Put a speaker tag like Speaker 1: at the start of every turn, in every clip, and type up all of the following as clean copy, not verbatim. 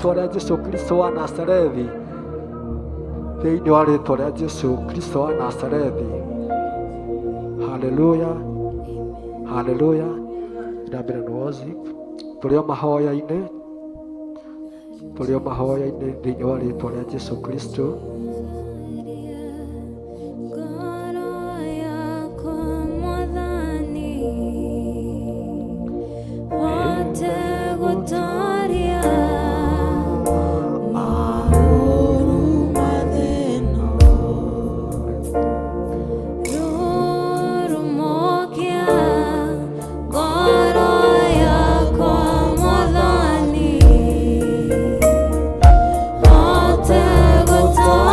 Speaker 1: Rĩtwa rĩa Jesu Kristo wa Nazarethi, thĩinĩ wa rĩtwa rĩa Jesu Kristo wa Nazarethi. Haleluya, haleluya. Ndambere nĩ worship. Tũrĩ o mahoya-inĩ, tũrĩ o mahoya-inĩ thĩinĩ wa rĩtwa rĩa Jesu Kristo.
Speaker 2: Ngoro yakwa Mwathani, hote gũtoria maũru mathĩna. Rurumũkia ngoro yakwa Mwathani, hote gũtoria.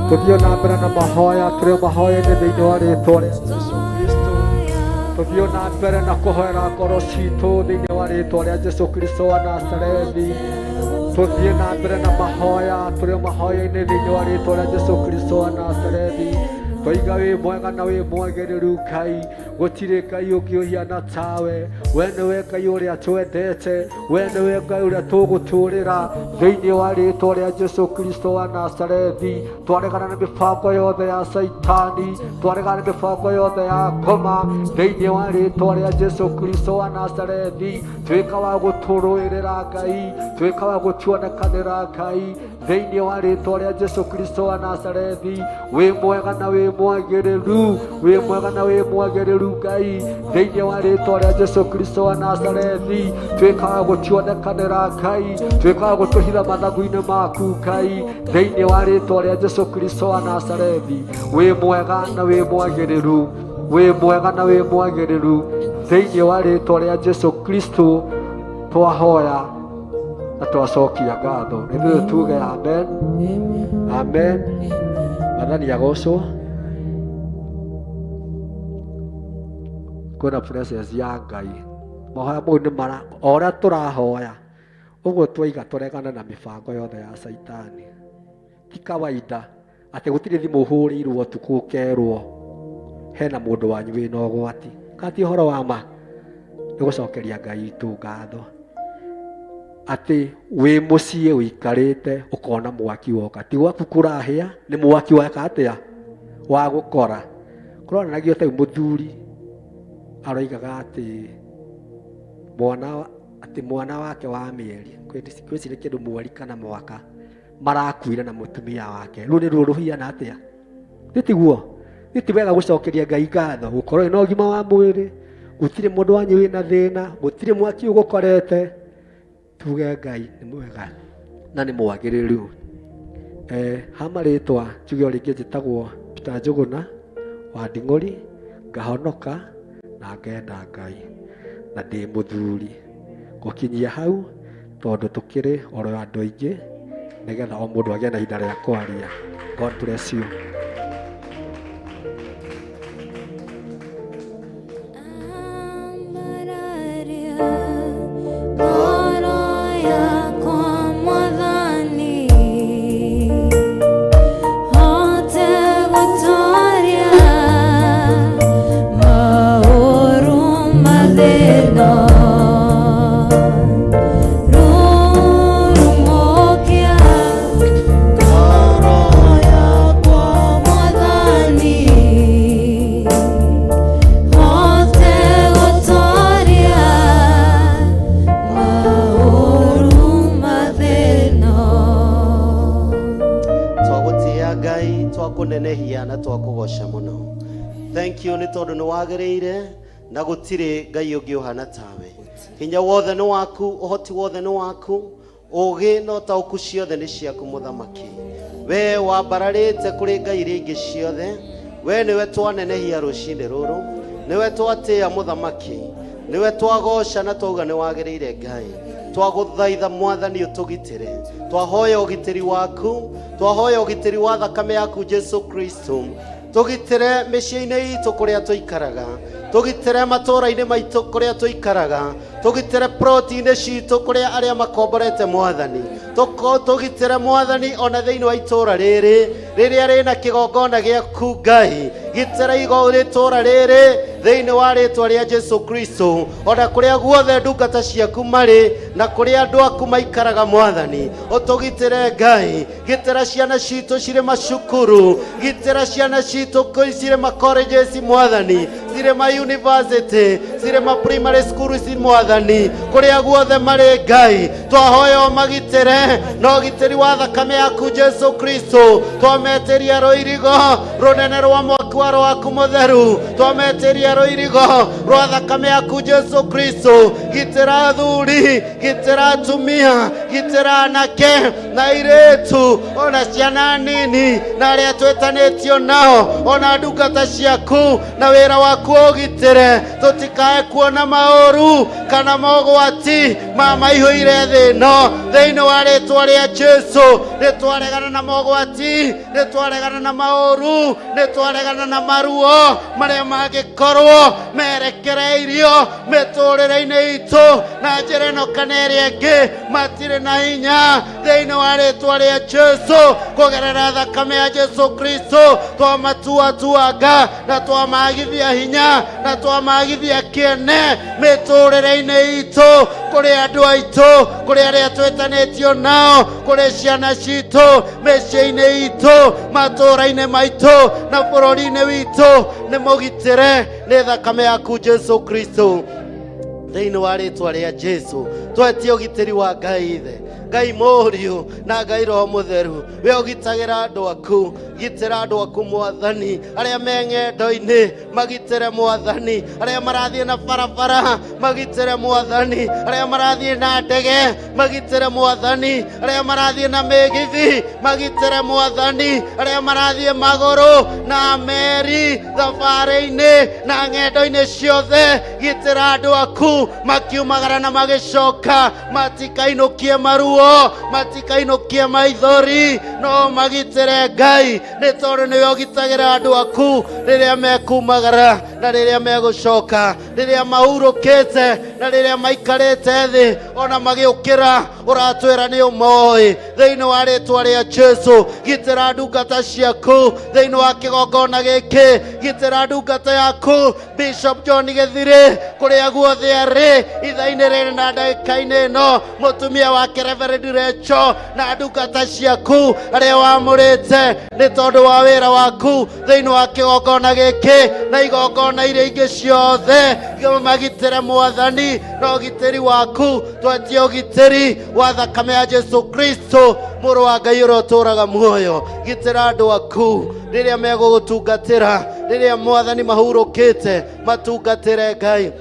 Speaker 1: Tũthiĩ na mbere na mahoya, tũrĩ mahoya-inĩ thĩinĩ wa rĩtwa rĩa Jesu Kristo. Tũthiĩ na mbere na kũhoera ngoro citũ thĩinĩ wa rĩtwa rĩa Jesu Kristo wa Nazarethi. Tũthiĩ na mbere na mahoya, tũrĩ mahoya-inĩ thĩinĩ wa rĩtwa rĩa Jesu Kristo wa Nazarethi. Twaiga wĩ mwega na wĩ mwagĩrĩru Ngai, gũtirĩ Ngai ũngĩ ũhiana tawe. We nĩwe Ngai ũrĩa twendete, we nĩwe Ngai ũrĩa tũgũtũrĩra thĩinĩ wa rĩtwa rĩa Jesu Kristo wa Nazarethi. Twaregana na mĩbango yothe ya Saitani, twaregana na mĩbango yothe ya ngoma thĩinĩ wa rĩtwa rĩa Jesu Kristo wa Nazarethi. Tuĩka wa gũtũrũĩrĩra Ngai, tuĩka wa gũtuonekanĩra Ngai thĩinĩ wa rĩtwa rĩa Jesu Kristo wa Nazarethi. Wĩ mwega na wĩ mwagĩrĩru, wĩ mwega na wĩ mwagĩrĩru Ngai thĩinĩ wa rĩtwa rĩa Jesu Kristo wa Nazarethi. Tuĩka wa gũtuonekanĩra Ngai, tuĩka wa gũtũhitha mathagu-inĩ maku Ngai thĩinĩ wa rĩtwa rĩa Jesu Kristo wa Nazarethi. Wĩ mwega na wĩ mwagĩrĩru, wĩ mwega na wĩ mwagĩrĩru thĩinĩ wa rĩtwa rĩa Jesu Kristo twahoya na twacokia ngatho. Nĩ ithuĩ tuge amen, amen. Mwathani agocwo. Kwĩna presence ya Ngai. Mahoya mau nĩ mara, o ũrĩa tũrahoya ũguo twaiga tũregane na mĩbango yothe ya Saitani. Ti kawaida atĩ gũtirĩ thimũ ũhũrĩirwo ũtukũ ũkerwo hena mũndũ wanyu wĩna ũgwati. Kana ti ũhoro wa ma? Nĩ gũcokeria Ngai witũ ngatho atĩ wĩ mũciĩ ũikarĩte ũkona mwaki woka, ti gwaku kũrahĩa, nĩ mwaki weka atĩa wa gũkora. Kũronanagio ta mũthuri aroigaga atĩ mwana atĩ mwana wake wa mĩeri kwĩciria kĩndũ mweri kana mwaka marakuire na mũtumia wake. Rũu nĩ ruo rũhiana atĩa? Nĩ tiguo? Nĩ ti wega gũcokeria Ngai ngatho gũkorwo wĩna ũgima wa mwĩrĩ, gũtirĩ mũndũ wanyu wĩna thĩna, gũtirĩ mwaki ũgũkorete. Tuge Ngai nĩ mwega na nĩ mwagĩrĩru. Ha marĩtwa njuge o rĩngĩ njĩtagwo Peter Njũgũna wa Nding'ũri, ngahonoka na ngenda Ngai na ndĩ mũthuri. Gũkinyia hau tondũ tũkĩrĩ oro andũ aingĩ nĩgetha o mũndũ agĩe na ihinda rĩa kwaria. God bless you.
Speaker 2: Ambararia ngoro yakwa Mwathani, hote gũtooria maũru mathĩna. Rurumũkia ngoro yakwa Mwathani, hote gũtooria maũru mathĩna.
Speaker 3: Twagũtĩĩa Ngai, twakũnenehia na twakũgoca mũno. Thank you nĩ tondũ nĩ wagĩrĩire na gũtirĩ Ngai ũngĩ ũhana tawe. Hinya wothe nĩ waku, ũhoti wothe nĩ waku, ũũgĩ na ũtaũku ciothe nĩ ciaku mũthamaki. We wambararĩte kũrĩ ngai iria ingĩ ciothe, we nĩwe twanenehia rũcinĩ rũrũ, nĩwe twatĩĩa mũthamaki, nĩwe twagoca na twauga nĩ wagĩrĩire Ngai. Twagũthaitha Mwathani ũtũgitĩre, twahoya ũgitĩri waku, twahoya ũgitĩri wa thakame yaku Jesu Kristo. Tũgitĩre mĩciĩ-inĩ itũ kũrĩa tũikaraga, tũgitĩre matũũra-inĩ maitũ kũrĩa tũikaraga, tũgitĩre ploti-inĩ citũ kũrĩa arĩa makomborete Mwathani. Tũgitĩre Mwathani ona thĩinĩ wa itũũra rĩrĩ rĩrĩa rĩna kĩgongona gĩaku Ngai. Gitĩra itũũra rĩrĩ thĩinĩ wa rĩtwa rĩa Jesu Kristo, ona kũrĩa guothe ndungata ciaku marĩ na kũrĩa andũ aku maikaraga Mwathani, ũtũgitĩre Ngai. Gitĩra ciana citũ cirĩ macukuru, gitĩra ciana citũ cirĩ ma colleges Mwathani, cirĩ ma university, cirĩ ma primary school ci Mwathani, kũrĩa guothe marĩ Ngai twahoya ũmagitĩre na ũgitĩri wa thakame yaku Jesu Kristo. Twametĩria rũirigo rũnene rwa mwaki wa roho waku mũtheru, twametĩria rũirigo rwa thakame yaku Jesu Kristo. Gitĩra athuri, gitĩra atumia, gitĩra anake na airĩtu, ona ciana nini na arĩa twĩtanĩtio nao, ona ndungata ciaku na wĩra waku. Waku ũgitĩre tũtikae kuona maũru kana mogwati ma maihũire thĩ ĩno. Thĩinĩ wa rĩtwa rĩa Jesu, nĩ twaregana na mogwati, nĩ twaregana na maũru, nĩ twaregana na maruo marĩa mangĩkorwo merekereirio mĩtũrĩre-inĩ itũ na njĩra ĩno kana ĩrĩa ĩngĩ. Matirĩ na hinya thĩinĩ wa rĩtwa rĩa Jesu. Kũgerera thakame ya Jesu Kristo twamatuatuanga na twamagithia hinya na twamagithia kĩene mĩtũrĩre-inĩ itũ, kũrĩ andũ aitũ, kũrĩ arĩa twĩtanĩtio nao, kũrĩ ciana citũ, mĩciĩ-inĩ itũ, matũũra-inĩ maitũ na bũrũri-inĩ witũ. Nĩ mũgitĩre nĩ thakame yaku Jesu Kristo. Thĩinĩ wa rĩtwa rĩa Jesu twetie ũgitĩri wa Ngai Ithe, Ngai Mũriũ na Ngai Roho Mũtheru. We ũgitagĩra andũ aku, gitĩra andũ aku Mwathani, arĩa me ng'endo-inĩ magitĩre Mwathani, arĩa marathiĩ na barabara magitĩre Mwathani, arĩa marathiĩ na ndege magitĩre Mwathani, arĩa marathiĩ na mĩgithi magitĩre Mwathani, arĩa marathiĩ magũrũ na meri thabarĩ-inĩ na ng'endo-inĩ ciothe. Gitĩra andũ aku makiumagara na magĩcoka, matikainũkie maruo, matikainũkie maithori, no magitĩre Ngai, nĩ tondũ nĩwe ũgitagĩra andũ aku rĩrĩa mekumagara na rĩrĩa megũcoka, rĩrĩa mahurũkĩte na rĩrĩa maikarĩte thĩ, ona magĩũkĩra ũratwĩra nĩ ũmoĩ. Thĩinĩ wa rĩtwa rĩa Jesu, gitĩra ndungata ciaku thĩinĩ wa kĩgongona gĩkĩ, gitĩra ndungata yaku Bishop John Gĩthirĩ kũrĩa guothe arĩ ithaa-inĩ rĩrĩ na ndagĩka-inĩ ĩno, mũtumia wake Reverend Recho na ndungata ciaku arĩa wamũrĩte nĩ tondũ wa wĩra waku thĩinĩ wa kĩgongona gĩkĩ na igongona iria ingĩ ciothe. Magitĩre Mwathani na ũgitĩri waku. Twetie ũgitĩri wa thakame ya Jesu Kristo, mũrũ wa Ngai ũrĩa ũtũũraga muoyo. Gitĩra andũ aku rĩrĩa megũgũtungatĩra, rĩrĩa Mwathani mahurũkĩte, matungatĩre Ngai,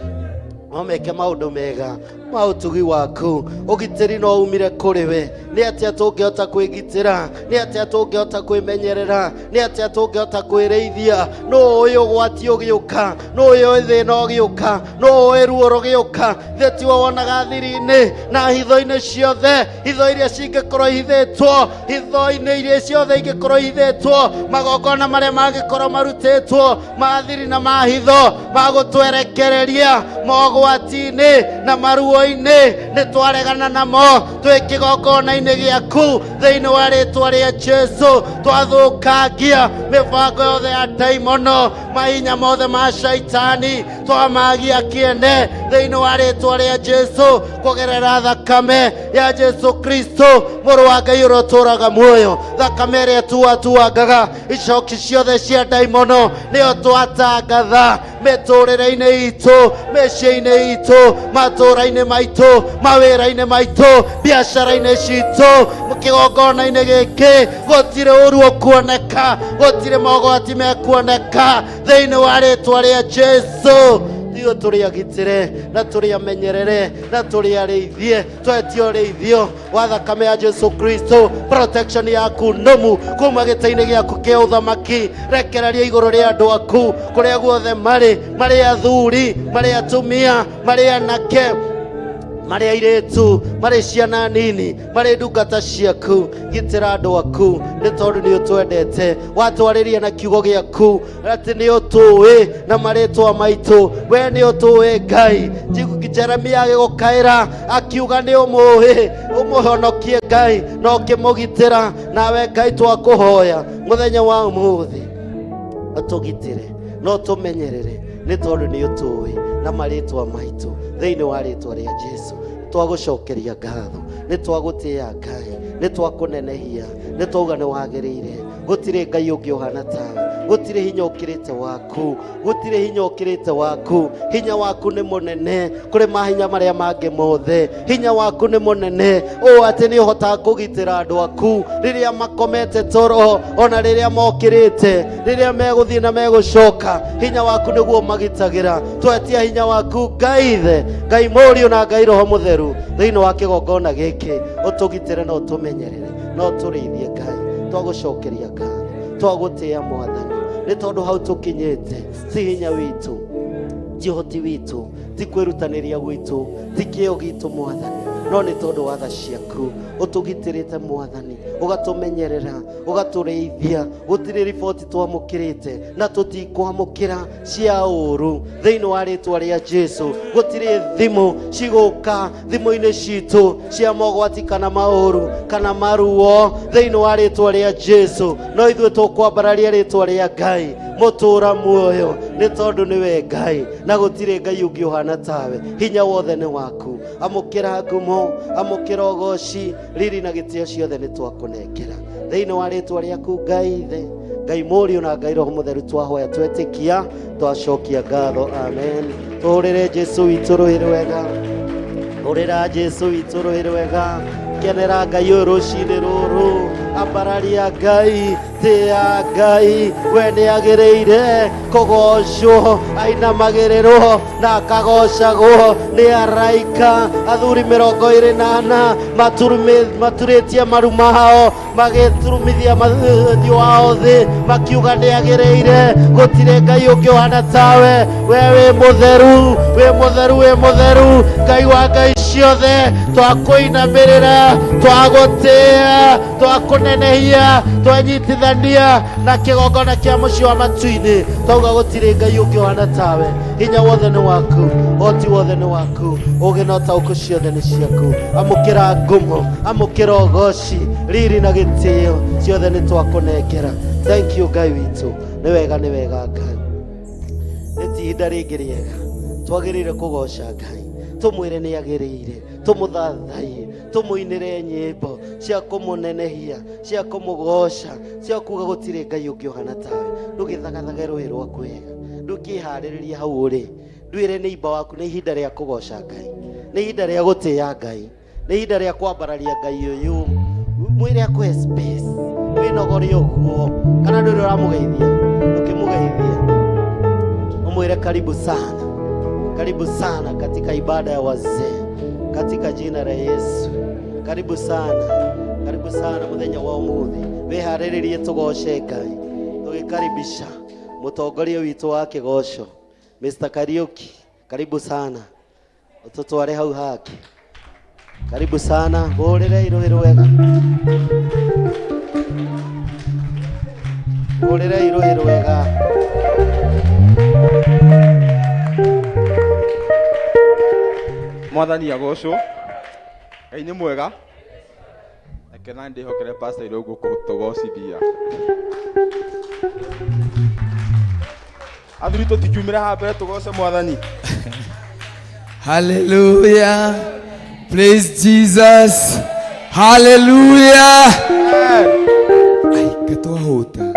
Speaker 3: no meke maũndũ mega ma ũtugi waku. Ũgitĩri no umire kũrĩ we. Nĩ atĩa tũngĩhota kwĩgitĩra? Nĩ atĩa tũngĩhota kwĩmenyerera? Nĩ atĩa tũngĩhota kwĩrĩithia? Nũ ũĩ ũgwati ũgĩũka? Nũ ũĩ thĩna ũgĩũka? Nũ ũĩ ruo rũgĩũka? Thĩ tiwe wonaga thiri-inĩ na hitho-inĩ ciothe, hitho iria cingĩkorwo ihithĩtwo, hitho-inĩ iria ciothe ingĩkorwo ihithĩtwo, magongona marĩa mangĩkorwo marutĩtwo ma thiri na ma hitho ma gũtwerekereria mogwati-inĩ na maruo-inĩ, nĩ twaregana namo twĩ kĩgongona-inĩ gĩaku. Thĩinĩ wa rĩtwa rĩa Jesu twathũkangia mĩbango yothe ya ndaimono, mahinya mothe ma shaitani twamagia kĩene thĩinĩ wa rĩtwa rĩa Jesu, kũgerera thakame ya Jesu Kristo, mũrũ wa Ngai ũrĩa ũtũũraga muoyo, thakame ĩrĩa tuatuangaga icoki ciothe cia ndaimono, nĩyo twatangatha mĩtũrĩre-inĩ itũ, mĩciĩ-inĩ itũ, matũũra-inĩ maitũ, mawĩra-inĩ maitũ, biacara-inĩ citũ, kĩgongona-inĩ gĩkĩ. Gũtirĩ ũru ũkuoneka, gũtirĩ mogwati mekuoneka thĩinĩ wa rĩtwa rĩa Jesu. Ithuĩ tũrĩ agitĩre na tũrĩ amenyerere na tũrĩ arĩithie. Twetie ũrĩithio wa thakame ya Jesu Kristo, protection yaku nũmu kuma gĩtĩ-inĩ gĩaku kĩa ũthamaki, rekereria igũrũ rĩa andũ aku kũrĩa guothe marĩ, marĩ athuri, marĩ atumia, marĩ anake, marĩ airĩtu, marĩ ciana nini, marĩ ndungata ciaku. Gitĩra andũ aku nĩ tondũ nĩ ũtwendete, watwarĩria na kiugo gĩaku atĩ nĩ ũtũĩ na marĩtwa maitũ. We nĩ ũtũĩ Ngai. Jeremia agĩgũkaĩra akiuga nĩ ũmũĩ, ũmũhonokie Ngai na ũkĩmũgitĩra. Nawe Ngai twakũhoya mũthenya wa ũmũthĩ ũtũgitĩre na ũtũmenyerere nĩ tondũ nĩ ũtũĩ na marĩtwa maitũ. Thĩinĩ wa rĩtwa rĩa Jesu twagũcokeria ngatho, nĩ twagũtĩĩa Ngai, nĩ twakũnenehia, nĩ twauga nĩ wagĩrĩire. Gũtirĩ Ngai ũngĩ ũhana tawe, gũtirĩ hinya ũkĩrĩte waku, gũtirĩ hinya ũkĩrĩte waku. Hinya waku nĩ mũnene kũrĩ mahinya marĩa mangĩ mothe. Hinya waku nĩ mũnene ũũ atĩ nĩ ũhotaga kũgitĩra andũ aku rĩrĩa makomete toro, ona rĩrĩa mokĩrĩte, rĩrĩa megũthiĩ na megũcoka. Hinya waku nĩguo magitagĩra. Twetia hinya waku Ngai Ithe, Ngai Mũriũ na Ngai Roho Mũtheru thĩinĩ wa kĩgongona gĩkĩ, ũtũgitĩre na ũtũmenyerere na ũtũrĩithie. Ngai, twagũcokeria ngatho, twagũtĩĩa Mwathani, nĩ tondũ hau tũkinyĩte ti hinya witũ. Ti ũhoti witũ, ti kwĩrutanĩria gwitũ, ti kĩo gitũ Mwathani, no nĩ tondũ wa tha ciaku ũtũgitĩrĩte Mwathani, ũgatũmenyerera, ũgatũrĩithia. Gũtirĩ riboti twamũkĩrĩte na tũtikwamũkĩra cia ũũru thĩinĩ wa rĩtwa rĩa Jesu. Gũtirĩ thimũ cigũka thimũ-inĩ citũ cia mogwati kana maũru kana maruo thĩinĩ wa rĩtwa rĩa Jesu, no ithuĩ tũkwambararia rĩtwa rĩa Ngai mũtũra muoyo, nĩ tondũ nĩwe Ngai na gũtirĩ Ngai ũngĩ ũhana tawe. Hinya wothe nĩ waku. Amũkĩra ngumo, amũkĩra ũgoci, riri na gĩtĩo ciothe nĩ twakũnengera thĩinĩ wa rĩtwa rĩaku Ngai Ithe, Ngai Mũriũ na Ngai Roho Mũtheru. Twahoya twetĩkia, twacokia ngatho, amen. Tũhũrĩre Jesu witũ rũhĩ rwega, hũrĩra Jesu witũ rũhĩ rwega. Kenera Ngai ũyũ rũcinĩ rũrũ, ambararia Ngai, tĩa Ngai, we nĩ agĩrĩire kũgocwo, ainamagĩrĩrwo na akagocagwo nĩ araika athuri 24 maturĩtie maru mao, magĩturumithia ũthiũ wao thĩ, makiuga nĩ agĩrĩire. Gũtirĩ Ngai ũngĩ ũhana tawe, we wĩ mũtheru, wĩ mũtheru, wĩ mũtheru, Ngai wa ngai ciothe. Twakũinamĩrĩra, twagũtĩĩa, twakũnenehia, twanyitithania na kĩgongona kĩa mũciĩ wa matu-inĩ, twauga gũtirĩ Ngai ũngĩ ũhana tawe. Hinya wothe nĩ waku, ũhoti wothe nĩ waku, ũgĩ na ũtaũku ciothe nĩ ciaku. Amũkĩra ngumo, amũkĩra ũgoci, riri na gĩtĩo ciothe nĩ twakũnengera. Thank you Ngai witũ, nĩ wega, nĩ wega Ngai. Nĩ ti ihinda rĩngĩ rĩega twagĩrĩire kũgoca Ngai, tũmwĩre nĩ agĩrĩire, tũmũthathaiye, tũmũinĩre nyĩmbo cia kũmũnenehia, cia kũmũgoca, cia kuga gũtirĩ Ngai ũngĩ ũhana tawe. Ndũgĩthagathage rũĩ rwaku wega, ndũkĩharĩrĩrie hau ũrĩ, ndwĩre nĩ imba waku. Nĩ ihinda rĩa kũgoca Ngai, nĩ ihinda rĩa gũtĩĩa Ngai, nĩ ihinda rĩa kwambararia Ngai ũyũ. Mwĩre akũhe space, wĩnogore ũguo, kana ndũrĩ ũramũgeithia, ndũkĩmũgeithia, ũmwĩre karibu sana, karibu sana katika ibada ya wazee, katika jina la Yesu. Karibu sana, karibu sana muthenya wa umuthi. Wĩharĩrĩrie tũgoce Ngai, tũgĩkaribisha mũtongoria witũ wa kĩgoco, Mr. Kariuki. Karibu sana, ũtũtware hau hangĩ. Karibu sana, hũrĩre irũhĩ rwega, hũrĩre irũhĩ rwega.
Speaker 4: Mwathani agocwo. Ngai nĩ mwega. Reke na ndĩhokere pastor Irũngũ kũtũgocithia. Athuri, tũtikiumĩre haha mbere tũgoce Mwathani.
Speaker 5: Hallelujah. Praise Jesus. Hallelujah. Ai, katwahuta.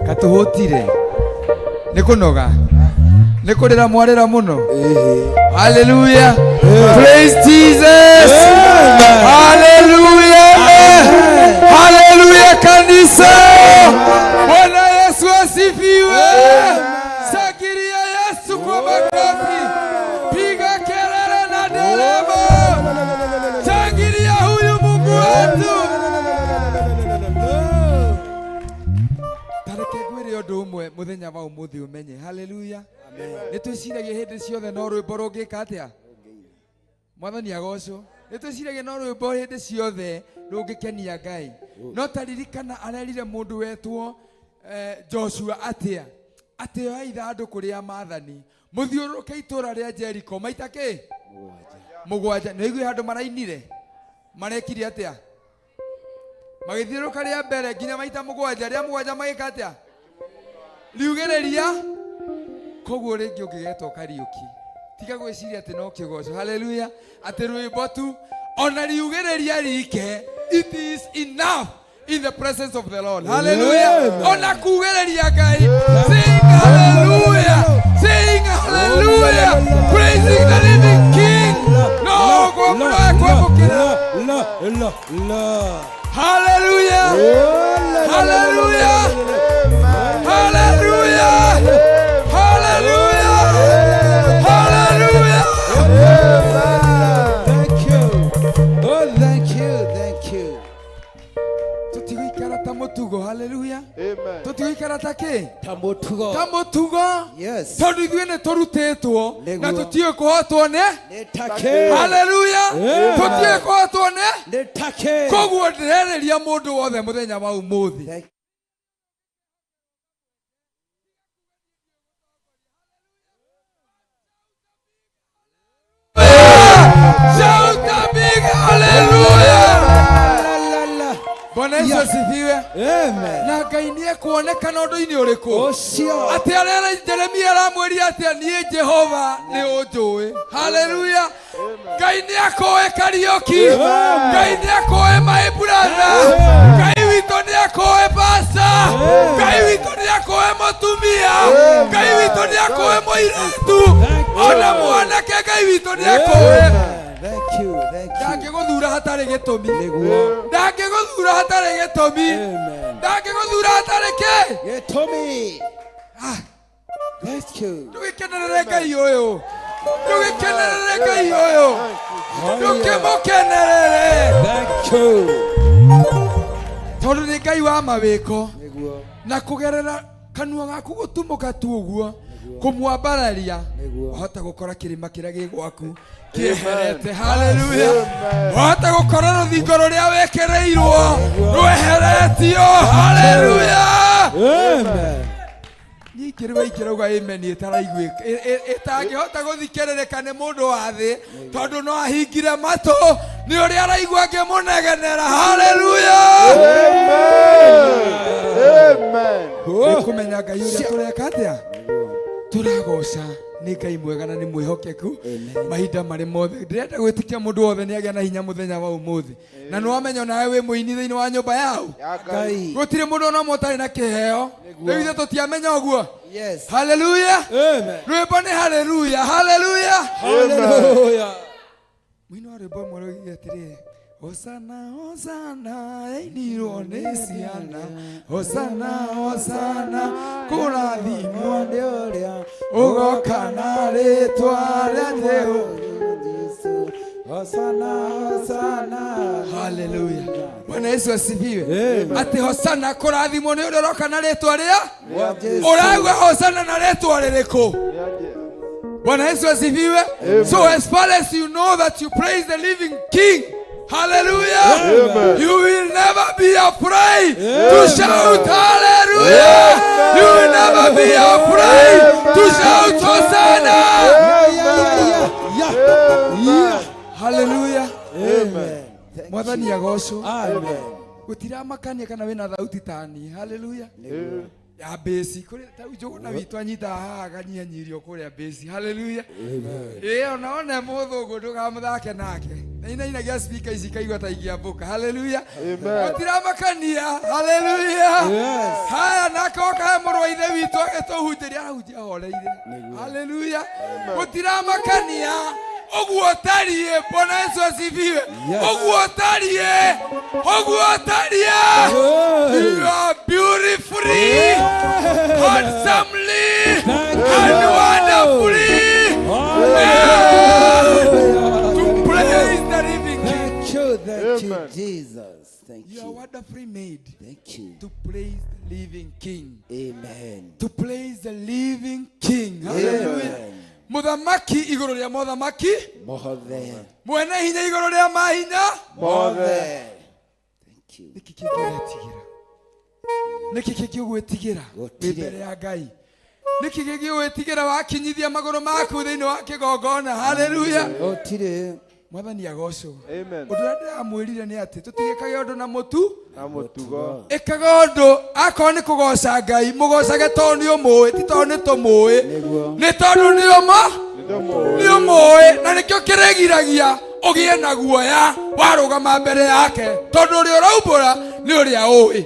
Speaker 5: Katuhutire. Nĩ kũnoga. Nĩ kũrĩra mwarĩra mũno. Hallelujah. Praise Jesus. Hallelujah. Hallelujah kanisa. Bwana Yesu asifiwe. Shangilia Yesu kwa makofi. Piga kelele na nderemo. Shangilia huyu Mungu wetu. Tareke ngwĩre ũndũ ũmwe mũthenya wa ũmũthĩ ũmenye. Haleluya. Nĩ twĩciragia hĩndĩ ciothe no rwĩmbo rũngĩka atĩa? Mwathani agocwo. Nĩ twĩciragia no rwĩmbo hĩndĩ ciothe rũngĩkenia Ngai, no taririkana arerire mũndũ wetwo Joshua atĩa? Atĩ oya ithandũkũ rĩa maathani, mũthiũrũrũke itũũra rĩa Jeriko maita kĩ? 7. Nĩ igue handũ marainire, marekire atĩa? Magĩthiũrũrũka rĩa mbere nginya maita 7. Rĩa 7 magĩka atĩa? Riugĩrĩria. Koguo rĩngĩ ũngĩgetwo Kariũki, tiga gwĩciria atĩ no kĩgoco, haleluya, atĩ rwĩmbo tu. Ona riugĩrĩria rike, it is enough in the presence of the Lord. Hallelujah. Ona kugĩrĩria Ngai. Sing hallelujah. Sing hallelujah. Praising the living King. No kwamũkĩra.
Speaker 6: La la la.
Speaker 5: Hallelujah. Hallelujah. Hallelujah. Hallelujah. Hallelujah.
Speaker 6: Thank you. Oh, thank you. Thank you.
Speaker 5: Tũtigũikara ta mũtugo. Haleluya.
Speaker 4: Amen.
Speaker 5: Tũtigũikara ta kĩ? kĩ
Speaker 6: Ta mũtugo.
Speaker 5: Ta mũtugo.
Speaker 6: Yes.
Speaker 5: Tondũ ithuĩ nĩ tũrutĩtwo
Speaker 6: Nĩguo.
Speaker 5: na tũtiũĩ kũhotwo nĩ.
Speaker 6: Nĩ takĩ.
Speaker 5: Haleluya.
Speaker 6: Amen.
Speaker 5: Tũtiũĩ kũhotwo nĩ.
Speaker 6: Nĩ takĩ.
Speaker 5: Koguo ndĩrerĩria mũndũ wothe mũthenya wa ũmũthĩ.
Speaker 6: Thank
Speaker 5: Shout a big hallelujah.
Speaker 6: La, la, la.
Speaker 5: Bwana Yesu
Speaker 6: Yeah.
Speaker 5: asifiwe.
Speaker 6: Amen.
Speaker 5: Na Ngai nĩ ekuonekana ũndũ-inĩ ũrĩkũ?
Speaker 6: Ũcio.
Speaker 5: Atĩ arĩa Jeremia aramwĩria atĩa, niĩ Jehova nĩ ũnjũĩ. Haleluya. Ngai nĩ akũĩ Kariũki. Ngai nĩ akũĩ my brother. Ngai witũ nĩ akũĩ pastor. Ngai witũ nĩ akũĩ mũtumia. Ngai witũ nĩ akũĩ mũirĩtu. Ona mwanake Ngai witũ nĩ akũĩ.
Speaker 6: Amen. Thank you. Thank you.
Speaker 5: Ndangĩgũthura hatarĩ gĩtũmi.
Speaker 6: Nĩguo.
Speaker 5: Ndangĩgũthura hatarĩ gĩtũmi.
Speaker 6: Amen.
Speaker 5: Ndangĩgũthura hatarĩ kĩ.
Speaker 6: Gĩtũmi. Thank you.
Speaker 5: Ndũgĩkenerere Ngai ũyũ. Ndũgĩkenerere Ngai ũyũ. Ndũkĩmũkenerere.
Speaker 6: Thank you.
Speaker 5: Tondũ nĩ Ngai wa mawĩko.
Speaker 6: Nĩguo.
Speaker 5: Na kũgerera kanua gaku gũtumũka tu ũguo kũmwambararia
Speaker 6: Nĩguo.
Speaker 5: wahota gũkora kĩrĩma kĩrĩa gĩ gwaku kĩeherete. Haleluya. Wahota gũkora rũthingo rũrĩa wĩkĩrĩirwo rweheretio. Haleluya.
Speaker 6: Amen.
Speaker 5: Ningĩ rĩu aingĩ rauga amen ĩtaraiguĩka ĩtangĩhota gũthikĩrĩrĩka nĩ mũndũ wa thĩ tondũ no ahingire matũ nĩ ũrĩa araigua ngĩmũnegenera. Haleluya.
Speaker 4: Amen.
Speaker 5: Nĩ kũmenya Ngai ũrĩa tũreka atĩa tũragoca nĩ Ngai mwega na nĩ mwĩhokeku mahinda marĩ mothe. Ndĩrenda gwĩtĩkia mũndũ wothe nĩ agĩa na hinya mũthenya wa ũmũthĩ na nĩ wamenya onawe wĩ mũini thĩinĩ wa nyũmba yao.
Speaker 4: Ya Ngai.
Speaker 6: Ngai.
Speaker 5: Gũtirĩ mũndũ ona ũmwe ũtarĩ na kĩheo. Rĩu ithuĩ tũtiamenya ũguo.
Speaker 6: Yes.
Speaker 5: Haleluya.
Speaker 6: Amen.
Speaker 5: Rwĩmbo nĩ haleluya. Haleluya.
Speaker 6: Hallelujah.
Speaker 5: Mũini wa rwĩmbo rũmwe rũigire atĩrĩrĩ, Hosana, Hosana, yainirwo nĩ ciana. Hosana, Hosana, kũrathimwo
Speaker 6: Nĩ ũrĩa
Speaker 5: ũgoka na rĩtwa rĩa Jehova.
Speaker 6: Jesu. Hosana, Hosana.
Speaker 5: Haleluya. Bwana Yesu asifiwe.
Speaker 6: Amen.
Speaker 5: Atĩ Hosana kũrathimwo nĩ ũrĩa ũroka na rĩtwa rĩa.
Speaker 6: Wa Jesu.
Speaker 5: Ũraigua Hosana na rĩtwa rĩrĩkũ? Bwana Yesu asifiwe. So as far as you know that you praise the living King, hallelujah,
Speaker 4: Amen.
Speaker 5: you will never be afraid to shout hallelujah. You will never be afraid to shout Hosanna.
Speaker 6: Yeah, yeah, yeah, yeah. Yeah.
Speaker 5: Hallelujah.
Speaker 6: Amen. Thank
Speaker 5: Mwathani
Speaker 6: you.
Speaker 5: agocwo.
Speaker 6: Amen.
Speaker 5: Gũtiramakania kana wĩna thauti tani. Hallelujah. Ya besi kũrĩa ta Njũgũna witũ anyitaga haha akanyihanyirio kũrĩa besi. Hallelujah. Ĩĩ ona one mũthũngũ ndũkamũthake nake. Na inainagia speaker ici ikaigua ta ingĩambũka. Hallelujah. Gũtiramakania. Hallelujah.
Speaker 6: Yes.
Speaker 5: Haya nake oka he mũrũ wa ithe witũ agĩtũhunjĩria arahunjia ahoreire. Hallelujah. Gũtiramakania ũguo ũtariĩ. Bwana Yesu asifiwe.
Speaker 6: Yes.
Speaker 5: Ũguo ũtariĩ. Ũguo ũtariĩ. You are beautifully, handsomely,
Speaker 6: Thank
Speaker 5: and
Speaker 6: you.
Speaker 5: wonderfully
Speaker 6: Hallelujah.
Speaker 5: to praise the living King.
Speaker 6: Thank you, thank you,
Speaker 4: Amen.
Speaker 6: Jesus. Thank
Speaker 5: You are
Speaker 6: you.
Speaker 5: wonderfully made
Speaker 6: Thank you.
Speaker 5: to praise the living King.
Speaker 6: Amen.
Speaker 5: To praise the living King. Hallelujah.
Speaker 6: Amen.
Speaker 5: Mũthamaki igũrũ rĩa mothamaki,
Speaker 6: Mothe.
Speaker 5: mwene hinya igũrũ rĩa mahinya.
Speaker 6: Mothe. Thank you.
Speaker 5: Nĩkĩ kĩngĩ ũretigĩra? Nĩkĩ kĩngĩ ũgwĩtigĩra wĩ
Speaker 6: Gũtirĩ.
Speaker 5: mbere ya Ngai? Nĩkĩ kĩngĩ ũgwĩtigĩra wakinyithia magũrũ maku thĩinĩ wa kĩgongona? Haleluya.
Speaker 6: Gũtirĩ.
Speaker 5: Mwathani agocwo.
Speaker 4: Amen.
Speaker 5: Ũndũ ũrĩa ndĩramwĩrire nĩ atĩ tũtigĩkage ũndũ na mũtu.
Speaker 4: Na mũtugo.
Speaker 5: Ĩkaga ũndũ akorwo nĩ kũgoca Ngai, mũgocage tondũ nĩ ũmũĩ, ti tondũ nĩ tũmũĩ.
Speaker 6: Nĩguo.
Speaker 5: Nĩ tondũ nĩ ũma
Speaker 4: Nĩtũmũĩ.
Speaker 5: nĩ ũmũĩ na nĩkĩo kĩrĩgiragia ũgĩe na guoya warũgama mbere yake tondũ ũrĩa ũraumbũra nĩ ũrĩa ũĩ.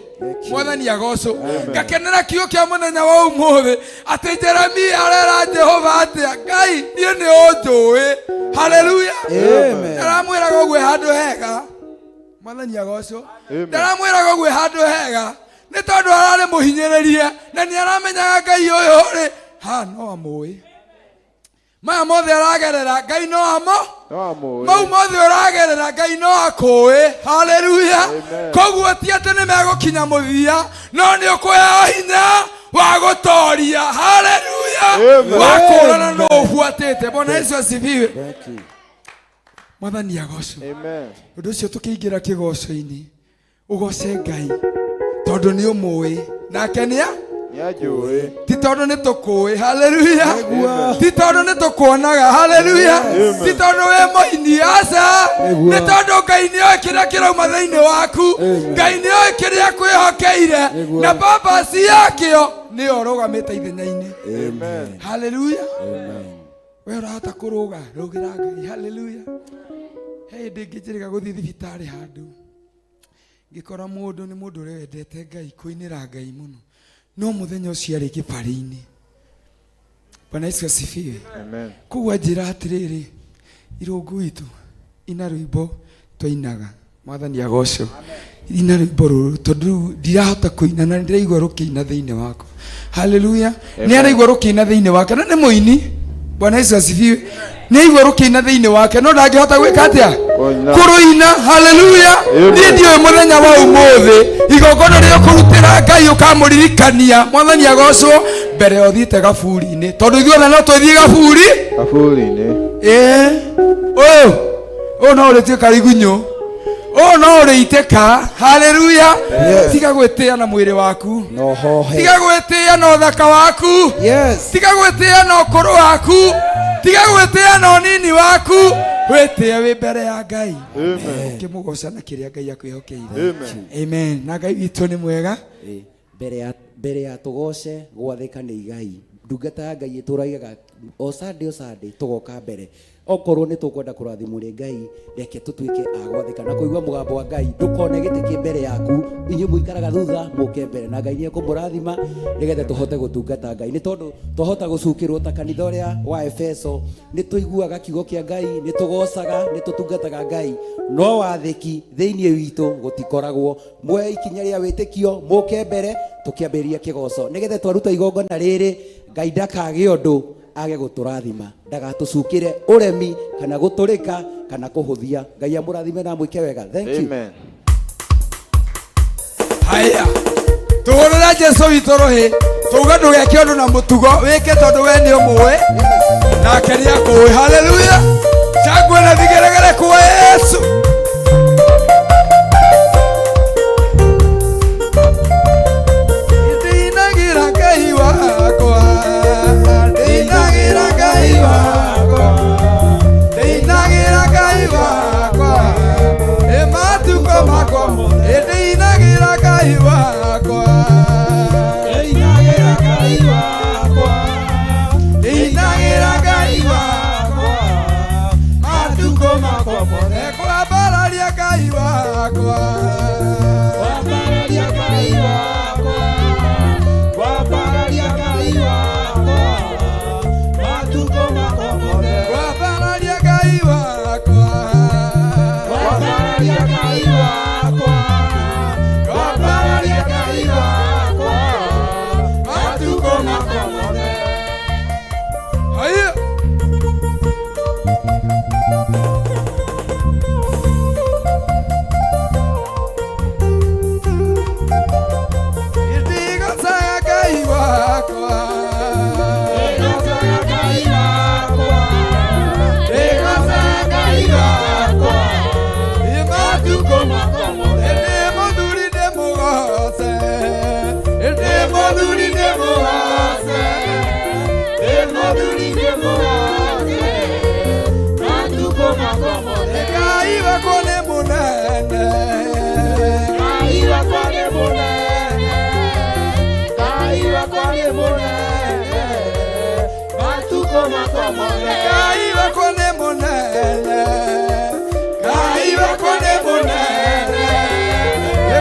Speaker 5: Mwathani agocwo. Ngakenera kiugo kĩa mũthenya wa ũmũthĩ atĩ Jeremia arera Jehova atĩa, Ngai niĩ nĩ ũnjũĩ. Haleluya.
Speaker 6: Amen.
Speaker 5: Ndaramwĩraga ũguo handũ hega. Mwathani agocwo.
Speaker 4: Amen.
Speaker 5: Ndaramwĩraga ũguo handũ hega nĩ tondũ ararĩ mũhinyĩrĩrie na nĩ aramenyaga Ngai ũyũ rĩ ha no amũĩ. Maya mothe aragerera Ngai no amo.
Speaker 4: No amũĩ.
Speaker 5: Mau mothe ũragerera Ngai no akũĩ. Haleluya.
Speaker 4: Amen.
Speaker 5: Koguo ti atĩ nĩ megũkinya mũthia no nĩ ũkũheo hinya Wa gũtoria. Haleluya.
Speaker 4: Amen.
Speaker 5: Wa kũrana no ũbuatĩte. Bwana Yesu asifiwe.
Speaker 6: Thank you.
Speaker 5: Mwathani agocwo.
Speaker 4: Amen.
Speaker 5: Ũndũ ũcio tũkĩingĩra kĩgoco-inĩ, ũgoce Ngai tondũ nĩ ũmũĩ nake nĩa
Speaker 4: Nĩanjũĩ.
Speaker 5: ti tondũ nĩ tũkũĩ. Haleluya. Ti tondũ nĩ tũkuonaga. Haleluya.
Speaker 4: Amen.
Speaker 5: Ti tondũ wĩ mũini, aca.
Speaker 6: Nĩguo.
Speaker 5: Nĩ tondũ Ngai nĩoĩ kĩrĩa kĩrauma thĩinĩ waku.
Speaker 6: Amen.
Speaker 5: Ngai nĩoĩ kĩrĩa kwĩhokeire
Speaker 6: Nĩguo.
Speaker 5: na purpose yakĩo nĩyo ũrũgamĩte ithenya-inĩ.
Speaker 4: Amen.
Speaker 5: Haleluya.
Speaker 6: Amen.
Speaker 5: We ũrahota kũrũga, rũgĩra Ngai. Haleluya. He hĩndĩ ngĩnjĩrĩga gũthiĩ thibitarĩ handũ, ngĩkora mũndũ nĩ mũndũ ũrĩa wendete Ngai, kũinĩra Ngai mũno, no mũthenya ũcio arĩ kĩbarĩ-inĩ. Bwana Yesu asifiwe.
Speaker 4: Amen.
Speaker 5: Koguo anjĩra atĩrĩrĩ, irũngũ witũ ina rwĩmbo twainaga, mwathani agocwo, ina rwĩmbo rũrũ tondũ rĩu ndirahota kũina na ndĩraigua rũkĩina thĩinĩ wakwa. Haleluya. Nĩ araigua rũkĩina thĩinĩ wake na nĩ mũini. Bwana Yesu asifiwe. Nĩ aigua rũkĩina thĩinĩ wake no ndangĩhota gwĩka atĩa?
Speaker 4: Kũina.
Speaker 5: Kũrũina. Haleluya.
Speaker 4: Amen.
Speaker 5: Niĩ ndiũĩ mũthenya wa ũmũthĩ igongona rĩrĩa ũkũrutĩra Ngai ũkamũririkania, mwathani agocwo, mbere ya ũthiĩte gaburi-inĩ, tondũ ithuothe no tũthiĩ gaburi.
Speaker 4: Kaburi-inĩ.
Speaker 5: Ĩĩ, ũyũ ũyũ no ũrĩtuĩka rigunyũ, ũyũ no ũrĩitĩka. Haleluya.
Speaker 6: Yes.
Speaker 5: Tiga gwĩtĩa na mwĩrĩ waku.
Speaker 6: No hohe.
Speaker 5: Tiga gwĩtĩa na ũthaka waku.
Speaker 6: Yes.
Speaker 5: Tiga gwĩtĩa na ũkũrũ waku. Tiga gwĩtĩa na ũnini waku. Wĩtĩe wĩ mbere ya Ngai.
Speaker 4: Amen.
Speaker 5: Ũkĩmũgoca na kĩrĩa Ngai akwĩhokeire.
Speaker 4: Amen.
Speaker 5: Amen. Na Ngai witũ nĩ mwega.
Speaker 6: Ĩ, mbere ya tũgoce gwathĩka nĩ igai. Ndungata ya Ngai ĩtũraigaga o Sunday, o Sunday tũgoka mbere. Okorwo nĩ tũkwenda kũrathimwo nĩ Ngai, reke tũtuĩke a gwathĩka na kũigua mũgambo wa Ngai. Ndũkone gĩtĩ kĩ mbere yaku, inyuĩ mũikaraga thutha mũke mbere, na Ngai nĩ ekũmũrathima nĩgetha tũhote gũtungata Ngai. Nĩ tondũ twahota gũcukĩrwo ta kanitha ũrĩa wa Efeso, nĩ tũiguaga kiugo kĩa Ngai, nĩ tũgocaga, nĩ tũtungataga Ngai, no wathĩki thĩinĩ witũ gũtikoragwo. Muoe ikinya rĩa wĩtĩkio, mũke mbere tũkĩambĩrĩria kĩgoco, nĩgetha twaruta igongona rĩrĩ Ngai ndakagĩe ũndũ age gũtũrathima, ndagatũcukĩre ũremi kana gũtũrĩka kana kũhũthia. Ngai amũrathime na amwĩke wega. Thank you.
Speaker 4: Amen.
Speaker 5: Haya, tũhũrĩre Jesu witũ rũhĩ, tuuge ndũgeke ũndũ na mũtugo, wĩke tondũ we nĩ ũmũĩ nake nĩ akũĩ. Haleluya. Shangwe na vigeregere kwa Yesu. Ndĩinagĩra Ngai wakwa, ndĩinagĩra Ngai wakwa, ndĩinagĩra Ngai wakwa, ĩ matukũ makwa mothe, ndĩinagĩra Ngai wakwa, ndĩinagĩra Ngai wakwa, ndĩinagĩra Ngai wakwa, matukũ makwa mothe, kwambararia Ngai wakwa, kwambararia Ngai wakwa, kwambararia Ngai wakwa, matukũ makwa mothe, kwambararia Ngai wakwa, kwambararia Ngai wakwa, kwambararia Ngai wakwa, matukũ makwa mothe. Haya. Ndigocaga Ngai wakwa, ndigocaga Ngai wakwa, ndigocaga Ngai wakwa, ĩ matukũ makwa mothe, ndĩ mũthuri ndĩmũgoce, ndĩ mũthuri ndĩmũgoce, ndĩ mũthuri ndĩmũgoce, matukũ makwa mothe. Ngai wakwa nĩ mũnene, Ngai wakwa nĩ mũnene, Ngai wakwa nĩ mũnene, matukũ makwa mothe. Ngai wakwa nĩ mũnene, Ngai wakwa nĩ mũnene,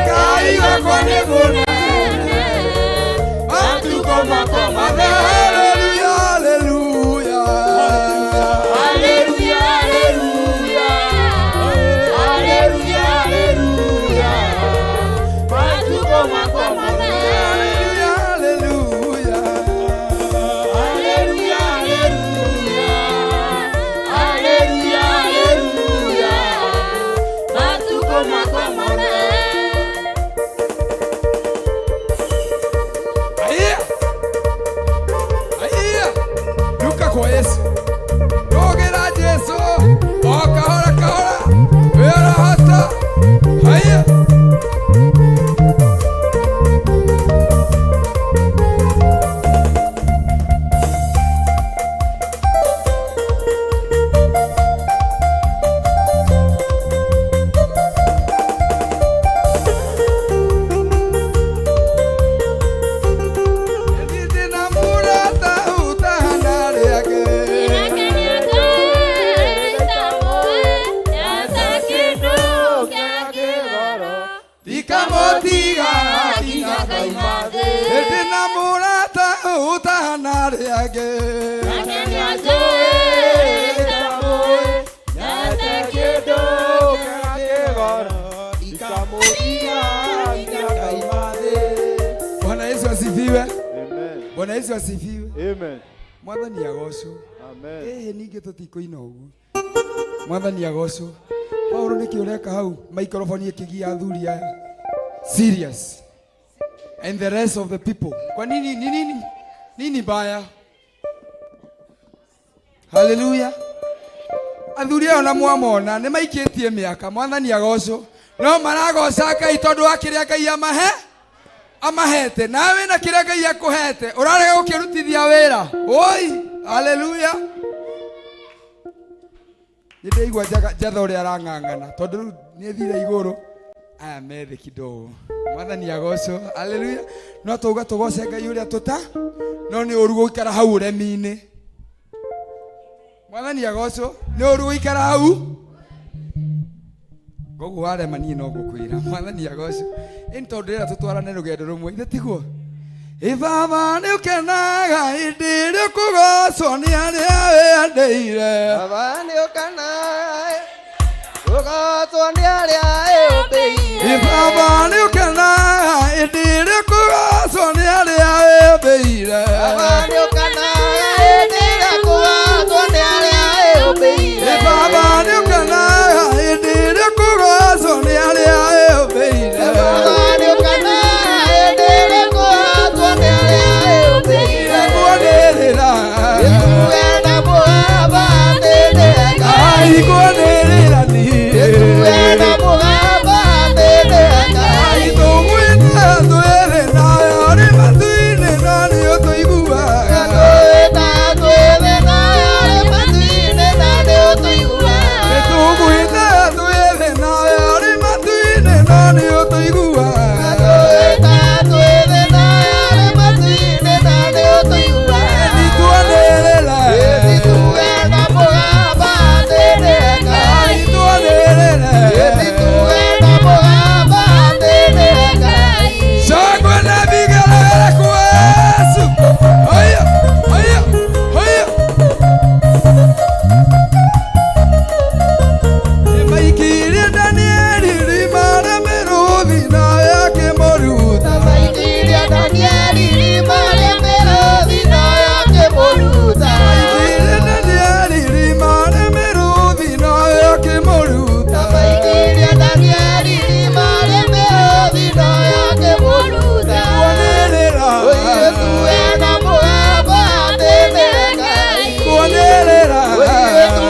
Speaker 5: Ngai wakwa nĩ mũnene, matukũ makwa mothe. Haleluya, haleluya,
Speaker 2: Haleluya, haleluya. Haleluya, haleluya. Matukũ makwa mothe.
Speaker 5: haleluya, haleluya.
Speaker 2: Haleluya, haleluya. Haleluya, haleluya. Matukũ makwa mothe.
Speaker 5: Ruka kwa Yesu. Rũgĩra Jesu. O kahora kahora. Wĩrahota. Haya. Bwana Yesu asifiwe.
Speaker 4: Amen.
Speaker 5: Bwana Yesu asifiwe.
Speaker 4: Amen.
Speaker 5: Mwathani agocwo.
Speaker 4: Amen.
Speaker 5: Ningĩ tũtikũina ũguo. Mwathani agocwo. Paulo nĩkĩ ũreka hau microphone ĩkĩgia athuri aya. Serious. And the rest of the people. Kwa nini nini nini baya? Hallelujah. Athuri aya ona mwamona nĩ maikĩtie mĩaka. Mwathani agocwo. No maragoca Ngai tondũ wa kĩrĩa Ngai amahe amahete. Nawe na kĩrĩa Ngai akũhete ũrarega gũkĩrutithia wĩra. Oi, hallelujah. Nĩ ndĩigua njatha ũrĩa arang'ang'ana tondũ rĩu nĩ thire igũrũ aya methĩ kidogo. Mwathani agocwo. Hallelujah. No tauga tũgoce Ngai ũrĩa tũta no nĩ ũru gũikara hau ũremi-inĩ. Mwathani agocwo. Nĩ ũru gũikara hau koguo warema niĩ no ngũkwĩra. Mwathani agocwo. Ĩni tondũ ndĩrenda tũtwarane rũgendo rũmwe ithe tiguo. Ĩ baba nĩ ũkenaga hĩndĩ ĩrĩa ũkũgocwo nĩ arĩa wĩandeire.
Speaker 2: Baba nĩ ũkenaga ũgocwo nĩ arĩa wĩũmbĩire.
Speaker 5: Ĩ baba nĩ ũkenaga hĩndĩ ĩrĩa ũkũgocwo nĩ arĩa wĩũmbĩire.
Speaker 2: Baba nĩ ũkenaga hĩndĩ ĩrĩa ũkũgocwo nĩ arĩa wĩũmbĩire.
Speaker 5: Ĩ baba nĩ ũkenaga hĩndĩ ĩrĩa ũkũgocwo nĩ arĩa wĩũmbĩire.
Speaker 2: Baba nĩ ũkenaga hĩndĩ ĩrĩa ũkũgocwo nĩ arĩa wĩũmbĩire.
Speaker 5: Nĩkuonĩrĩra.
Speaker 2: Nĩtuge na mũgamba atĩ nĩ Ngai.
Speaker 5: Aikuonĩrĩra niĩ.
Speaker 2: Nĩtuge na mũgamba atĩ nĩ Ngai.
Speaker 5: Tũmwĩte twĩrĩ nawe ũrĩ matu-inĩ na nĩ ũtũiguaga.
Speaker 2: Tũĩta twĩrĩ nawe ũrĩ matu-inĩ na nĩ ũtũiguaga.
Speaker 5: Nĩtũgwĩte twĩrĩ nawe ũrĩ matu-inĩ na nĩ ũtũiguaga.
Speaker 2: Tũĩta twĩrĩ nawe ũrĩ matu-inĩ na nĩ ũtũiguaga.
Speaker 5: Nĩtuonĩrĩra.
Speaker 2: Nĩtuge na mũgamba atĩ nĩ Ngai.
Speaker 5: Nĩtuonĩrĩra.
Speaker 2: Nĩtuge na mũgamba atĩ nĩ Ngai.
Speaker 5: Shangwe na vigelegele kwa Yesu. Haya, haya, haya. Nĩmaikirie Danieli irima rĩa mĩrũthi nawe akĩmũruta.
Speaker 2: Maikirie Danieli irima rĩa mĩrũthi nawe akĩmũruta.
Speaker 5: Maikirie Danieli irima rĩa mĩrũthi nawe akĩmũruta.
Speaker 2: Maikirie Danieli irima rĩa mĩrũthi nawe akĩmũruta.
Speaker 5: Kuonĩrĩra.
Speaker 2: Ũyũ na mũgamba atĩ nĩ Ngai.
Speaker 5: Kuonĩrĩra.
Speaker 2: Ũyũ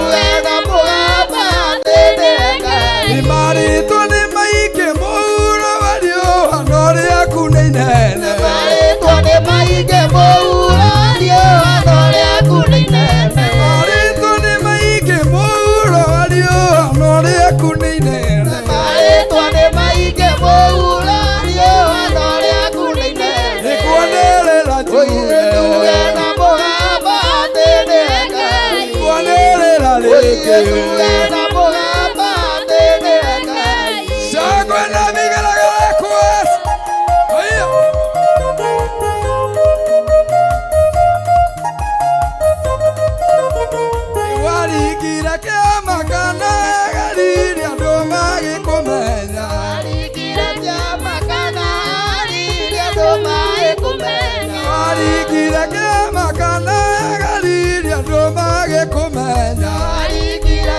Speaker 2: na mũgamba atĩ nĩ Ngai.
Speaker 5: Nĩmarĩtwo nĩ maingĩ mũhuro wa riũa no rĩaku nĩ inene.
Speaker 2: Marĩtwo nĩ maingĩ mũhuro wa riũa no rĩaku nĩ inene.
Speaker 5: Marĩtwo nĩ maingĩ mũhuro wa riũa no rĩaku nĩ inene.
Speaker 2: Marĩtwo nĩ maingĩ mũhuro wa riũa no rĩaku nĩ inene.
Speaker 5: Nĩkuonĩrĩra
Speaker 2: Ũyũ
Speaker 5: njuge.
Speaker 2: na mũgamba atĩ nĩ Ngai.
Speaker 5: Kuonĩrĩra rĩngĩ.
Speaker 2: Ũyũ na mũgamba atĩ nĩ Ngai.
Speaker 5: Shangwe na vigelegele kwa Yesu. Haya. Nĩwaringire kĩama kana Galili andũ magĩkũmenya.
Speaker 2: Waringire kĩama kana Galili andũ magĩkũmenya.
Speaker 5: Waringire kĩama kana Galili andũ magĩkũmenya.
Speaker 2: Waringire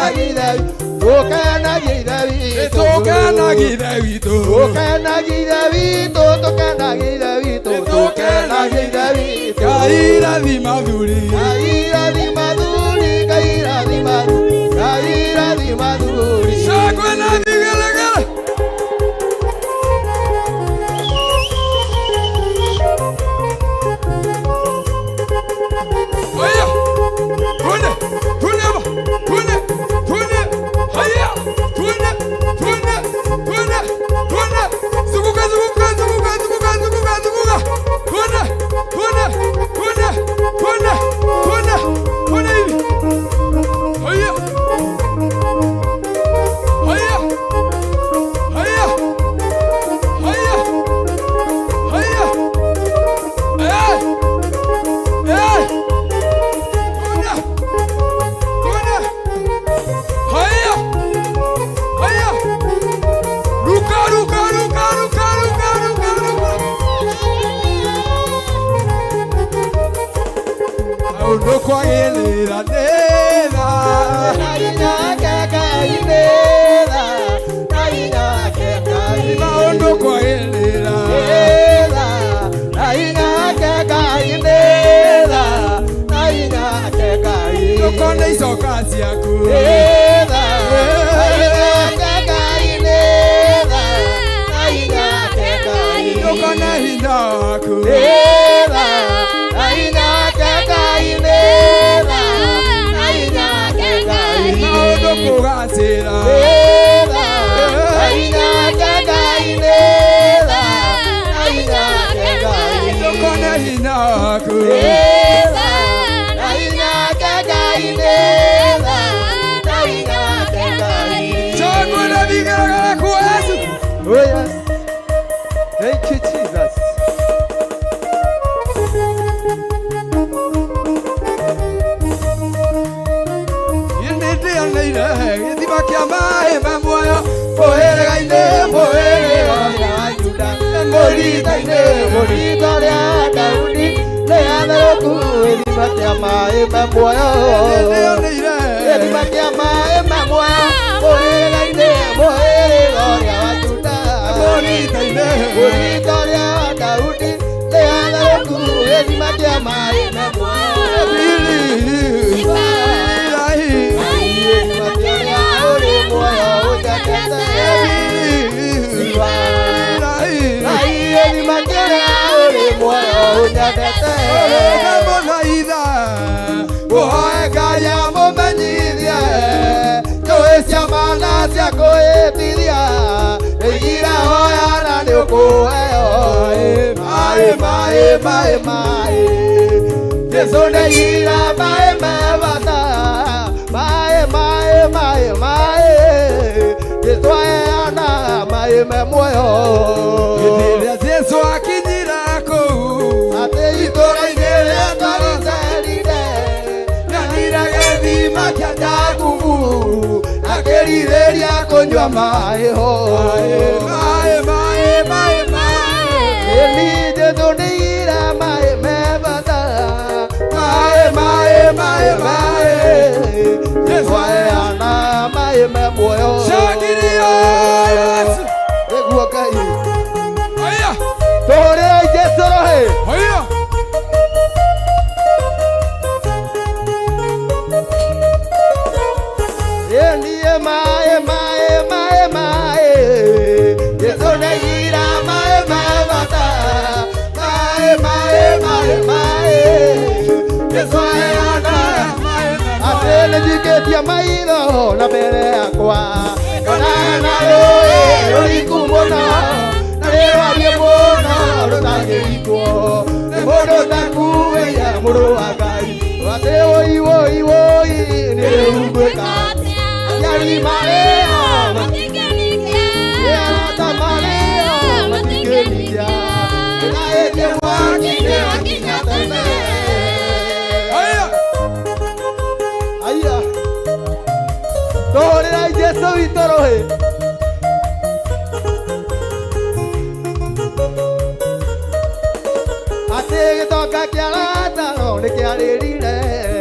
Speaker 2: Kĩarĩrire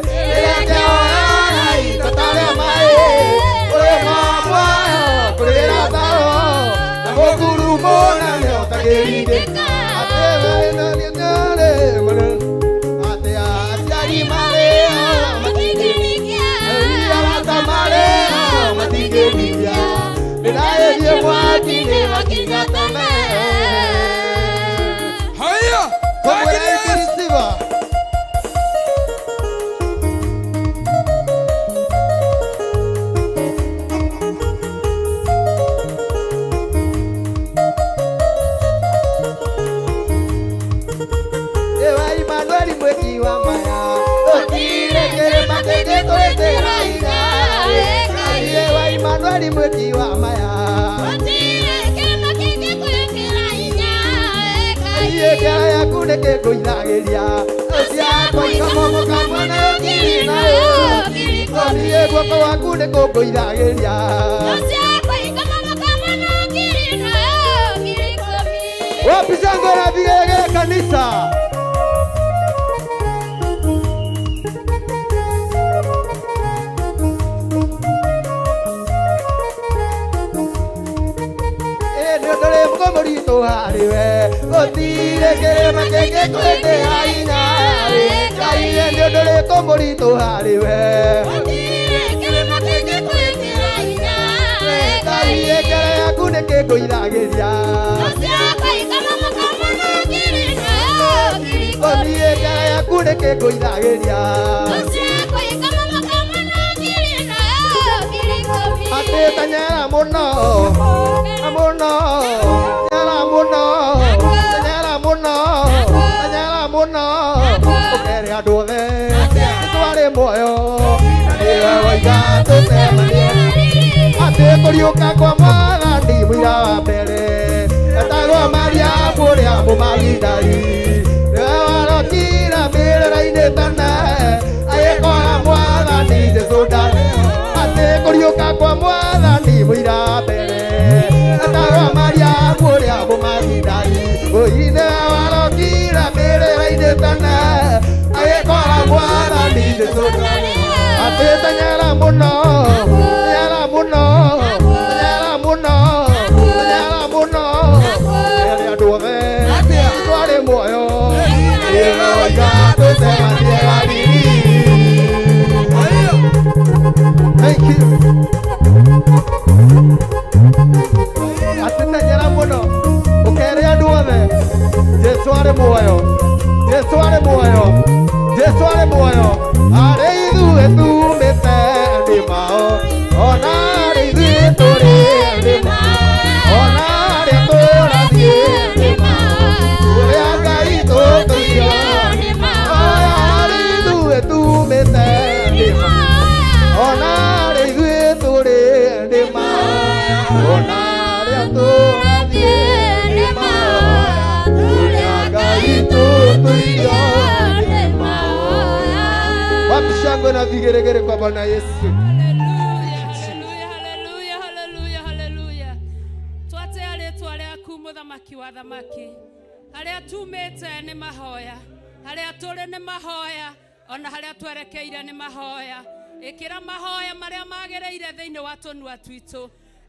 Speaker 2: rĩrĩa kĩoya indo ta rĩa maĩ. Matingĩringĩka atĩ atĩ aciari marĩ ho matingĩringĩka arata marĩ ho matingĩringĩka ndĩraĩrie mwaki-inĩ makinya tene.
Speaker 5: Haya.
Speaker 2: Kũmwĩra Ewa Emmanuel mweki wa maya Gũtirĩ kĩrĩma kĩngĩtwĩtĩra hinya Ewa Emmanuel mweki wa maya Iye kĩara yaku nĩkĩngũithagĩria Ciakwa ikamomoka mwena ũkiri na ũkiri guoko gwaku nĩkũngũithagĩria Wapi shangwe na vigelegele kanisa? Mũritũ harĩ we gũtirĩ kĩrĩma kĩngĩkwĩtĩra hinya Ngai nĩ ũndũ ũrĩkũ mũritũ harĩ we Ngai kĩara yaku nĩkĩngũithagĩria Gũthiĩ kĩara yaku nĩkĩngũithagĩria Atĩ tanyera mũno mũno tanyera mũno tanyera mũno tanyera mũno ũkere andũ othe twarĩ muoyo na nĩwe woiga tũcemanie atĩ kũriũka kwa Mwathani mũira wa mbere etagwo Mariamu ũrĩa Mũmagidali nĩwe warokire mbĩrĩra-inĩ tene agĩkora Mwathani Jesũ ndarĩ atĩ kũriũka kwa Mwathani mũira wa mbere etagwo Mariamu ũrĩa Mũmagidali ũi nĩwe warokire mbĩrĩra-inĩ tene agĩkora Mwathani Jesũ ndarĩ atĩ tanyera mũno tanyera mũno tanyera mũno tanyera mũno ere andũ othe twarĩ muoyo nĩwe woiga tũcemanie Galili. Thank you. Atĩ tanyera mũno ũkere andũ othe Jesũ arĩ muoyo Jesũ arĩ muoyo Jesũ arĩ muoyo arĩ ithuĩ tumĩte nĩ mao ona arĩ ithuĩ tũrĩ nĩ mao ona arĩa tũrathiĩ nĩ mao ũrĩa Ngai tũtũirio arĩ ithuĩ tumĩte nĩ mao ona arĩ ithuĩ tũrĩ nĩ mao ona arĩa tũrathiĩ nĩ mao ũrĩa Ngai tũtũirio nĩ mao. Wapi shangwe na vigeregere kwa Bwana Yesu?
Speaker 7: Haleluya, haleluya, haleluya, haleluya. Twatea rĩtwa rĩaku mũthamaki wa thamaki. Harĩa tumĩte nĩ mahoya, harĩa tũrĩ nĩ mahoya, ona harĩa twerekeire nĩ mahoya. Ĩkĩra mahoya marĩa magĩrĩire thĩinĩ wa tũnua twitũ.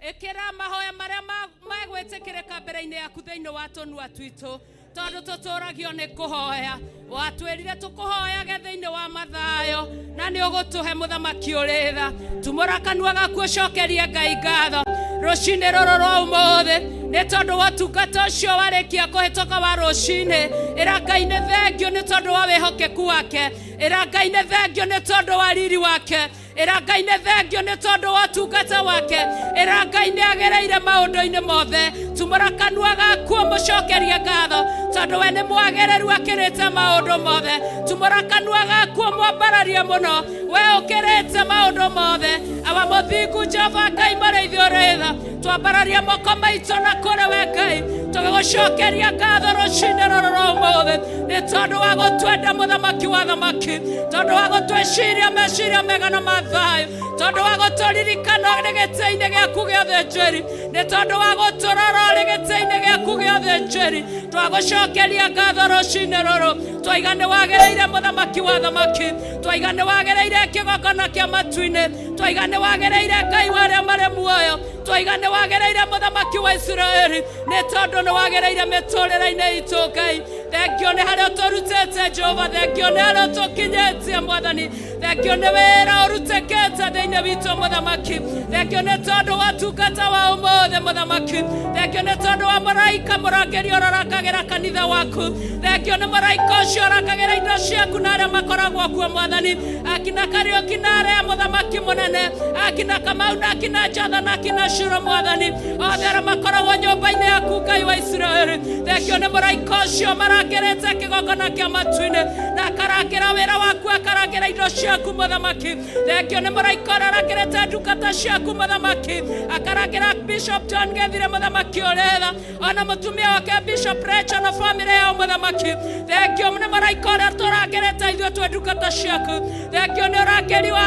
Speaker 7: Ĩkĩra mahoya marĩa magwĩtĩkĩrĩka mbere-inĩ yaku thĩinĩ wa tũnua twitũ. Tondũ tũtũragio nĩ kũhoya. Watwĩrire tũkũhoyage thĩinĩ wa mathayo na nĩ ũgũtũhe mũthamaki ũrĩ tha. Tumũra kanua gaku ũcokerie Ngai ngatho rũcinĩ rũrũ rwa ũmũthĩ nĩ tondũ wa ũtungata ũcio warĩkia kũhĩtũka wa rũcinĩ. Ĩra Ngai nĩ thengio nĩ tondũ wa wĩhokeku wake. Ĩra Ngai nĩ thengio nĩ tondũ wa riri wake. Ĩra Ngai nĩ thengio nĩ tondũ wa ũtungata wake. Ĩra Ngai nĩ agĩrĩire maũndũ-inĩ mothe. Tumũra kanua gaku ũmũcokerie ngatho tondũ we nĩ mwagĩrĩru akĩrĩte maũndũ mothe. Tumũra kanua gaku ũmwambararie mũno we ũkĩrĩte maũndũ mothe. Awa mũthingu Jehova Ngai mũrĩithi ũrĩ tha, twambararia moko maitũ na kũrĩ we Ngai tũgĩgũcokeria ngatho rũcinĩ rũrũ rwa ũmũthĩ nĩ tondũ wa gũtwenda mũthamaki wa thamaki, tondũ wa gũtwĩciria meciria mega na mathayo, tondũ wa gũtũririkana ũrĩ gĩtĩ-inĩ gĩaku gĩa ũthĩnjĩri, nĩ tondũ wa gũtũrora ũrĩ gĩtĩ-inĩ gĩaku gĩa ũthĩnjĩri. Twagũcokeria ngatho rũcinĩ rũrũ, twaiga nĩ wagĩrĩire mũthamaki wa thamaki, twaiga nĩ wagĩrĩire kĩgongona kĩa matu-inĩ, twaiga nĩ wagĩrĩire Ngai wa arĩa marĩ muoyo, twaiga nĩ wagĩrĩire mũthamaki wa Isiraeli, nĩ tondũ nĩ wagĩrĩire mĩtũrĩre-inĩ itũ Ngai. Thengio nĩ harĩa ũtũrutĩte Jehova, thengio nĩ harĩa ũtũkinyĩtie Mwathani, thengio nĩ wĩra ũrutĩkĩte thĩinĩ witũ mũthamaki, thengio nĩ tondũ wa tungata wa ũmũthĩ mũthamaki, thengio nĩ tondũ wa mũraika mũrangĩri ũrĩa ũrangagĩra kanitha waku, thengio nĩ mũraika ũcio ũrangagĩra indo ciaku na arĩa makoragwo kuo Mwathani, akina Kariũki na arĩa mũthamaki mũnene, akina Kamau na akina Jotha na akina Shuro Mwathani, othe arĩa makoragwo nyũmba-inĩ yaku Ngai wa Isiraeli, thengio nĩ mũraika ũcio marangĩrĩte kĩgongona kĩa matu-inĩ na akarangĩra wĩra waku, akarangĩra indo ciaku mũthamaki, thengio nĩ mũraika ũrĩa ũrangĩrĩte ndungata ciaku mũthamaki, akarangĩra Bishop John Gethire mũthamaki ũrĩa tha, ona mũtumia wake Bishop Rachel na famĩlĩ yao mũthamaki, thengio nĩ mũraika ũrĩa tũrangĩrĩte ithuĩ twĩ ndungata ciaku, thengio nĩ ũrangĩri wa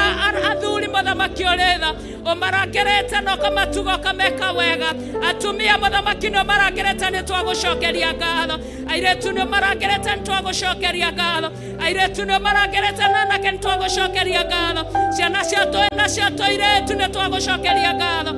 Speaker 7: athuri mũthamaki ũrĩ tha, ũmarangĩrĩte na ũkamatuga ũkameka wega, atumia mũthamaki nĩ ũmarangĩrĩte nĩ twagũcokeria ngatho, airĩtu nĩ ũmarangĩrĩte nĩ twagũcokeria ngatho, airĩtu nĩ ũmarangĩrĩte na anake nĩ twagũcokeria ngatho, ciana cia twana cia tũirĩtu nĩ twagũcokeria ngatho,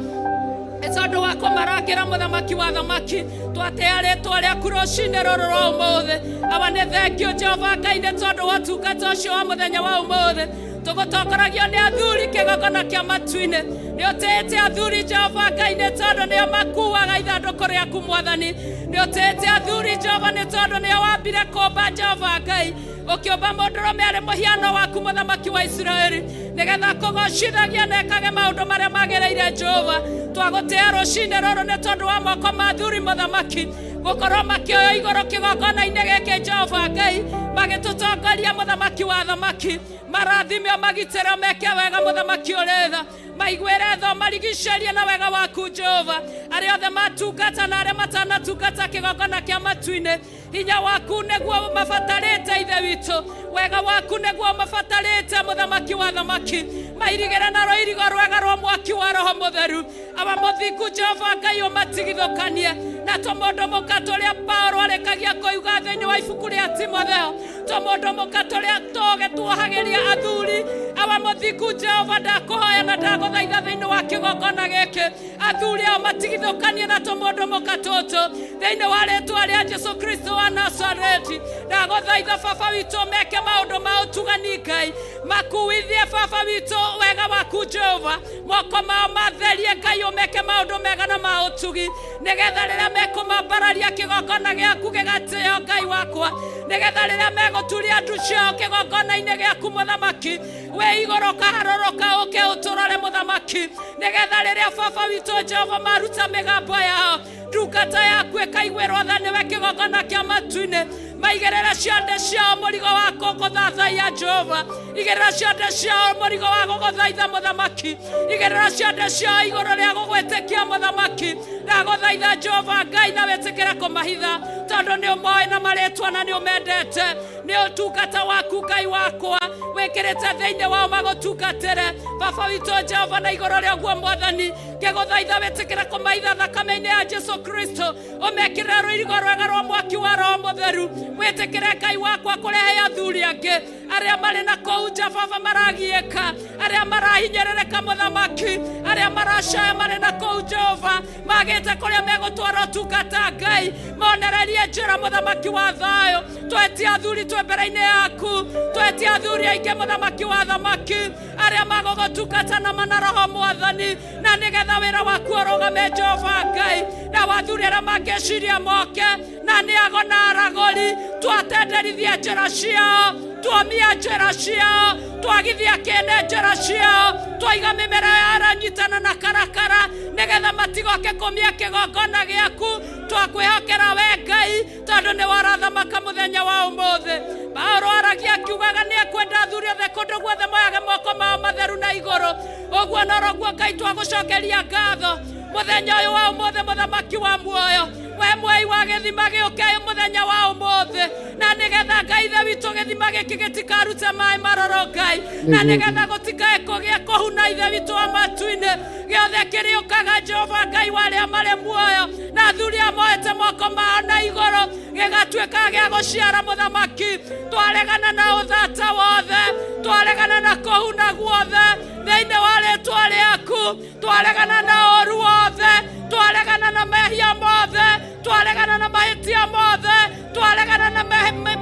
Speaker 7: nĩ tondũ wa kũmarangĩra mũthamaki wa thamaki, twatĩa rĩtwa rĩaku rũcinĩ rũrũ rwa ũmũthĩ. Awa nĩ thengio Jehova Ngai nĩ tondũ wa ũtungata ũcio wa mũthenya wa ũmũthĩ, tũgũtongoragio nĩ athuri kĩgongona kĩa matu-inĩ, nĩ ũtĩĩte athuri Jehova Ngai nĩ tondũ nĩo makuaga ithandũkũ rĩaku Mwathani, nĩ ũtĩĩte athuri Jehova nĩ tondũ nĩo wambire kũmba Jehova Ngai, ũkĩũmba mũndũrũme arĩ mũhiano waku mũthamaki wa Isiraeli, nĩgetha kũgocithagia na ekage maũndũ marĩa magĩrĩire Jehova. Twagũtĩa rũcinĩ rũrũ nĩ tondũ wa moko ma athuri mũthamaki gũkorwo makĩoywo igũrũ kĩgongona-inĩ gĩkĩ Jehova Ngai, magĩtũtongoria mũthamaki wa thamaki, marathime magitĩre meke wega mũthamaki ũrĩ tha, maiguĩre tha marigicĩrie na wega waku Jehova, arĩa othe matungata na arĩa matanatungata kĩgongona kĩa matu-inĩ, hinya waku nĩguo mabatarĩte Ithe witũ, wega waku nĩguo mabatarĩte mũthamaki wa thamaki, mairigĩre na rũirigo rwega rwa mwaki wa Roho Mũtheru. Awa mũthingu Jehova Ngai ũmatigithũkanie na tũmũndũ mũka tũrĩa Paulo arĩkagia kũiga thĩinĩ wa ibuku rĩa Timotheo, tũmũndũ mũka tũrĩa tũge tuohagĩria athuri. Awa mũthingu Jehova ndakũhoya na ndagũthaitha thĩinĩ wa kĩgongona gĩkĩ, athuri ao matigithũkanie na tũmũndũ mũka tũtũ thĩinĩ wa rĩtwa rĩa Jesu Kristo wa Nazareti. Ndagũthaitha baba witũ meke maũndũ ma ũtugani Ngai, makuithie baba witũ wega waku Jehova, moko mao matherie Ngai, ũmeke maũndũ mega na ma ũtugi, nĩgetha rĩrĩa mekũmambararia kĩgongona gĩaku gĩgatĩo Ngai wakwa, nĩgetha rĩrĩa megũturia ndu ciao kĩgongona-inĩ gĩaku mũthamaki, wĩ igũrũ kaharũrũka ũke ũtũrore mũthamaki, nĩgetha rĩrĩa baba witũ Jehova maruta mĩgambo yao, ndungata yaku ĩkaiguĩrwo tha nĩwe kĩgongona kĩa matu-inĩ, maigĩrĩre ciande ciao mũrigo wa gũgũthathaiya Jehova, igĩrĩra ciande ciao mũrigo wa gũgũthaitha mũthamaki, igĩrĩra ciande ciao igũrũ rĩa gũgwĩtĩkia mũthamaki. Ndagũthaitha Jehova Ngai na wĩtĩkĩre kũmahitha, tondũ nĩ ũmoĩ na marĩtwa na nĩ ũmendete, nĩ ũtungata waku Ngai wakwa wĩkĩrĩte thĩinĩ wao magũtungatĩre baba witũ Jehova, na igũrũ rĩa ũguo Mwathani ngĩgũthaitha wĩtĩkĩre kũmaitha thakame-inĩ ya Jesu Kristo, ũmekĩrĩre rũirigo rwega rwa mwaki wa Roho Mũtheru, wĩtĩkĩre Ngai wakwa kũrehe athuri angĩ arĩa marĩ na kũu nja baba maragiĩka, arĩa marahinyĩrĩrĩka mũthamaki, arĩa maracaya marĩ na kũu Jehova, magĩte kũrĩa megũtwara ũtungata Ngai, monererie njĩra mũthamaki wa thayũ. Twetie athuri twĩ mbere-inĩ yaku, twetie athuri aingĩ mũthamaki wa thamaki, arĩa magũgũtungata na mana roho Mwathani, na nĩgetha wĩra waku ũrũgame Jehova Ngai, na wathuri arĩa mangĩciria moke na nĩ ago na aragũri, twatenderithia njĩra ciao, tuomia njĩra ciao, twagithia kĩene njĩra ciao, twaiga mĩmera ya aranyitana na karakara, nĩgetha matigoke kũmia kĩgongona gĩaku. Twakwĩhokera we Ngai, tondũ nĩ warathamaka mũthenya wa ũmũthĩ. Paulo aragia akiugaga nĩ ekwenda athuri othe kũndũ guothe moyage moko mao matheru na igũrũ. Ũguo noroguo Ngai twagũcokeria ngatho mũthenya ũyũ wa ũmũthĩ, mũthamaki wa muoyo, we mwei wa gĩthima gĩũke mũthenya wa ũmũthĩ, na nĩgetha Ngai ithe witũ gĩthima gĩkĩ gĩtikarute maĩ maroro Ngai, na nĩgetha gũtikae kũgĩa kũhuna ithe witũ wa matu-inĩ gĩothe kĩrĩũkaga Jehova Ngai wa arĩa marĩ muoyo na athuri a moete moko mao na igũrũ gĩgatuĩka gĩa gũciara mũthamaki. Twaregana na ũthata wothe, twaregana na kũhuna guothe thĩinĩ wa rĩtwa rĩaku, twaregana na ũru wothe, twaregana na mehia mothe, twaregana na mahĩtia mothe, twaregana na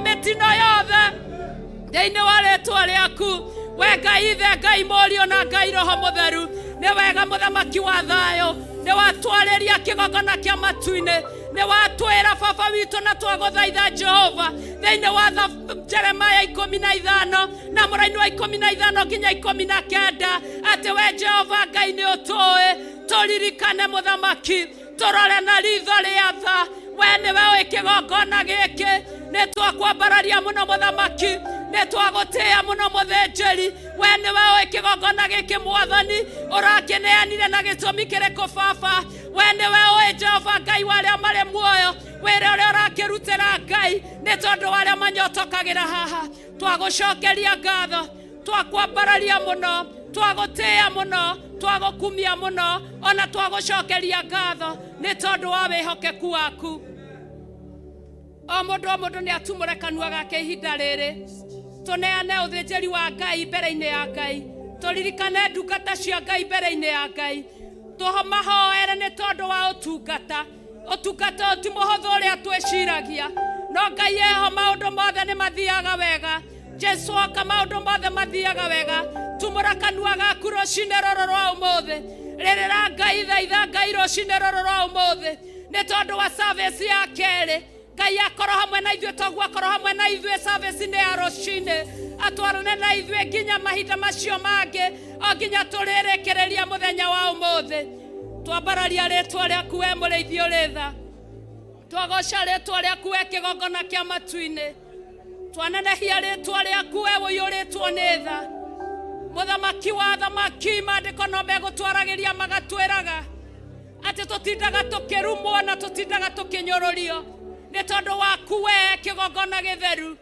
Speaker 7: mĩtino yothe thĩinĩ wa rĩtwa rĩaku. We Ngai Ithe, Ngai Mũriũ na Ngai Roho Mũtheru, nĩ wega mũthamaki wa thayũ, nĩ watwarĩria kĩgongona kĩa matu-inĩ, nĩ watwĩra baba witũ na twagũthaitha Jehova thĩinĩ wa Jeremaya 15 na mũraini wa 15 nginya 19 atĩ we Jehova Ngai nĩ ũtũĩ, tũririkane mũthamaki, tũrore na ritho rĩa tha. We nĩwe ũĩ kĩgongona gĩkĩ, nĩ twakwambararia mũno mũthamaki, nĩ twagũtĩĩa mũno mũthĩnjĩri. We nĩwe ũĩ kĩgongona gĩkĩ mwathani, ũrakĩneanire na gĩtũmi kĩrĩkũ baba? We nĩwe ũĩ Jehova Ngai wa arĩa marĩ muoyo, wĩra ũrĩa ũrakĩrutĩra Ngai nĩ tondũ wa arĩa manyotokagĩra haha. Twagũcokeria ngatho, twakwambararia mũno, twagũtĩĩa mũno, twagũkumia mũno, ona twagũcokeria ngatho nĩ tondũ wa wĩhokeku waku. O mũndũ o mũndũ nĩ atumũre kanua gake ihinda rĩrĩ, tũneane ũthĩnjĩri wa Ngai mbere-inĩ ya Ngai, tũririkane ndungata cia Ngai mbere-inĩ ya Ngai, tũmahoere nĩ tondũ wa ũtungata. Ũtungata ũyũ ti mũhũthũ ũrĩa twĩciragia, no Ngai eho maũndũ mothe nĩ mathiaga wega. Jesu oka maũndũ mothe mathiaga wega. Tumũra kanua gaku rũcinĩ rũrũ rwa ũmũthĩ, rĩrĩra Ngai, thaitha Ngai rũcinĩ rũrũ rwa ũmũthĩ nĩ tondũ wa service ya kerĩ. Ngai akorwo hamwe na ithuĩ toguo akorwo hamwe na ithuĩ service-inĩ ya rũcinĩ, atwarane na ithuĩ nginya mahinda macio mangĩ, o nginya tũrĩrĩkĩrĩria mũthenya wa ũmũthĩ. Twambararia rĩtwa rĩaku we mũrĩithi ũrĩ tha, twagoca rĩtwa rĩaku we kĩgongona kĩa matu-inĩ, twanenehia rĩtwa rĩaku we ũiyũrĩtwo nĩ tha. Mũthamaki wa thamaki, maandĩko no megũtwaragĩria magatwĩraga atĩ tũtindaga tũkĩrumwo na tũtindaga tũkĩnyũrũrio nĩ tondũ waku we kĩgongona gĩtheru.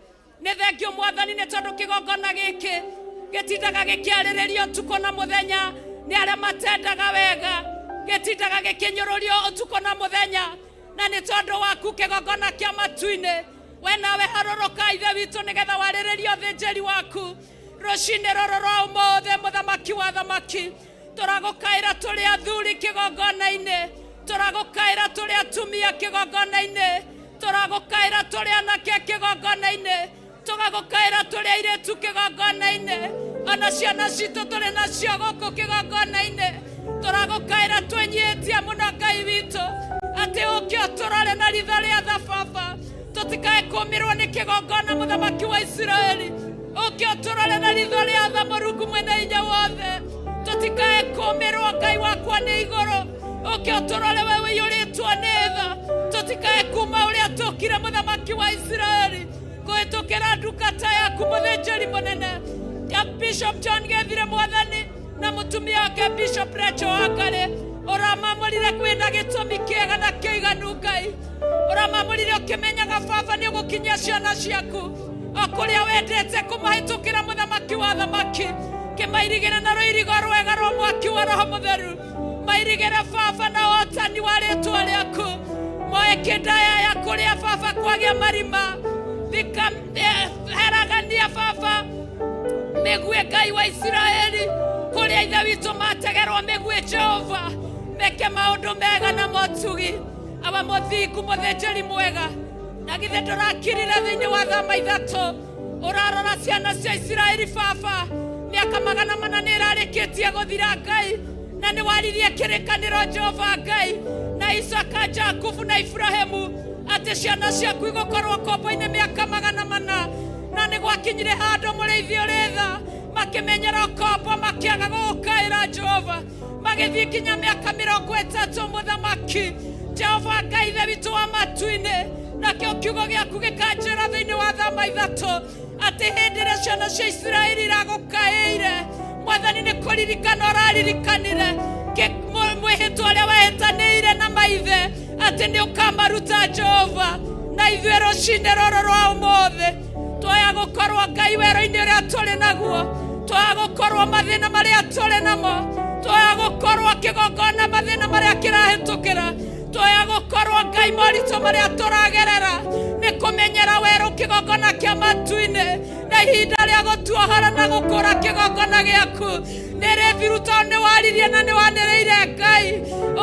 Speaker 7: Nĩ thengio mwathani nĩ tondũ kĩgongona gĩkĩ gĩtindaga gĩkĩarĩrĩrio ũtukũ na mũthenya nĩ arĩa matendaga wega, gĩtindaga gĩkĩnyũrũrio ũtukũ na mũthenya, na nĩ tondũ waku kĩgongona kĩa matu-inĩ. We nawe harũrũka ithe witũ nĩgetha warĩrĩrie ũthĩnjĩri waku rũcinĩ rũrũ rwa ũmũthĩ. Mũthamaki wa thamaki, tũragũkaĩra tũrĩ athuri kĩgongona-inĩ, tũragũkaĩra tũrĩ atumia kĩgongona-inĩ, tũragũkaĩra tũrĩ anake kĩgongona-inĩ, tũgagũkaĩra tũrĩ airĩtu kĩgongona-inĩ, ona ciana citũ tũrĩ nacio gũkũ kĩgongona-inĩ. Tũragũkaĩra twĩnyihĩtie mũno Ngai witũ atĩ ũke ũtũrore na ritho rĩa tha baba, tũtikae kũmĩrwo nĩ kĩgongona mũthamaki wa Isiraeli. Ũke ũtũrore na ritho rĩa tha Mũrungu mwene hinya wothe, tũtikae kũmĩrwo Ngai wakwa nĩ igũrũ. Ũke ũtũrore we ũiyũrĩtwo nĩ tha, tũtikae kuma ũrĩa tũkire mũthamaki wa Isiraeli kũhĩtũkĩra ndungata yaku mũthĩnjĩri mũnene ya Bishop John Gethire mwathani na mũtumia wake Bishop Rachel Wangari. Ũramamũrire kwĩna gĩtũmi kĩega na kĩiganu Ngai, ũramamũrire ũkĩmenyaga baba nĩ ũgũkinyia ciana ciaku o kũrĩa wendete kũmahĩtũkĩra mũthamaki wa thamaki. Kĩmairigĩre na rũirigo rwega rwa mwaki wa Roho Mũtheru, mairigĩre baba na ũhotani wa rĩtwa rĩaku, moe kĩndaya ya kũrĩa baba kwagĩa marima, thika heragania baba mĩguĩ Ngai wa Isiraeli kũrĩa ithe witũ mategerwo mĩguĩ. Jehova meke maũndũ mega na motugi, awa mũthingu mũthĩnjĩri mwega, na githĩ ndũrakirire thĩinĩ wa thama ithatũ ũrarora ciana cia Isiraeli baba, mĩaka 400 nĩ ĩrarĩkĩtie gũthira Ngai, na nĩ waririe kĩrĩkanĩro Jehova Ngai na Isaka, Jakubu na Ibrahimu atĩ ciana ciaku igũkorwo ngombo-inĩ mĩaka 400, na nĩ gwakinyire handũ mũrĩithi ũrĩ tha makĩmenyera ũkombo makĩaga gũgũkaĩra Jehova, magĩthiĩ nginya mĩaka 30 mũthamaki Jehova Ngai ithe witũ wa matu-inĩ. Nakĩo kiugo gĩaku gĩkanjĩra thĩinĩ wa thama ithatũ atĩ hĩndĩ ĩrĩa ciana cia Isiraeli iragũkaĩire, Mwathani nĩ kũririkana ũraririkanire mwĩhĩtwa ũrĩa wehĩtanĩire na maithe atĩ nĩ ũkamaruta Jehova. Na ithuĩ rũcinĩ rũrũ rwa ũmũthĩ twaya gũkorwo Ngai werũ-inĩ ũrĩa tũrĩ naguo, twaya gũkorwo mathĩna marĩa tũrĩ namo, twaya gũkorwo kĩgongona mathĩna marĩa kĩrahĩtũkĩra, twaya gũkorwo Ngai moritũ marĩa tũragerera nĩ kũmenyera werũ kĩgongona kĩa matu-inĩ na ihinda rĩa gũtuohora na gũkũra kĩgongona gĩaku nĩ rĩthiru tondũ nĩ waririe na nĩ wanĩrĩire Ngai.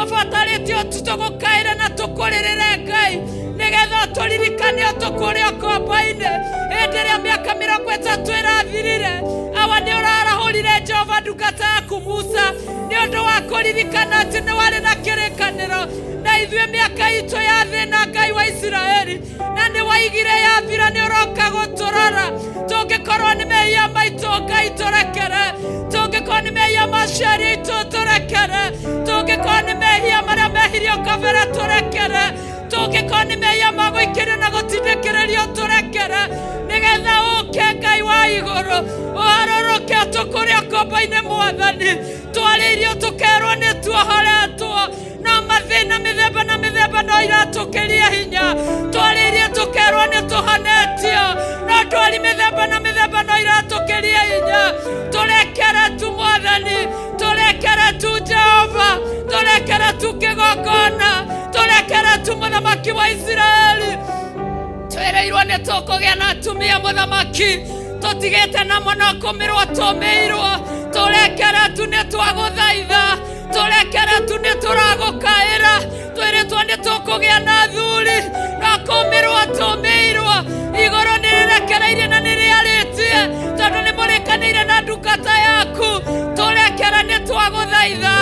Speaker 7: Ũbatarĩtio tu tũgũkaĩre na tũkũrĩrĩre Ngai nĩgetha tũririkane ũtũkũrĩ ũkombo-inĩ hĩndĩ ĩrĩa mĩaka 30 ĩrathirire. Awa nĩ ũrarahũrire Jehova ndungata yaku Musa nĩ ũndũ wa kũririkana atĩ nĩ warĩ na kĩrĩkanĩro na ithuĩ mĩaka itũ ya thĩna Ngai wa Isiraeli, na nĩ waigire yathira nĩ ũroka gũtũrora. Tũngĩkorwo nĩ mehia maitũ Ngai tũrekere, tũngĩkorwo nĩ mehia ma aciari aitũ tũrekere, tũngĩkorwo nĩ mehia marĩa mehirio kabere tũrekere, tũngĩkorwo nĩ mehia ma gũikĩrio na gũtindĩkĩrĩrio tũrekere, nĩgetha ũke Ngai wa igũrũ ũharũrũke ũtũkũre ũkombo-inĩ. Mwathani, twarĩirio tũkerwo nĩ tuohoretwo no mathĩna mĩthemba na mĩthemba no iratũkĩria hinya. Twarĩirie tũkerwo nĩ tũhonetio no ndwari mĩthemba na mĩthemba no iratũkĩria hinya. Tũrekere tu Mwathani, tũrekere tu Jehova, tũrekere tu kĩgongona, tũrekere tu Mũthamaki wa Isiraeli. Twĩrĩirwo nĩ tũkũgĩa na atumia mũthamaki, tũtigĩte namo no kũmĩrwo tũmĩirwo. Tũrekere tu nĩ twagũthaitha, tũrekere tu nĩ tũragũkaĩra. Twĩrĩtwo nĩ tũkũgĩa na athuri no kũmĩrwo tũmĩirwo. Igũrũ nĩ rĩrekereirie na nĩ rĩarĩtie tondũ nĩ mũrĩkanĩire na ndungata yaku. Tũrekere nĩ twagũthaitha,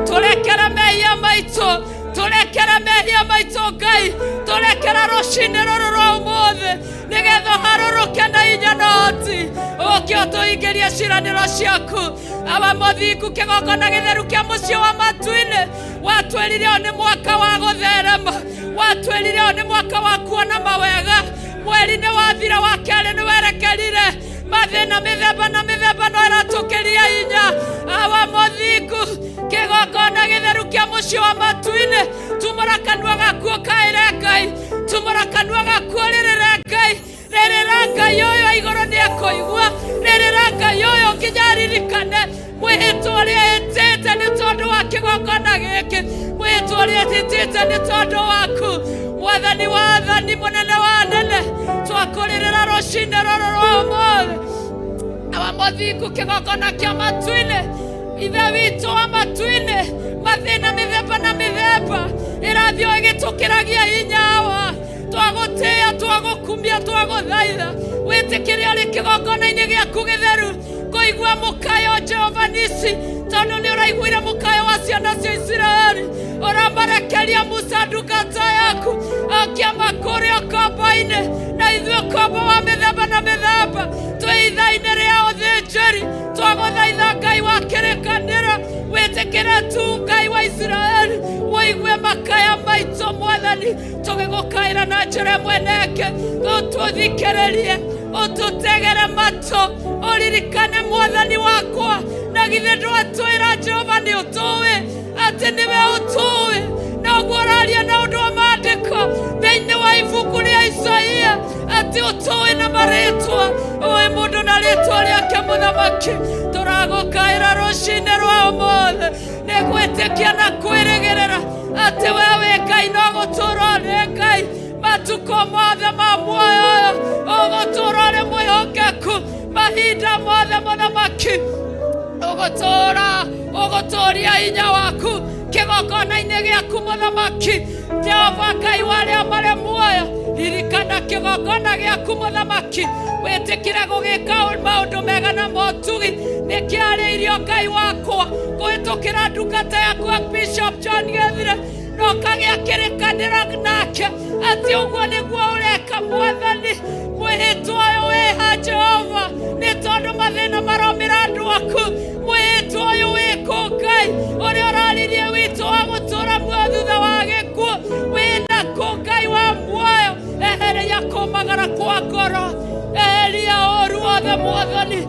Speaker 7: tũrekere mehia maitũ, tũrekere mehia maitũ Ngai, tũrekere rũcinĩ rũrũ rwa ũmũthĩ nĩgetha ũharũrũke na hinya na ũhoti ũke ũtũhingĩrie ciĩranĩro ciaku. Awa mũthingu, kĩgongona gĩtheru kĩa mũciĩ wa matu-inĩ, watwĩrire ũyũ nĩ mwaka wa gũtherema, watwĩrire ũyũ nĩ mwaka wa kuona mawega. Mweri nĩ wathira, wa kerĩ nĩ werekerire, mathĩna mĩthemba na mĩthemba no ĩratũkĩria hinya. Awa mũthingu, kĩgongona gĩtheru kĩa mũciĩ wa matu-inĩ, tumũra kanua gaku ũkaĩre Ngai, tumũra kanua gaku ũrĩrĩre Ngai. Rĩrĩra Ngai ũyũ igũrũ nĩ ekũigua, rĩrĩra Ngai ũyũ nginya aririkane mwĩhĩtwa ũrĩa ĩtĩte nĩ tondũ wa kĩgongona gĩkĩ, mwĩhĩtwa ũrĩa ĩtĩte nĩ tondũ waku. Mwathani wa athani, mũnene wa anene, twakũrĩrĩra rũcinĩ rũrũ rwa ũmũthĩ. Awa mũthingu, kĩgongona kĩa matu-inĩ, ithe witũ wa matu-inĩ, mathĩna mĩthemba na mĩthemba ĩrathiĩ o ĩgĩtũkĩragia hinyawa. Twagũtĩĩa, twagũkumia, twagũthaitha, wĩtĩkĩre ũrĩ kĩgongona-inĩ gĩaku gĩtheru kũigua mũkayo Jehova nisi, tondũ nĩ ũraiguire mũkayo wa ciana cia Isiraeli. Ũramarekeria Musa ndungata yaku akĩamakũrĩ ũkombo-inĩ, na ithuĩ ũkombo wa mĩthemba na mĩthemba twĩ ithaa-inĩ rĩa ũthĩnjĩri. Twagũthaitha Ngai wa kĩrĩkanĩro, wĩtĩkĩre tu Ngai wa Isiraeli ũigue makaya maitũ Mwathani, tũgĩgũkaĩra na njĩra ĩmwe na ĩngĩ. Ũtũthikĩrĩrie, ũtũtegere matũ, ũririkane Mwathani wakwa. Na githĩ ndwatwĩra Jehova nĩ ũtũĩ atĩ nĩwe ũtũĩ, na ũguo ũraria na ũndũ wa maandĩko thĩinĩ wa ibuku rĩa Isaia atĩ ũtũĩ na marĩtwa, ũĩ mũndũ na rĩtwa rĩake. Mũthamaki, tũragũkaĩra rũcinĩ rwa ũmũthĩ nĩ gwĩtĩkia na kwĩrĩgĩrĩra atĩ we wĩ Ngai no gũtũũra ũrĩ Ngai matukũ mothe ma muoyo ũyũ, ũgũtũũra ũrĩ mwĩhokeku mahinda mothe. Mũthamaki, ũgũtũũra ũgũtũũria hinya waku kĩgongona-inĩ gĩaku. Mũthamaki Jehova Ngai wa arĩa marĩ muoyo, ririkana kĩgongona gĩaku. Mũthamaki, wĩtĩkĩre gũgĩka maũndũ mega na motugi. Nĩkĩarĩirio Ngai wakwa kũhĩtũkĩra ndungata yaku Bishop John Gethire, na ũkagĩa kĩrĩkanĩro nake atĩ ũguo nĩguo ũreka. Mwathani, mwĩhĩtwa ũyũ wĩha Jehova nĩ tondũ mathĩna maromĩra andũ aku. Mwĩhĩtwa ũyũ wĩkũ Ngai ũrĩa ũraririe witũ wa gũtũũra muoyo thutha wa gĩkuũ wĩna kũ Ngai wa muoyo? kũmagara kwa ngoro eheria ũru wothe mwathani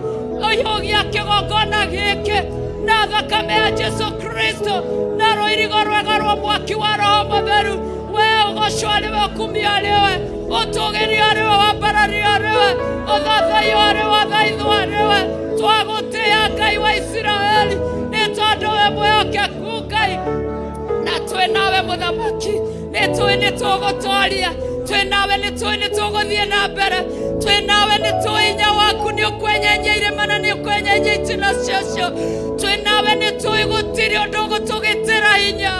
Speaker 7: ũihũgia kĩgongona gĩkĩ na thakame ya Jesu Kristo na rũirigo rwega rwa mwaki wa Roho Mũtheru we ũgocwo arĩwe ũkumio arĩwe ũtũgĩrio arĩwe wambarario arĩwe ũthathaiyo arĩwe ũthaithwo arĩwe twagũtĩĩa Ngai wa Isiraeli nĩ tondũ we mwĩhokeku Ngai na twĩ nawe mũthamaki nĩ tũĩ nĩ tũgũtoria twĩ nawe nĩ tũĩ nĩ tũgũthiĩ na mbere twĩ nawe nĩ tũĩ hinya waku nĩ ũkwenyenyia irĩma na nĩ ũkwenyenyia itina ciacio twĩ nawe nĩ tũĩ gũtirĩ ũndũ ũgũtũgĩtĩra hinya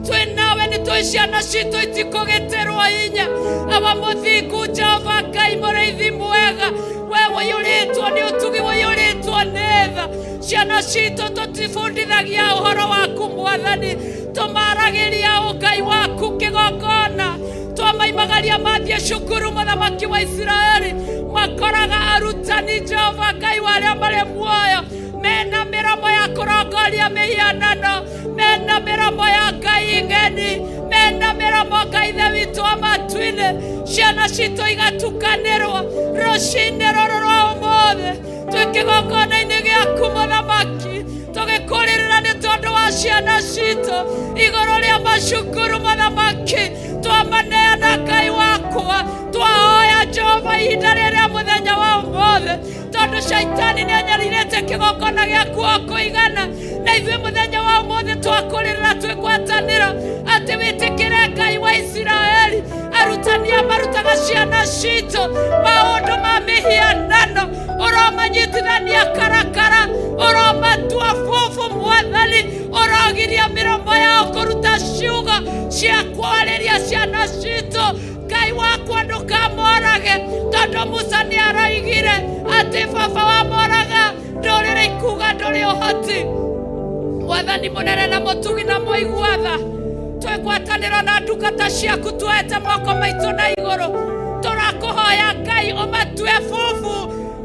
Speaker 7: twĩ nawe nĩ tũĩ ciana citũ itikũgĩtĩrwo hinya awa mũthingu Jehova Ngai mũrĩithi mwega we ũiyũrĩtwo nĩ ũtugi ũiyũrĩtwo nĩ tha ciana citũ tũtibundithagia ũhoro waku mwathani tũmaragĩria ũngai waku kĩgongona twamaimagaria mathiĩ cukuru mũthamaki wa Isiraeli makoraga arutani Jehova Ngai wa arĩa marĩ muoyo mena mĩromo ya kũrongoria mĩhianano mena mĩromo ya ngai ng'eni mena mĩromo Ngai ithe witũ wa matu-inĩ ciana citũ igatukanĩrwo rũcinĩ rũrũ rwa ũmũthĩ twĩ kĩgongona-inĩ gĩaku mũthamaki tũgĩkũrĩrĩra nĩ tondũ wa ciana citũ igũrũ rĩa macukuru mũthamaki twamaneana Ngai wakwa twahoya Jehova ihinda rĩrĩa mũthenya wa ũmũthĩ tondũ shaitani nĩ anyarirĩte kĩgongona gĩaku o kũigana na ithuĩ mũthenya wa ũmũthĩ twakũrĩrĩra twĩgwatanĩro atĩ wĩtĩkĩre Ngai wa Isiraeli arutani aya marutaga ciana citũ maũndũ ma mĩhianano ũromanyitithania karakara ũromatua bubu mwathani ũrogiria mĩromo yao kũruta ciugo cia kwarĩria ciana citũ Ngai wakwa ndũkamorage tondũ Musa nĩ araigire atĩ baba wamoraga ndũrĩrĩ ikuga ndũrĩ ũhoti mwathani mũnene na mũtugi na mũigua tha twĩgwatanĩro na ndungata ciaku tuoete moko maitũ na igũrũ tũrakũhoya Ngai ũmatue bubu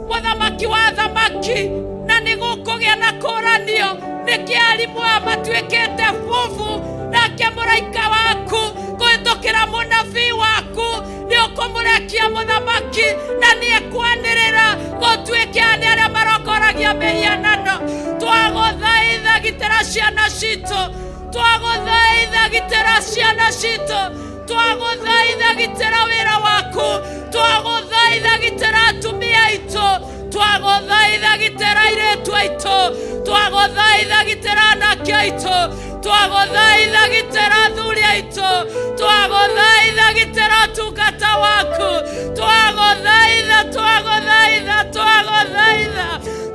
Speaker 7: mũthamaki wa thamaki na nĩ gũkũgĩa na kũranio nĩkĩ arimũ aya matuĩkĩte bubu nake mũraika waku kũhĩtũkĩra mũnabii waku nĩ ũkũmũrekia mũthamaki na nĩ ekwanĩrĩra gũtuĩke nĩ arĩa marongoragia mĩhianano twagũthaitha gitĩra ciana citũ twagũthaitha gitĩra ciana citũ twagũthaitha gitĩra wĩra waku twagũthaitha gitĩra atumia aitũ twagũthaitha gitĩra airĩtu aitũ twagũthaitha gitĩra anake aitũ twagũthaitha gitĩra athuri aitũ twagũthaitha gitĩra ũtungata waku twagũthaitha twagũthaitha twagũthaitha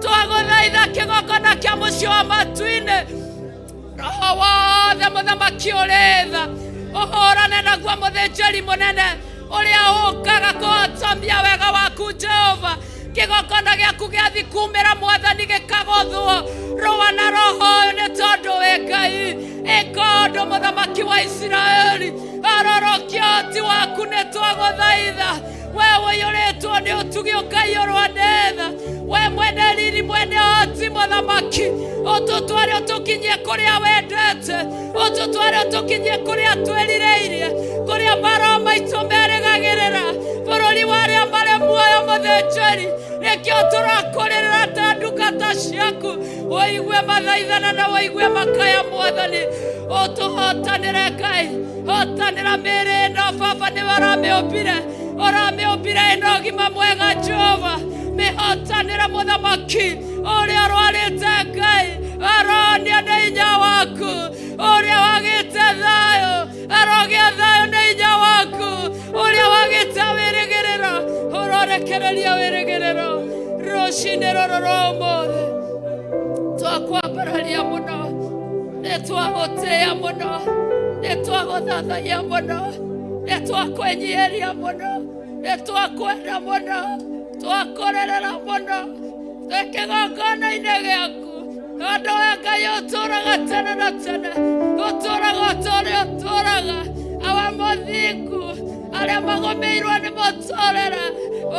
Speaker 7: twagũthaitha kĩgongona kĩa mũciĩ wa matu-inĩ roho wothe mũthamaki ũrĩ tha ũhũrane naguo mũthĩnjĩri mũnene ũrĩa ũkaga kũhotomia wega waku Jehova kĩgongona gĩaku gĩathi kumĩra mwathani gĩkagũthwo rũa na roho ũyũ nĩ tondũ wĩ Ngai ĩka ũndũ mũthamaki wa Isiraeli arorokia ũhoti waku nĩ twagũthaitha we ũiyũrĩtwo nĩ ũtugi ũkaiyũrwo nĩ tha we mwene riri mwene ũhoti mũthamaki ũtũtware ũtũkinyie kũrĩa wendete ũtũtware ũtũkinyie kũrĩa twĩrirĩirie kũrĩa maroho maitũ merĩgagĩrĩra bũrũri wa arĩa marĩ muoyo mũthĩnjĩri nĩkĩo tũrakũrĩrĩra ta ndungata ciaku ũigue mathaithana na ũigue makaya mwathani ũtũhotanĩre Ngai hotanĩra mĩĩrĩ ĩno baba nĩwe ũramĩũmbire ũramĩũmbire ĩno ũgima mwega Jehova mĩhotanĩre mũthamaki ũrĩa ũrwarĩte Ngai aronia nĩ hinya waku ũrĩa wagĩte thayũ arogĩa thayũ nĩ hinya waku ũrĩa wagĩte wĩrĩgĩrĩro ũrorekereria wĩrĩgĩrĩro rũcinĩ rũrũ rwa ũmũthĩ twakwambararia mũno nĩ twagũtĩĩa mũno nĩ twagũthathaiya mũno nĩ twakwĩnyihĩria mũno nĩ twakwenda mũno twakũrĩrĩra mũno twĩ kĩgongona-inĩ gĩaku tondũ we Ngai ũtũũraga tene na tene ũtũũraga o ta ũrĩa ũtũũraga awa mũthingu arĩa magũmĩirwo nĩ mũtũũrĩre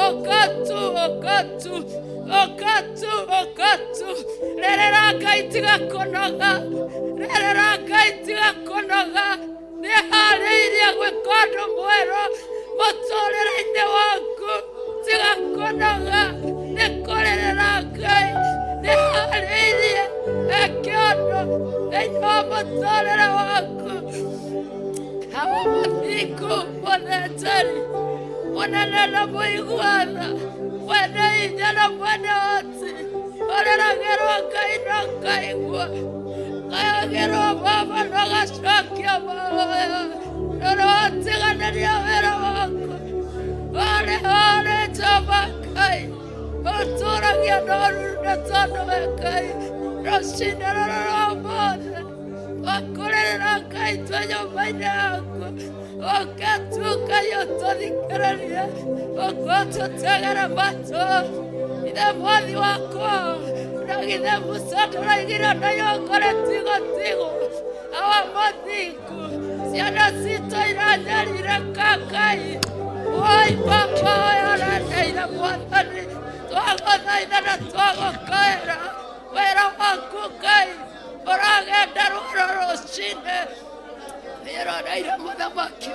Speaker 7: ũkatu ũkatu ũkatu ũkatu rĩrĩra Ngai tiga kũnoga rĩrĩra Ngai tiga kũnoga nĩ harĩirie gwĩka ũndũ mwerũ Mũtũrĩre-inĩ waku tiga kũnoga nĩ kũrĩrĩra Ngai nĩ harĩirie eke ũndũ thĩinĩ wa mũtũrĩre waku. Awa mũthingu mũthĩnjĩri mũnene na mũiguana mwene hinya na mwene ũhoti ũrĩragĩrwo Ngai na ũkaigua kayagĩrwo Baba na ũgacokia mahoya nĩ watiganĩria wĩra waku warĩ harĩ Jehova Ngai ũtũragia na ũruru nĩ tondũ we Ngai rũcinĩ rũrũ rwa ũmũthĩ wakũrĩrĩra Ngai twĩ nyũmba-inĩ yaku ũke tu Ngai ũtũthikĩrĩrie ũke ũtũtegere matũ ithe mwathi wakwa na githe Musa ndũraigire na yongore tigo tigo awa mũthingu ciana citũ iranyarirĩka Ngai woi Baba ũyũ ũreneire Mwathani twagũthaitha na twagũkaĩra wĩra waku Ngai ũragenda rũrũ rũcinĩ wĩroreire mũthamaki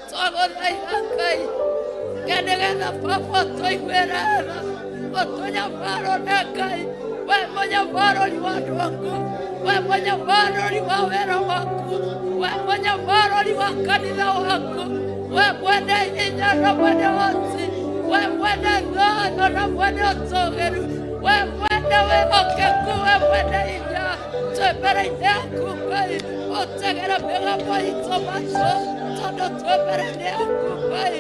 Speaker 7: twagũthaitha Ngai ke nĩgetha Baba ũtũiguĩre tha ũtũnyamarũre Ngai we mũnyamarũri wa andũ aku we mũnyamarũri wa wĩra waku we mũnyamarũri wa kanitha waku we mwene hinya na mwene ũhoti we mwene thayũ na mwene ũtũgĩru we mwene wĩhokeku we mwene hinya twĩ mbere-inĩ yaku Ngai ũtegere mĩgambo itũ matũ tondũ twĩ mbere-inĩ yaku Ngai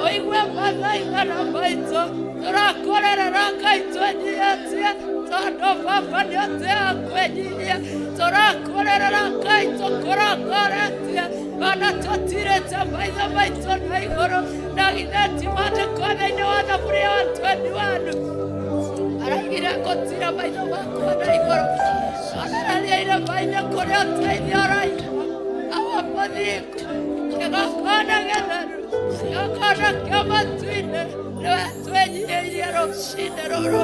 Speaker 7: ũigue mathaithana maitũ tũrakũrĩrĩra Ngai twĩnyihĩtie tondũ Baba nĩ ũtĩaga kwĩnyihia tũrakũrĩrĩra Ngai tũkũrongoretie ona tũtirĩte maitho maitũ na igũrũ na githĩ ti maandĩko thĩinĩ wa Thaburi ya 21 araigire gũtira maitho makwa na igũrũ onereria irĩma-inĩ kũrĩa ũteithio ũraima awa mũthingu kĩgongona gĩtheru kĩgongona kĩa matu-inĩ nĩwe twĩnyihĩirie rũcinĩ rũrũ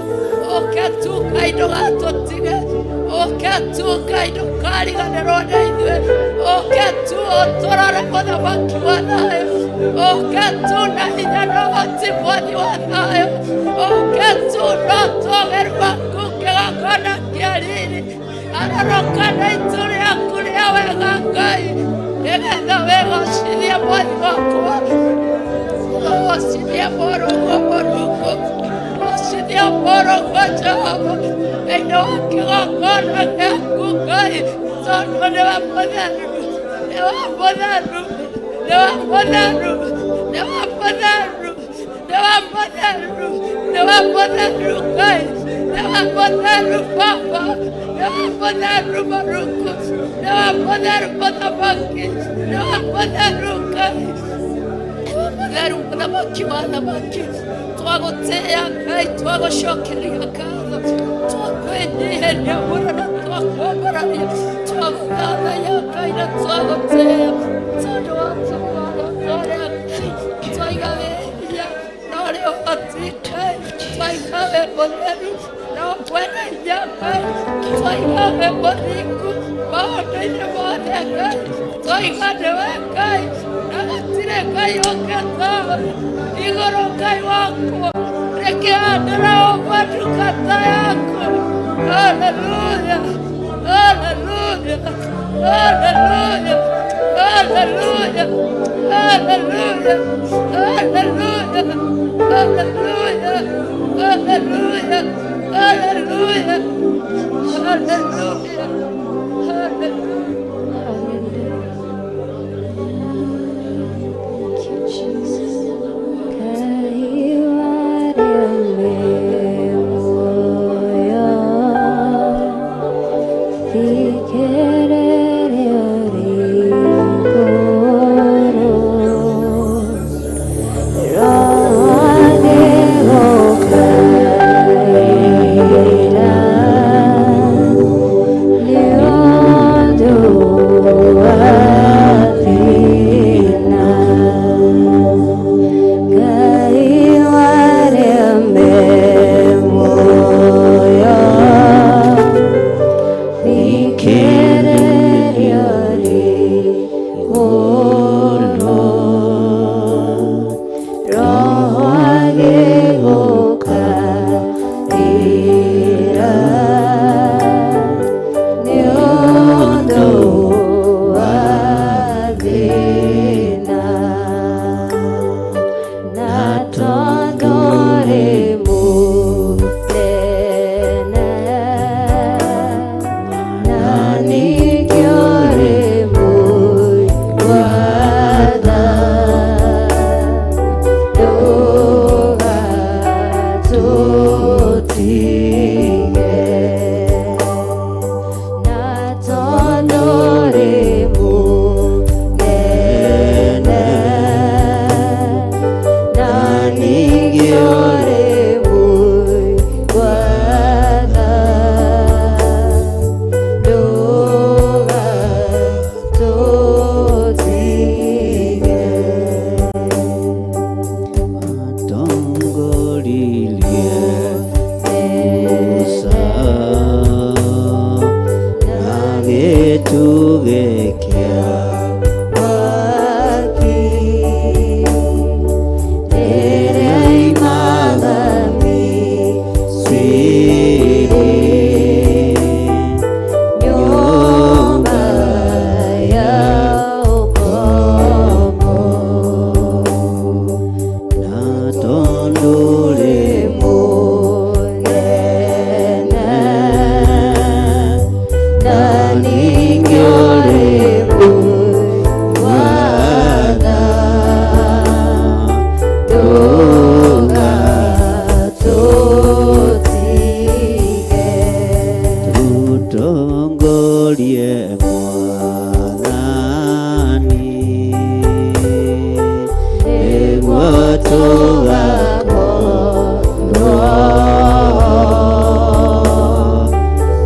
Speaker 7: ũke tu Ngai ndũgatũtige ũke tu Ngai ndũkariganĩrwo nĩ ithuĩ ũke tu ũtũrore mũthamaki wa thayũ ũke tu na hinya na ũhoti mwathi wa thayũ ũke tu na ũtũgĩru waku kĩgongona kĩa riri aroroka na itu rĩaku rĩa wega Ngai nĩgetha wĩgocithie mwathi wakwa ũgocithie mũrũguo mũrungu ũgocithie mũrũguo Jehova thĩinĩ wa kĩgongona gĩaku Ngai tondũ nĩwe mũtheru nĩwe mũtheru nĩwe mũtheru nĩwe mũtheru nĩwe mũtheru nĩwe mũtheru Ngai nĩwe mũtheru Baba nĩwe mũtheru mũrungu nĩwe mũtheru mũthamaki nĩwe mũtheru Ngai mũtheru mũthamaki wa thamaki twagũtĩĩa Ngai twagũcokeria ngatho twakwĩnyihĩria mũno na twakwambararia twagũthathaiya Ngai na twagũtĩĩa tondũ wa tũmwana Ngai twaiga wĩhia na ũrĩ ũhoti Ngai twaiga wĩ mũtheru na mwene hinya Ngai twaiga wĩ mũthingu maũndũ-inĩ mothe Ngai twaiga nĩwe Ngai na gũtirĩ Ngai ũngĩ tawe igũrũ Ngai wakwa rĩkĩhandĩra ũmwe ndungata yaku haleluya haleluya haleluya haleluya haleluya haleluya haleluya haleluya haleluya haleluya haleluya.
Speaker 8: Thank you, Jesus. Gĩtugĩ kĩa
Speaker 9: mwaki rĩrĩa imaga Misiri nyũmba ya ũkombo
Speaker 8: na tondũ rĩ
Speaker 9: mũnene na ningĩ ũrĩ mũigana ndũgatũtige
Speaker 8: tũtongorie Mwathani nĩguo tũgakorwo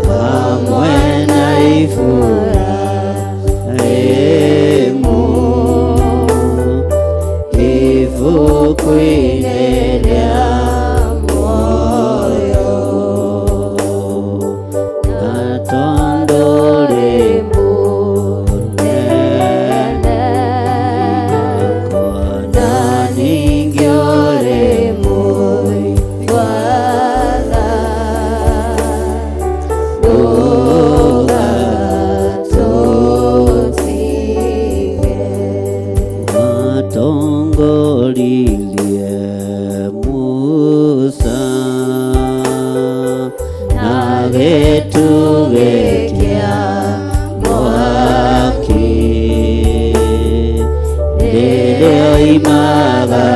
Speaker 8: hamwe na Iburahĩmu ibuku-inĩ rĩa muoyo na tondũ rĩ
Speaker 9: mũnene
Speaker 8: na ningĩ ũrĩ
Speaker 9: mũigana ndũgatũtige
Speaker 8: watongoririe Musa na gĩtugĩ kĩa mwaki rĩrĩa oimaga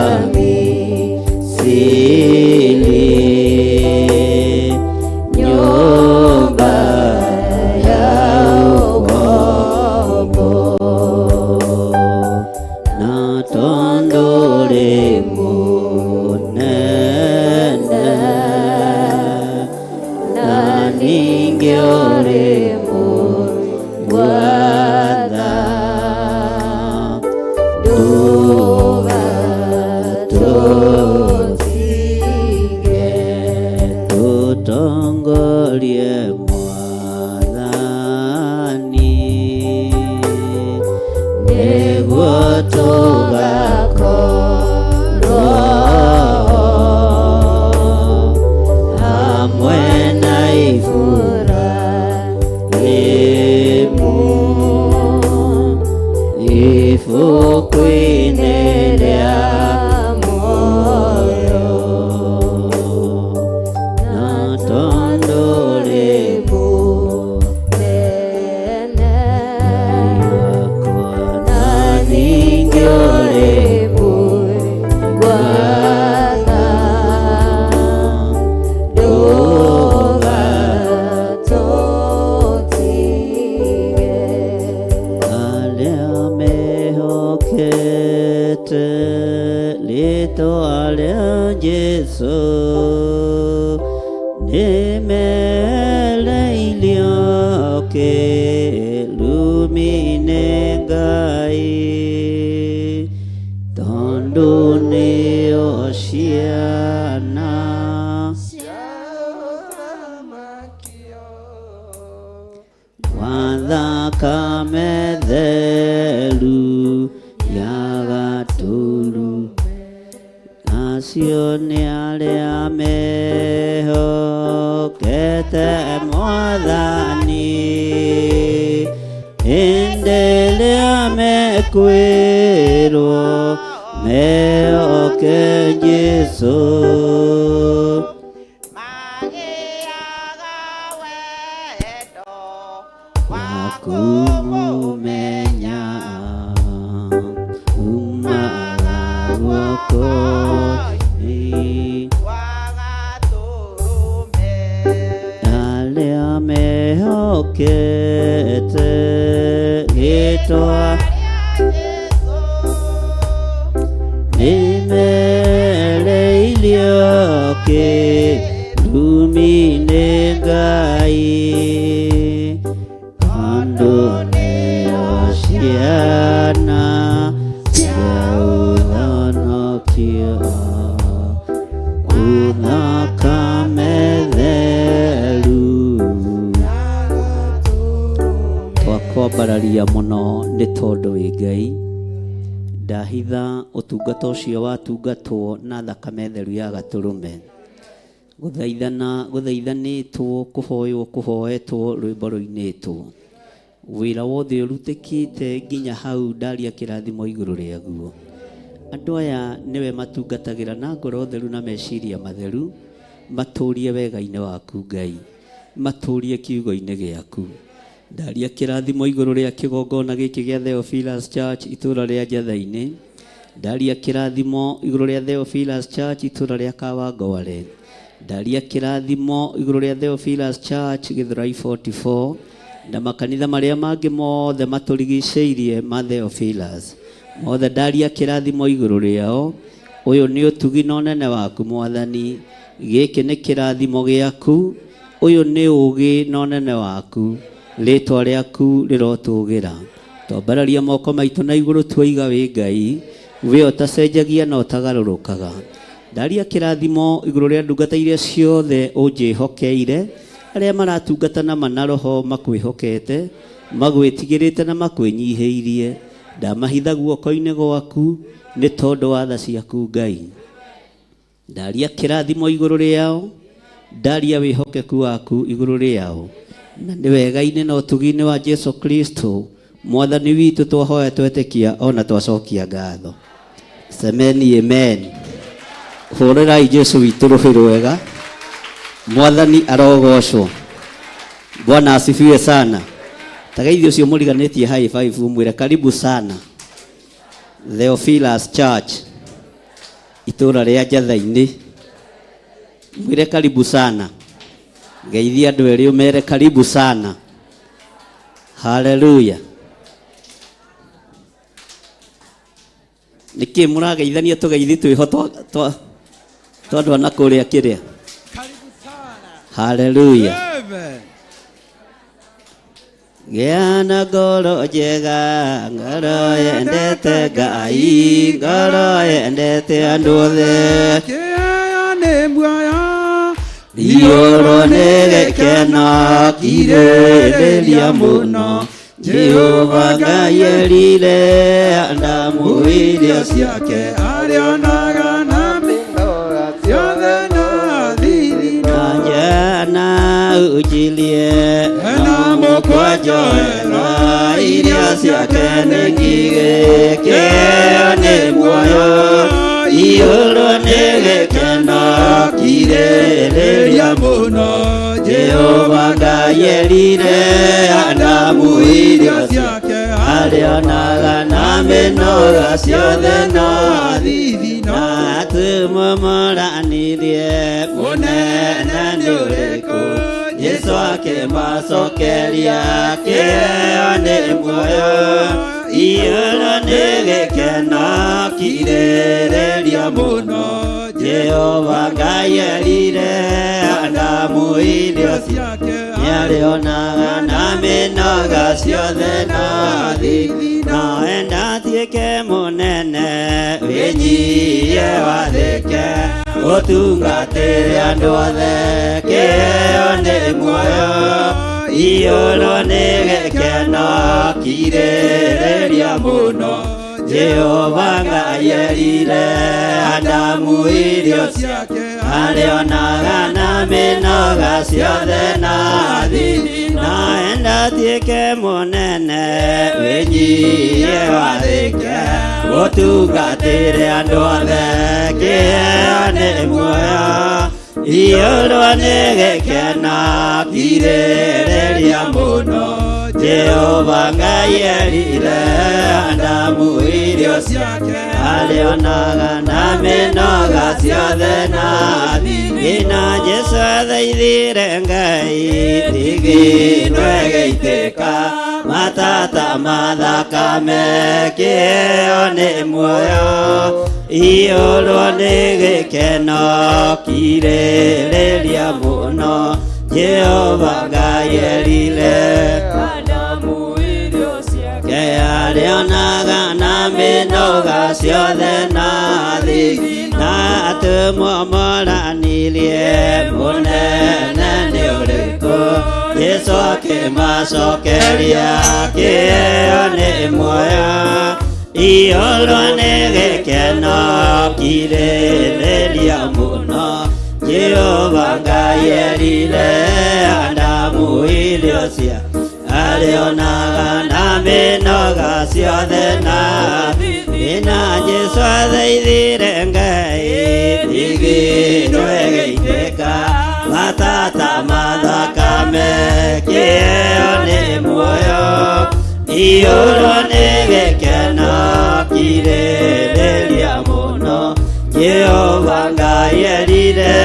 Speaker 8: Misiri nyũmba
Speaker 9: ya ũkombo
Speaker 8: na tondũ rĩ mũnene na ningĩ ũrĩ mũigana
Speaker 9: ndũgatũtige
Speaker 8: tũtongorie Mwathani nĩguo tũgakorwo hamwe na Iburahĩmu ibuku-inĩ rĩa muoyo na tondũ rĩ
Speaker 9: mũnene
Speaker 8: na ningĩ ũrĩ
Speaker 9: mũigana ndũgatũtige
Speaker 8: arĩa mehokete rĩĩtwa rĩa Jesũ nĩmereirio kĩrumi-inĩ Ngai tondũ nĩo ciana wa thakame theru ya gatũru acio nĩ arĩa mehokete Mwathani hĩndĩ ĩrĩa mekwĩrwo mehoke Jesũ wakumumenya umaga guoko-inĩ arĩa mehokete rĩĩtwa nĩmereirio kĩrumi-inĩ Ngai tondũ nĩo ciana cia ũhonokio ũthakame theru. Ndakwambararia mũno nĩ tondũ wĩ Ngai. Ndahitha ũtungata ũcio watungatwo na thakame theru ya gatũrũme. Gũthaithana gũthaithanĩtwo, kũhoywo kũhoetwo, rwĩmbo rũinĩtwo. Wĩra wothe ũrutĩkĩte nginya hau ndaria kĩrathimo igũrũ rĩaguo. Andũ aya nĩwe matungatagĩra na ngoro theru na meciria matheru, matũrie wega-inĩ waku Ngai, matũrie kiugo-inĩ gĩaku. Ndaria kĩrathimo igũrũ rĩa kĩgongona gĩkĩ gĩa Theophilus Church itũra rĩa Njatha-inĩ. Ndaria kĩrathimo igũrũ rĩa Theophilus Church itũra rĩa Kawangware. Ndaria kĩrathimo igũrũ rĩa Theophilus Church Gĩthũrai 44 na makanitha marĩa mangĩ mothe matũrigicĩirie ma Theophilus. Mothe ndaria kĩrathimo igũrũ rĩao. Ũyũ nĩ ũtugi na ũnene waku Mwathani. Gĩkĩ nĩ kĩrathimo gĩaku. Ũyũ nĩ ũũgĩ na ũnene waku. Rĩtwa rĩaku rĩrotũgĩra. Twambararia moko maitũ na igũrũ tuoiga wĩ Ngai, we ũtacenjagia na ũtagarũrũkaga. Ndaria kĩrathimo igũrũ rĩa ndungata iria ciothe ũnjĩhokeire, arĩa maratungata na ma na roho makwĩhokete, magwĩtigĩrĩte na makwĩnyihĩirie. Ndamahitha guoko-inĩ gwaku nĩ tondũ wa tha ciaku Ngai. Ndaria kĩrathimo igũrũ rĩao, ndaria wĩhokeku waku igũrũ rĩao. Na nĩ wega-inĩ na ũtugi-inĩ wa Jesu Kristo Mwathani witũ twahoya twetĩkia ona twacokia ngatho. Semeni amen. Hũrĩrai Jesu witũ rũhĩ rwega. Mwathani arogocwo. Bwana asifiwe sana. Tagaithi ũcio mũriganĩtie high five ũmwĩre karibu sana. Theophilus Church itũra rĩa Njatha-inĩ. Mwĩre karibu sana. Geithia andũ erĩ ũmere karibu sana. Haleluya. Nĩkĩ mũrageithania tũgeithi twĩho twa twa twa andũ a na kũrĩa kĩrĩa? Haleluya.
Speaker 5: Amen.
Speaker 8: Gĩa na ngoro njega, ngoro yendete Ngai, ngoro yendete andũ othe.
Speaker 5: Kĩheo nĩ muoyo.
Speaker 8: Iyũrwo nĩ gĩkeno, kirĩrĩria mũno. Jehova Ngai erire Adamu irio
Speaker 5: ciake arĩonaga na mĩnoga ciothe na thiri
Speaker 8: na njana ujilie
Speaker 5: na mũkwanjoera
Speaker 8: irio ciake nĩ ngigĩ kĩheo nĩ muoyo iyũrwo nĩ gĩkeno kirĩrĩria
Speaker 5: mũno
Speaker 8: Jehova Ngai erire Adamu irio
Speaker 5: ciake
Speaker 8: arĩonaga na mĩnoga ciothe na
Speaker 5: thithi
Speaker 8: na atũmũmũranirie mũnene nĩ ũrĩkũ Jesu akĩmacokeria kĩheo nĩ muoyo iyũrwo nĩ gĩkeno kirĩrĩria mũno Jehova Ngai erire Adamu irio
Speaker 5: ciake
Speaker 8: nĩarĩonaga na mĩnoga ciothe na thithi no enda tuĩke mũnene wĩnyihie wathĩke ũtungatĩre andũ othe kĩheo nĩ muoyo iyũrwo nĩ gĩkeno kirĩrĩria mũno Jehova Ngai erire Adamu irio
Speaker 5: ciake
Speaker 8: arĩonaga na mĩnoga ciothe na thithi na enda tuĩke mũnene wĩnyihie wathĩke ũtungatĩre andũ othe kĩheo nĩ muoyo iyũrwo nĩ gĩkeno kirĩrĩria mũno Jehova Ngai erire Adamu irio
Speaker 5: ciake
Speaker 8: arĩonaga na mĩnoga ciothe na thithi na Jesu athaithire Ngai thigino ĩgĩitĩka matata mathakame kĩheo nĩ muoyo iyũrwo nĩ gĩkeno kirĩrĩria mũno Jehova Ngai erire
Speaker 7: Adamu irio ciake
Speaker 8: arĩonaga na mĩnoga ciothe na thithi na atũmũmũranirie mũnene nĩ ũrĩkũ Jesu akĩmacokeria kĩheo nĩ muoyo iyũrwo nĩ gĩkeno kirĩrĩria mũno Jehova Ngai erire Adamu irio cia arĩonaga na mĩnoga ciothe na ina Jesu athaithire Ngai thigino ĩgĩitĩka matata mathakame kĩheo nĩ muoyo iyũrwo nĩ gĩkeno kirĩrĩria mũno Jehova Ngai erire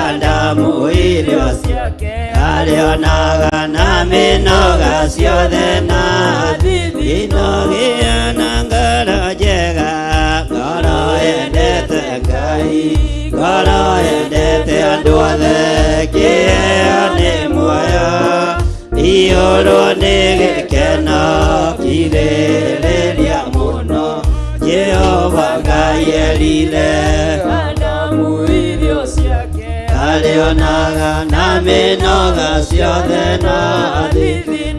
Speaker 8: Adamu irio ciake arĩonaga na mĩnoga ciothe na inogia na ngoro njega ngoro yendete Ngai ngoro yendete andũ othe kĩheo nĩ muoyo iyũrwo nĩ gĩkeno kirĩrĩria mũno Jehova Ngai erire
Speaker 7: Adamu irio ciake
Speaker 8: arĩonaga na mĩnoga ciothe na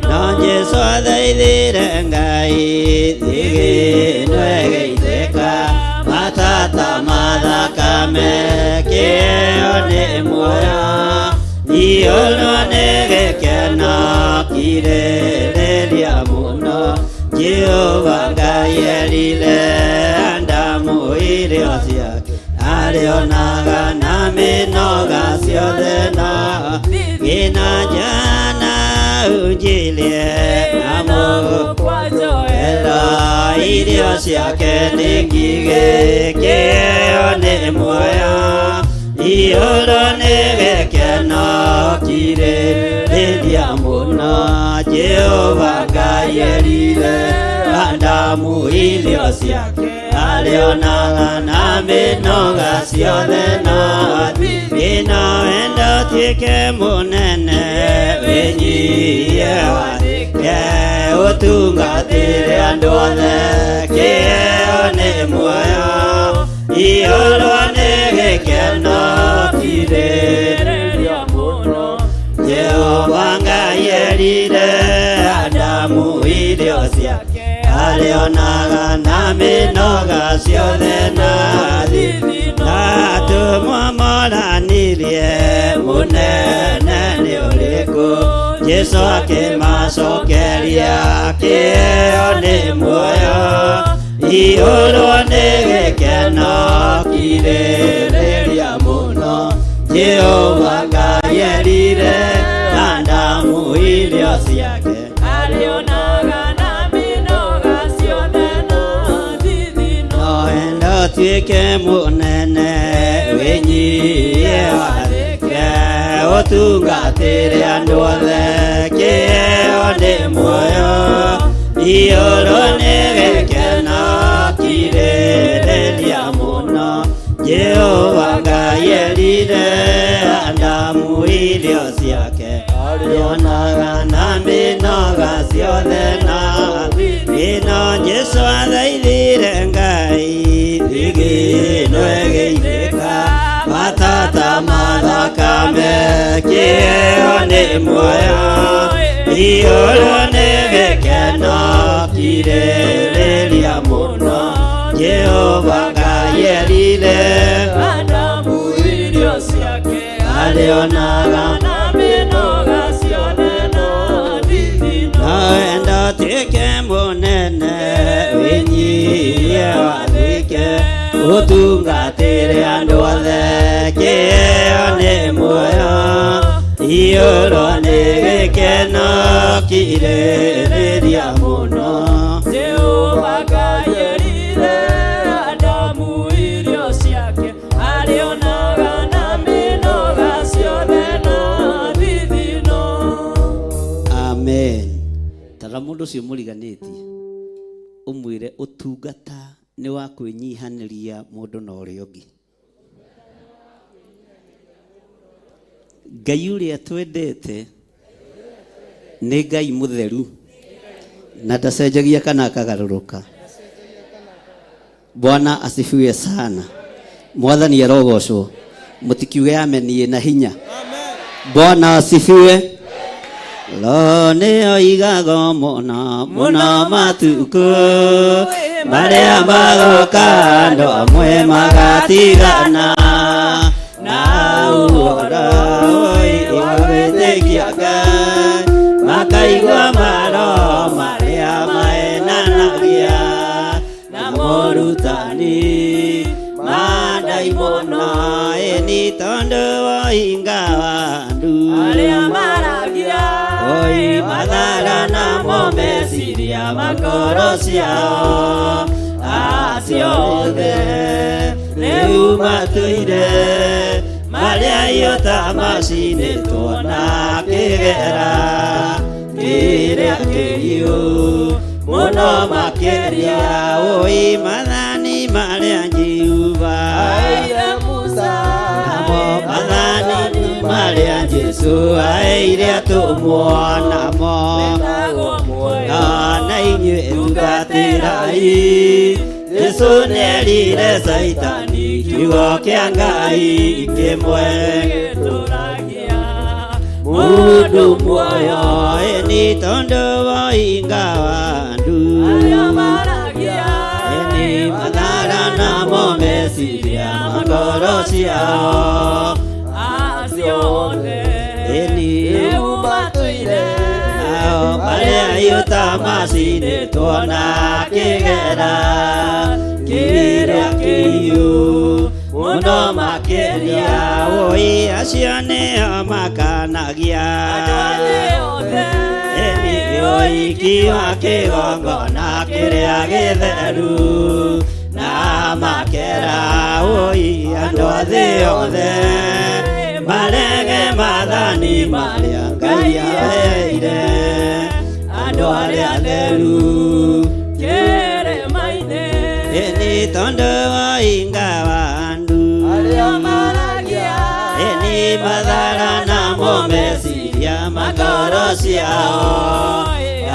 Speaker 8: no Jesu athaithire Ngai thigino ĩgĩitĩka matata mathakame kĩheo nĩ muoyo iyũrwo nĩ gĩkeno kirĩrĩria mũno Jehova Ngai erire Adamu irio ciake arĩonaga na mĩnoga ciothe na gĩna jana unjilie na mũkwela irio ciake nĩ ngigĩ kĩheo nĩ muoyo iyũrwo nĩ gĩkeno kirĩrĩria mũno Jehova Ngai erire Adamu irio ciake arĩonaga na mĩnoga ciothe na ĩno wendo tuĩke mũnene wĩnyihie wathĩke ũtungatĩre andũ othe kĩheo nĩ muoyo iyũrwo nĩ gĩkeno kirĩrĩria mũno Jehova Ngai erire Adamu irio ciake arĩonaga na mĩnoga ciothe na na atũmwo moranirie mũnene nĩ ũrĩkũ Jesu akĩmacokeria kĩheo nĩ muoyo iyũrwo nĩ gĩkeno kirĩrĩria mũno Jehova Ngai erire Adamu irio ciake
Speaker 7: arĩonaga na mĩnoga ciothe na thithino
Speaker 8: no tuĩke mũnene wĩnyihie wathĩke ũtungatĩre andũ othe kĩheo nĩ muoyo iyũrwo nĩ gĩkeno kirĩrĩria mũno Jehova Ngai erire Adamu irio ciake arĩonaga na mĩnoga ciothe na ĩno Jesu athaithire Ngai thigino ĩgĩitĩka matata mathakame kĩheo nĩ muoyo iyũrwo nĩ gĩkeno kirĩrĩria mũno Jehova Ngai erire
Speaker 7: Adamu irio ciake
Speaker 8: arĩonaga
Speaker 7: na mĩnoga ciothe na thithino
Speaker 8: no enda tuĩke mũnene wĩnyihie wathĩke ũtungatĩre andũ othe kĩheo nĩ muoyo iyũrwo nĩ gĩkeno kirĩrĩria mũno
Speaker 7: Jehova Ngai erire Adamu irio ciake arĩonaga na mĩnoga ciothe na thithino
Speaker 8: amen tara mũndũ ũcio mũriganĩtie ũmwĩre ũtungata nĩ wa kwĩnyihanĩria mũndũ na ũrĩa ũngĩ Ngai ũrĩa twendete nĩ Ngai mũtheru na ndacenjagia kana akagarũrũka Bwana asifiwe sana Mwathani arogocwo mũtikiuge amenie na hinya Bwana asifiwe. Lo nĩoigaga mũno mũno matukũ marĩa magoka andũ amwe magatigana na ũhoro wa gwĩtĩkia Ngai makaigua maroho marĩa maenanagia na morutani ma ndaimono ĩni tondũ woinga wa andũ
Speaker 7: arĩa maragia
Speaker 8: oi mathara namo meciria makoro ciao acio othe rĩu matũire marĩa iota macinĩtwo na kĩgera kĩrĩa kĩhiũ mũno makĩria oi mathani marĩa Jehova
Speaker 7: aire Musa
Speaker 8: namo mathani marĩa Jesũ aheire atũmwo namo
Speaker 7: metagwo muoyo
Speaker 8: na inyuĩ tungatĩrai Jesũ nĩerire Caitani kiugo kĩa Ngai kĩmwe
Speaker 7: gĩtũragia
Speaker 8: mũndũ muoyo ĩni tondũ woinga wa andũ
Speaker 7: arĩa maragia
Speaker 8: ĩni mathara namo meciria ma ngoro ciao
Speaker 7: acio othe
Speaker 8: ĩni
Speaker 7: rĩu matũire
Speaker 8: nao marĩa iũta macinĩtwo na kĩgera kĩrĩa kĩhiũ mũno makĩria oi acio nĩo makanagia
Speaker 7: andũ a thĩ othe
Speaker 8: ĩni ũiki wa kĩgongona kĩrĩa gĩtheru na makera oi andũ a thĩ othe marege maathani marĩa Ngai aheire andũ arĩa atheru
Speaker 7: kĩrĩma-inĩ
Speaker 8: ĩni tondũ woinga wa andũ
Speaker 7: arĩa maragia
Speaker 8: ĩni mathara namo meciria ma ngoro ciao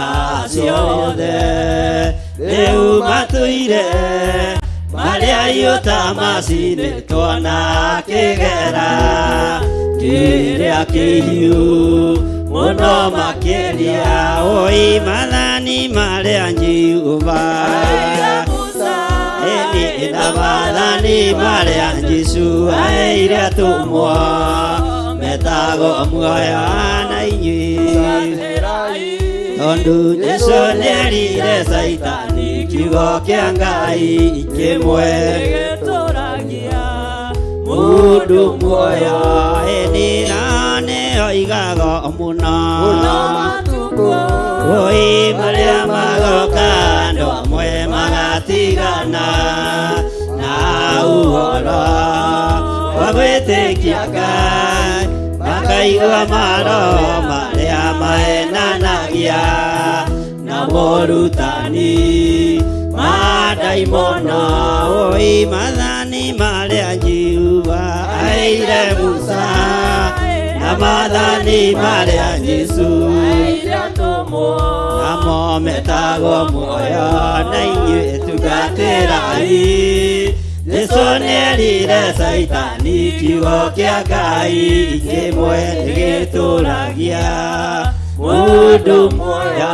Speaker 8: acio othe rĩu matũire marĩa iũta macinĩtwo na kĩgera kĩrĩa kĩhiũ mũno makĩria oi maathani marĩa Jehova
Speaker 7: aire Musa
Speaker 8: ĩni na maathani marĩa Jesũ aheire atũmwo metagwo muoyo na inyuĩ tondũ Jesũ nĩerire Caitani kiugo kĩa Ngai kĩmwe
Speaker 7: gĩtũragia
Speaker 8: mũndũ muoyo ĩni na nĩoigaga mũno
Speaker 7: mũno matukũ
Speaker 8: oi marĩa magoka andũ amwe magatigana na ũhoro wa gwĩtĩkia Ngai makaigua maroho marĩa maenanagia na morutani ma ndaimono oi maathani marĩa Jehova aheire Musa na maathani marĩa Jesũ
Speaker 7: aire atũmwo
Speaker 8: namo metagwo muoyo na inyuĩ tungatĩrai Jesũ nĩerire Caitani kiugo kĩa Ngai kĩmwe gĩtũragia mũndũ muoyo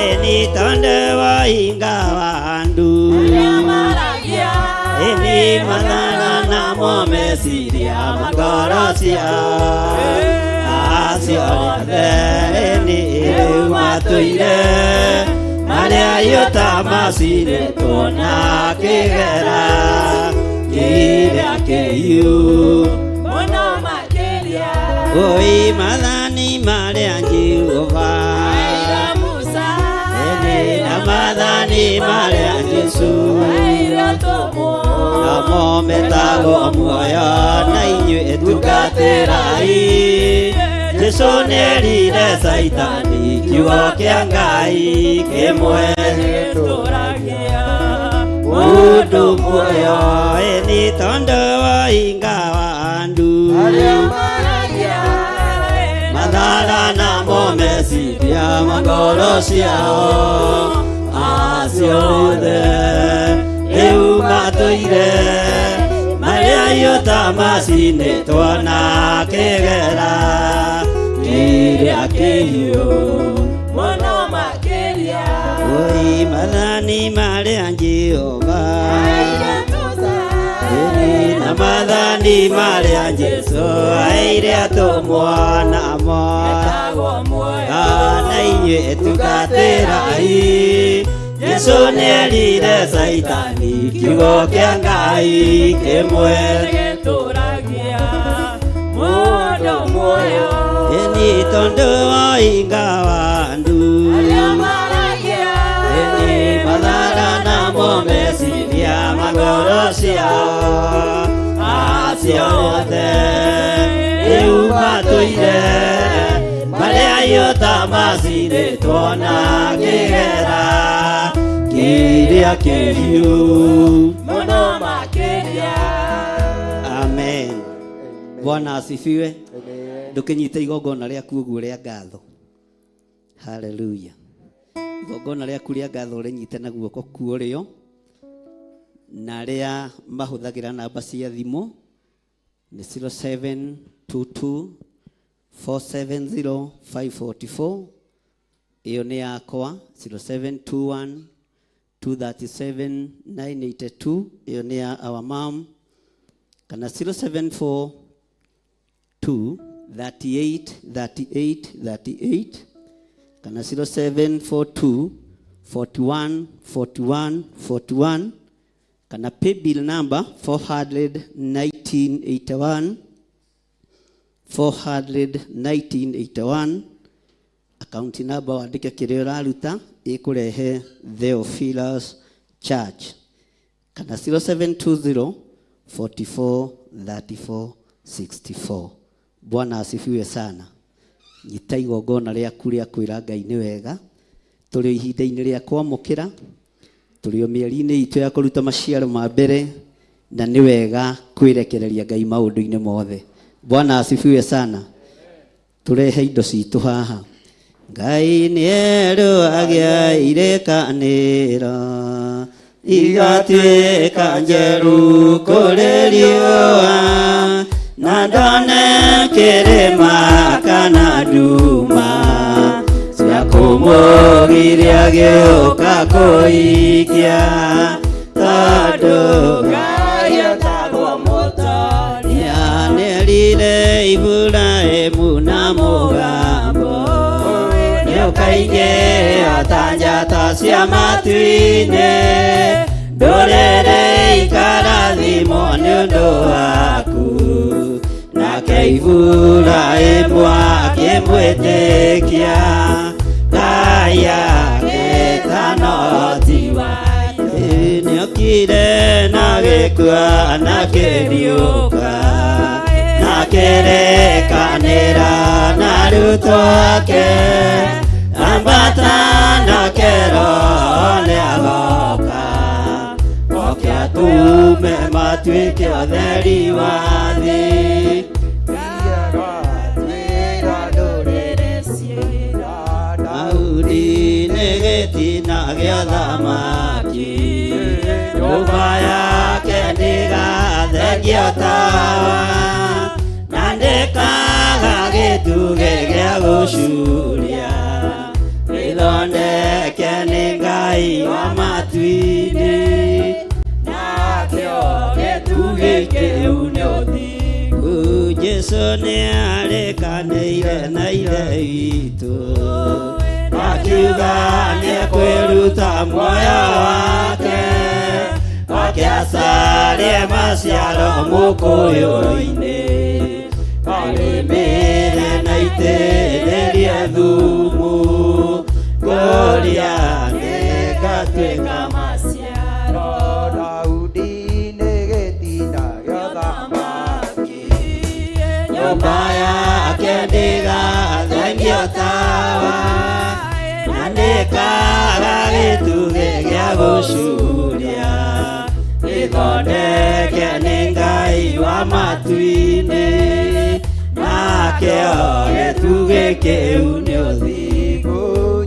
Speaker 8: ĩni tondũ woinga wa andũ
Speaker 7: arĩa maragia
Speaker 8: ĩni mathara namo meciria ma ngoro ciao acio othe ĩni rĩu matũire marĩa iũta macinĩtwo na kĩgera kĩrĩa kĩhiũ
Speaker 7: mũno makĩria
Speaker 8: oi maathani marĩa Jehova
Speaker 7: aire Musa
Speaker 8: ĩni na maathani marĩa Jesũ
Speaker 7: aire atũmwo
Speaker 8: namo metagwo muoyo na inyuĩ tungatĩrai Jesũ nĩerire Caitani kiugo kĩa Ngai kĩmwe
Speaker 7: gĩtũragia
Speaker 8: mũndũ muoyo ĩni tondũ woinga wa andũ
Speaker 2: arĩa
Speaker 7: maragia
Speaker 8: mathara namo meciria ma ngoro ciao acio othe rĩu matũire marĩa iũta macinĩtwo na kĩgera kĩrĩa
Speaker 10: Kĩrĩa kĩhiũ mũno makĩria.
Speaker 8: Oi mathani marĩa Jehova na mathani marĩa Jesũ aire atũmwo namo na inyuĩ tungatĩrai. Jesũ nĩerire Caitani kiugo kĩa Ngai kĩmwe
Speaker 10: gĩtũragia mũndũ muoyo.
Speaker 8: Ĩni tondũ woinga wa andũ
Speaker 10: arĩa maragia
Speaker 8: ĩni mathara namo meciria ma ngoro ciao acio othe rĩu matũire marĩa iota macinĩtwo na kĩgera kĩrĩa kĩhiũ
Speaker 10: mũno makĩria.
Speaker 8: Amen. Bwana asifiwe. Ndũkĩnyite igongona rĩaku ũguo rĩa ngatho. Haleluya. Igongona rĩaku rĩa ngatho ũrĩnyite na guoko kuo rĩo, na arĩa mahũthagĩra namba cia thimũ nĩ 0722 470 544, ĩyo nĩ yakwa. 0721 237 982, ĩyo nĩ ya our mom, kana 074 2 38 38 38, kana 0742 41 41 41, kana paybill number 41981 41981, account number wandĩke kĩrĩa ũraruta ĩkũrehe Theophilus Church, kana 0720 44 34 64. Bwana asifiwe sana. Nyita igongona rĩaku rĩa kwĩra Ngai nĩ wega. Tũrĩ ihinda-inĩ rĩa kwamũkĩra, tũrĩ o mĩeri-inĩ itũ ya kũruta maciaro ma mbere, na nĩ wega kwĩrekereria Ngai maũndũ-inĩ mothe. Bwana asifiwe sana. Tũrehe indo citũ haha. Ngai nĩerũagia irĩkanĩro igatuĩka njerũ kũrĩ riũa, na ndone kĩrĩma kana nduma cia kũmũgiria gĩũka kũikia, tondũ
Speaker 10: Ngai etagwo mũtoria.
Speaker 8: Nĩerire Iburahĩmu na mũgambo nĩũkaingĩha ta njata cia matu-inĩ, ndũrĩrĩ ikarathimwo nĩ ũndũ waku. Nake Iburahĩmu akĩmwĩtĩkia, Ngai agĩtana ũhoti wake. Nĩokire na gĩkua na kĩriũka, na kĩrĩkanĩra na arutwo ake, ambata nake Roho nĩagoka, oke atũme matuĩke ũtheri wa thĩ. Daudi nĩ gĩtina gĩa thamaki, nyũmba yake ndĩgathengia tawa, na ndĩkaga gĩtugĩ gĩa gũcuria, gĩthondeke nĩ Ngai wa matu-inĩ.
Speaker 10: Nakĩo gĩtugĩ kĩu nĩ ũthingu.
Speaker 8: Jesũ nĩarĩkanĩire na Ithe witũ, akiuga nĩekwĩruta muoyo wake, oke acarie maciaro mũkũyũ-inĩ, arĩmĩre na itĩrĩrie thumu, ngũria nĩngatuĩka
Speaker 10: maciaro.
Speaker 2: Daudi nĩ gĩtina gĩa thamaki,
Speaker 8: nyũmba yake ndĩgathengio tawa, na ndĩkaga gĩtugĩ gĩa gũcuria, gĩthondeke nĩ Ngai wa matu-inĩ. Nakĩo gĩtugĩ kĩu nĩ ũthingu.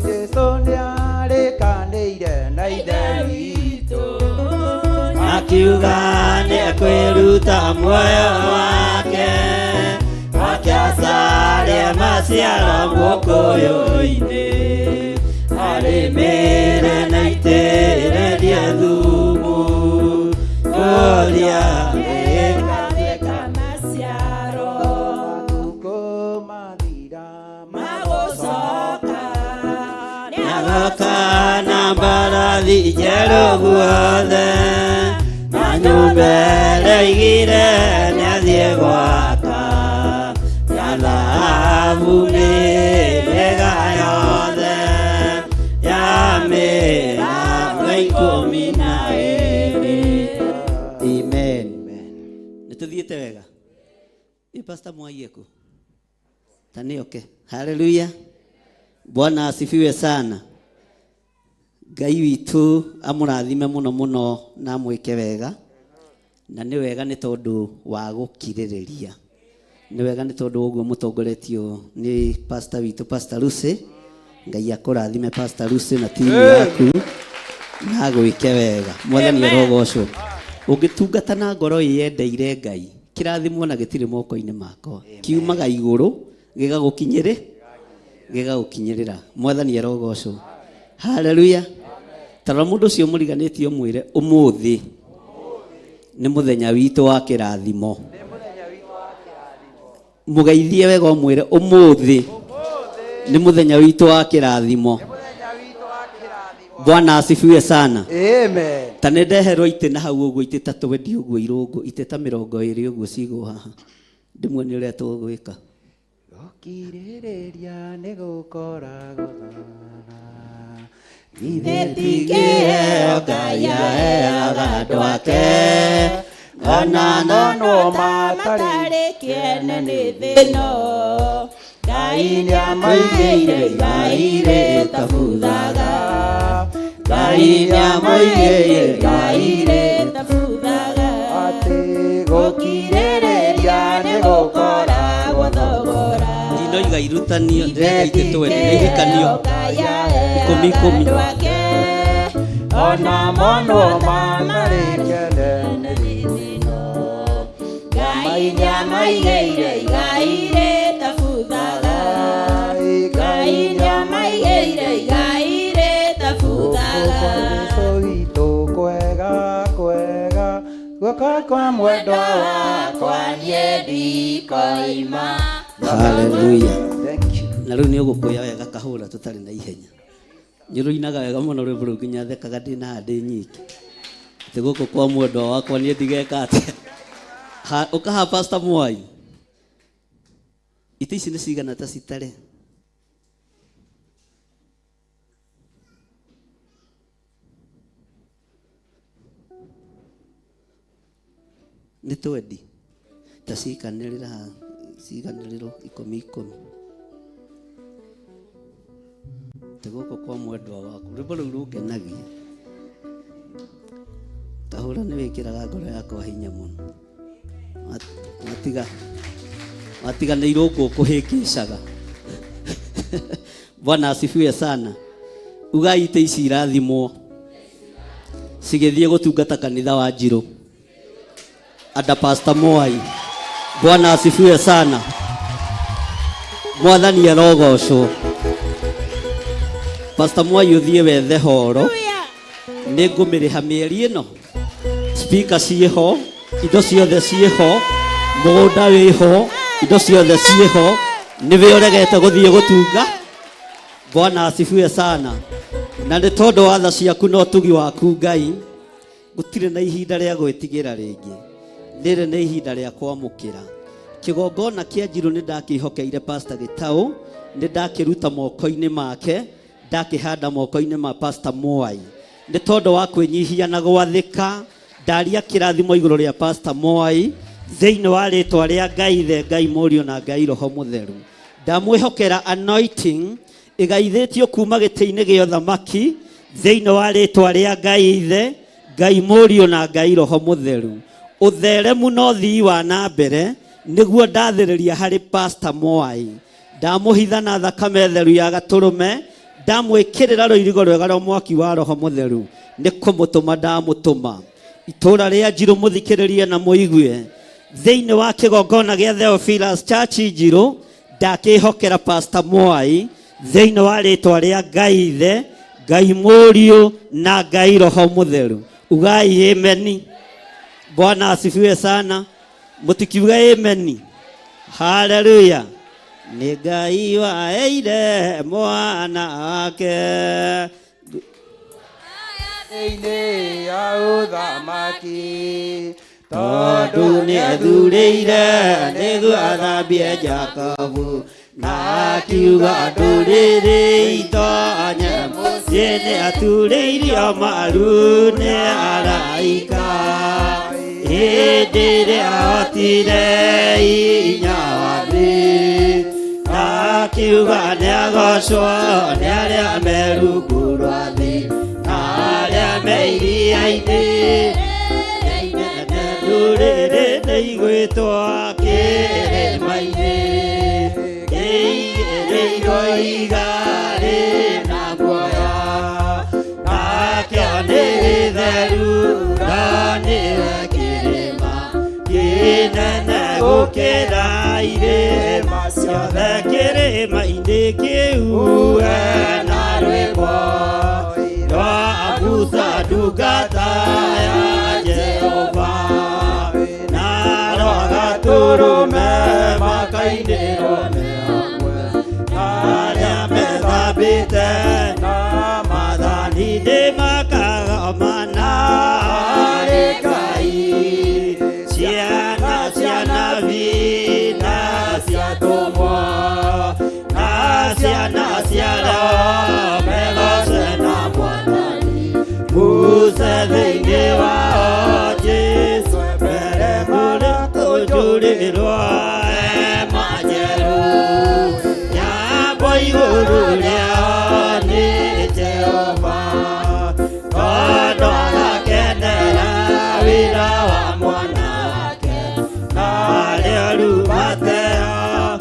Speaker 2: Jesũ nĩarĩkanĩire na Ithe witũ,
Speaker 8: akiuga nĩekwĩruta muoyo wake, oke
Speaker 10: Acarĩa maciaro mũkũyũ-inĩ arĩmĩre na itĩrĩrie thumu kũrĩa
Speaker 9: Ĩgatuĩka maciaro
Speaker 2: Matukũ mathira
Speaker 9: magũcoka
Speaker 10: nĩagoka na mbarathi njerũ guothe na nyũmba ĩrĩa aigire nĩathiĩ gwaka ya thahabu mĩhĩrĩga yothe ya mĩrango 12.
Speaker 6: Amen. Nĩ tũthiĩte wega. Ĩ Pastor Mwai eku? Ta nĩ oke. Haleluya. Bwana asifiwe sana. Ngai witũ amũrathime mũno mũno na amwĩke wega. Na nĩ wega nĩ tondũ wa gũkirĩrĩria. Nĩ wega nĩ tondũ wa ũguo mũtongoretio nĩ pastor witũ Pastor Lucy. Ngai akũrathime Pastor Lucy na timu yaku na agwĩke wega. Mwathani arogocwo. Ũngĩtungata na ngoro ĩyendeire Ngai, kĩrathimo na gĩtirĩ moko-inĩ makwa. Kiumaga igũrũ gĩgagũkinyĩrĩ gĩgagũkinyĩrĩra. Mwathani arogocwo. Haleluya. Tarora mũndũ ũcio mũriganĩtie ũmwĩre ũmũthĩ nĩ mũthenya witũ wa kĩrathimo. Mũgeithie wega ũmwĩre ũmũthĩ nĩ mũthenya witũ wa kĩrathimo. Bwana asifiwe sana.
Speaker 2: Amen.
Speaker 6: Ta nĩ ndeherwo itĩ na hau ũguo itĩ ta twendi ũguo irũngũ itĩ ta 20 ũguo cigwo haha ndĩmuonie ũrĩa tũgwĩka.
Speaker 2: Gũkirĩrĩria nĩ gũkoragwo thara.
Speaker 10: Githĩ ti kĩheo Ngai aheaga andũ ake ona
Speaker 2: Monwo matarĩ
Speaker 9: matarĩ kĩene nĩ thĩno Ngai nĩamaigĩire igai rĩtabuthaga
Speaker 10: Ngai nĩamaigĩire igai
Speaker 9: rĩtabuthaga
Speaker 2: Atĩ
Speaker 9: gũkirĩrĩria nĩ gũkoragwo thogora
Speaker 6: Ndinoiga irutanio ndĩrenda itĩ twendi na irikanio ikũmi ikũmi.
Speaker 2: Ona monwo matarĩ kĩene nĩ thĩno.
Speaker 9: Ngai nĩamaigĩire igai rĩtabuthaga Ngai nĩamaigĩire igai rĩtabuthaga
Speaker 2: Kwa Jesũ witũ kwega kwega guoko kwa mwendwa wakwa
Speaker 9: niĩ ndikoima.
Speaker 6: Haleluya.
Speaker 2: Thank you.
Speaker 6: Na rĩu nĩ ũgũkũya wega kahũra tũtarĩ na ihenya. Nĩ ũrũinaga wega mũno rwĩmbo rũu nginya thekaga ndĩ na haha ndĩ nyiki. Atĩ gũkũ kwa mwendwa wakwa niĩ ndigeka atĩa. Ha, ũkaha Pastor Mwai. Itĩ ici nĩ cigana ta citare? Nĩ twendi. Ta cikanĩrĩra haha, ciganĩrĩrwo ikũmi ikũmi. Atĩ gũkũ kwa mwendwa waku. Rwĩmbo rũu rũngenagia. Kahũra nĩ wĩkĩraga ngoro yakwa hinya mũno. Watiga nĩ irũngũ kũhĩngĩcaga. Bwana asifiwe sana. Ugai itĩ ici irathimwo cigĩthiĩ gũtungata kanitha wa Njirũ under Pastor Mwai. Bwana asifiwe sana. Mwathani arogocwo. Pastor Mwai ũthiĩ wethe horo nĩ ngũmĩrĩha mĩeri ĩno. Speaker ciĩho, indo ciothe ciĩho, mũgũnda wĩho, indo ciothe ciĩho, nĩwe ũregete gũthiĩ gũtunga. Bwana asifiwe sana. Na nĩ tondũ wa tha ciaku na ũtugi waku Ngai, gũtirĩ na ihinda rĩa gwĩtigĩra rĩngĩ. Rĩrĩ nĩ ihinda rĩa kwamũkĩra. Kĩgongona kĩa Njirũ nĩ ndakĩhokeire Pastor Gĩtaũ, nĩ ndakĩruta moko-inĩ make, ndakĩhanda moko-inĩ ma Pastor Mwai. Nĩ tondũ wa kwĩnyihia na gwathĩka, ndaria kĩrathimo igũrũ rĩa Pastor Mwai, thĩinĩ wa rĩtwa rĩa Ngai Ithe, Ngai Mũriũ na Ngai Roho Mũtheru. Ndamwĩhokera anointing ĩgaithĩtio kuma gĩtĩ-inĩ gĩa ũthamaki thĩinĩ wa rĩtwa rĩa Ngai Ithe, Ngai Mũriũ na Ngai Roho Mũtheru. Ũtheremu na ũthii wa na mbere nĩguo ndathĩrĩria harĩ Pastor Mwai. Ndamũhitha na thakame theru ya gatũrũme, ndamwĩkĩrĩra rũirigo rwega rwa mwaki wa Roho Mũtheru, nĩ kũmũtũma ndamũtũma. Itũũra rĩa Njirũ mũthikĩrĩrie na mũigue.
Speaker 8: Thĩinĩ wa kĩgongona gĩa Theophilus Church Njirũ, ndakĩhokera Pastor Mwai thĩinĩ wa rĩtwa rĩa Ngai Ithe, Ngai Mũriũ na Ngai Roho Mũtheru. Ugai ameni. Bwana asifiwe sana. Mũtikiuga ameni. Haleluya. Nĩ Ngai waheire mwana wake.
Speaker 2: Thĩinĩ ya ũthamaki
Speaker 8: Tondũ nĩethurĩire nĩguo athambie Jakobu na akiuga ndũrĩrĩ itonye mũciĩ nĩaturĩirio maru nĩ araika hĩndĩ ĩrĩa ahotire hinya wa thĩ na akiuga nĩagocwo nĩ arĩa me rungu rwa thĩ na arĩa me iria-inĩ ndũrĩrĩ nĩigwĩtwo kĩrĩma-inĩ kĩigĩrĩirwo ihiga rĩna muoyo nakĩo nĩ gĩtheru na nĩwe kĩrĩma kĩnene gũkĩra irĩma ciothe kĩrĩma-inĩ kĩu ena rwĩmbo rwa Musa ndungata ya Jehova na rwa Gatũrũme makainĩrwo nĩ hamwe na arĩa methambĩte na maathani-inĩ makagomana harĩ Ngai ciana cia nabii na cia atũmwo na ciana cia Roho megoce na Mwathani Musa thĩinĩ wao Jesũ mbere mũrĩ kũnjũrĩrwo hema njerũ nyambo igũrũ rĩao nĩ Jehova tondũ agakenera wĩra wa mwana wake na arĩa rĩu mateo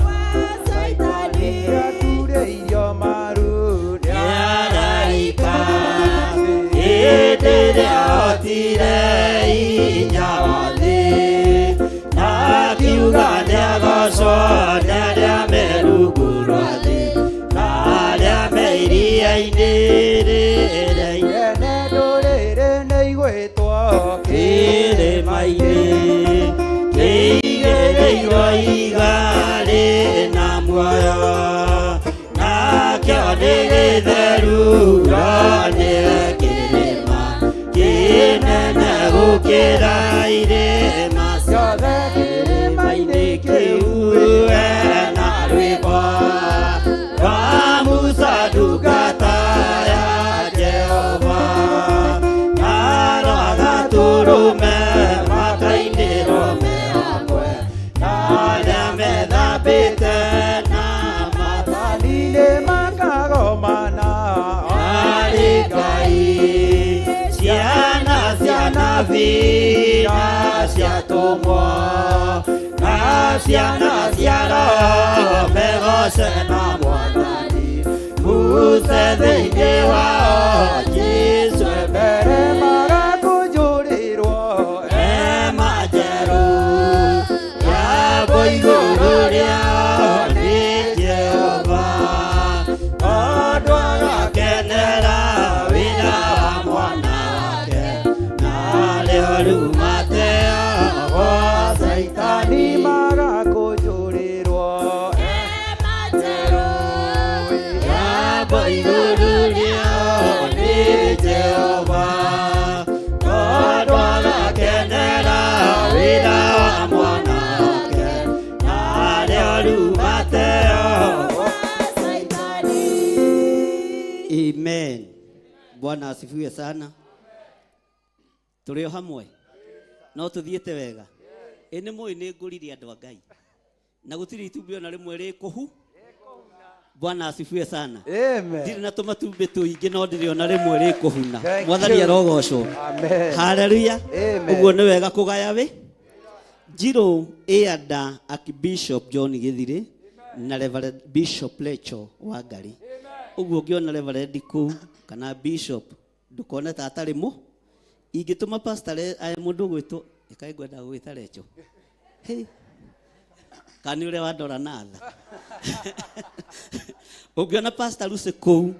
Speaker 2: Saitani aturĩirio maru nĩ
Speaker 8: araika hĩndĩ ĩrĩa ahotire hinya wa thĩ na akiuga nĩagocwo nĩ arĩa me rungu rwa thĩ na arĩa me iria-inĩ rĩrĩa
Speaker 2: inene ndũrĩrĩ nĩ igwĩtwo
Speaker 8: kĩrĩma-inĩ kĩigĩrĩirwo ihiga rĩna muoyo nakĩo nĩ gĩtheru no nĩwe kĩrĩma kĩnene gũkĩra irĩma ciothe kĩrĩma-inĩ kĩu ena rwĩmbo rwa Musa ndungata ya Jehova na rwa Gatũrũme makainĩrwo me hamwe na arĩa methambĩte na
Speaker 2: maathani-inĩ makagomana
Speaker 8: harĩ Ngai ciana cia nabii na cia atũmwo na ciana cia Roho megoce na Mwathani Musa thĩinĩ wao Jesũ
Speaker 2: mbere magakũnjũrĩrwo
Speaker 8: hema njerũ yambo igũrũ rĩao nĩ Jehova tondũ agakenera wĩra wa mwana wake na arĩa rĩu mateo gwa
Speaker 2: Saitani magakũnjũrĩrwo
Speaker 9: hema njerũ
Speaker 8: yambo igũrũ rĩao nĩ Jehova tondũ agakenera wĩra wa mwana wake na arĩa rĩu mateo
Speaker 9: Saitani.
Speaker 8: Amen. Bwana asifiwe sana. Tũrĩ o hamwe no tũthiĩte wega ĩ nĩ mũĩ nĩ ngũrire andũ a Ngai na gũtirĩ itumbĩ ona rĩmwe rĩkũhu. Bwana asifiwe sana.
Speaker 2: Amen.
Speaker 8: Ndirĩ na tũmatumbĩ tũingĩ no ndĩrĩ ona rĩmwe rĩkũhuna.
Speaker 2: Thank
Speaker 8: Mwathani
Speaker 2: you.
Speaker 8: arogocwo.
Speaker 2: Amen.
Speaker 8: Haleluya.
Speaker 2: Amen.
Speaker 8: Ũguo nĩ wega kũgaya wĩ Njirũ ĩanda Archbishop John Gĩthirĩ na Reverend Bishop Lecho wa Ngari. Ũguo ũngĩona Reverend kũu kana Bishop ndũkone ta atarĩ mũ ingĩtũma pastor mũndũ ũgwĩtwo ĩkaĩ ngwenda gũgwĩta Lecho. Hey. Kana nĩ ũrĩa wandora na tha. Ũngĩona Pastor Lucy kũu,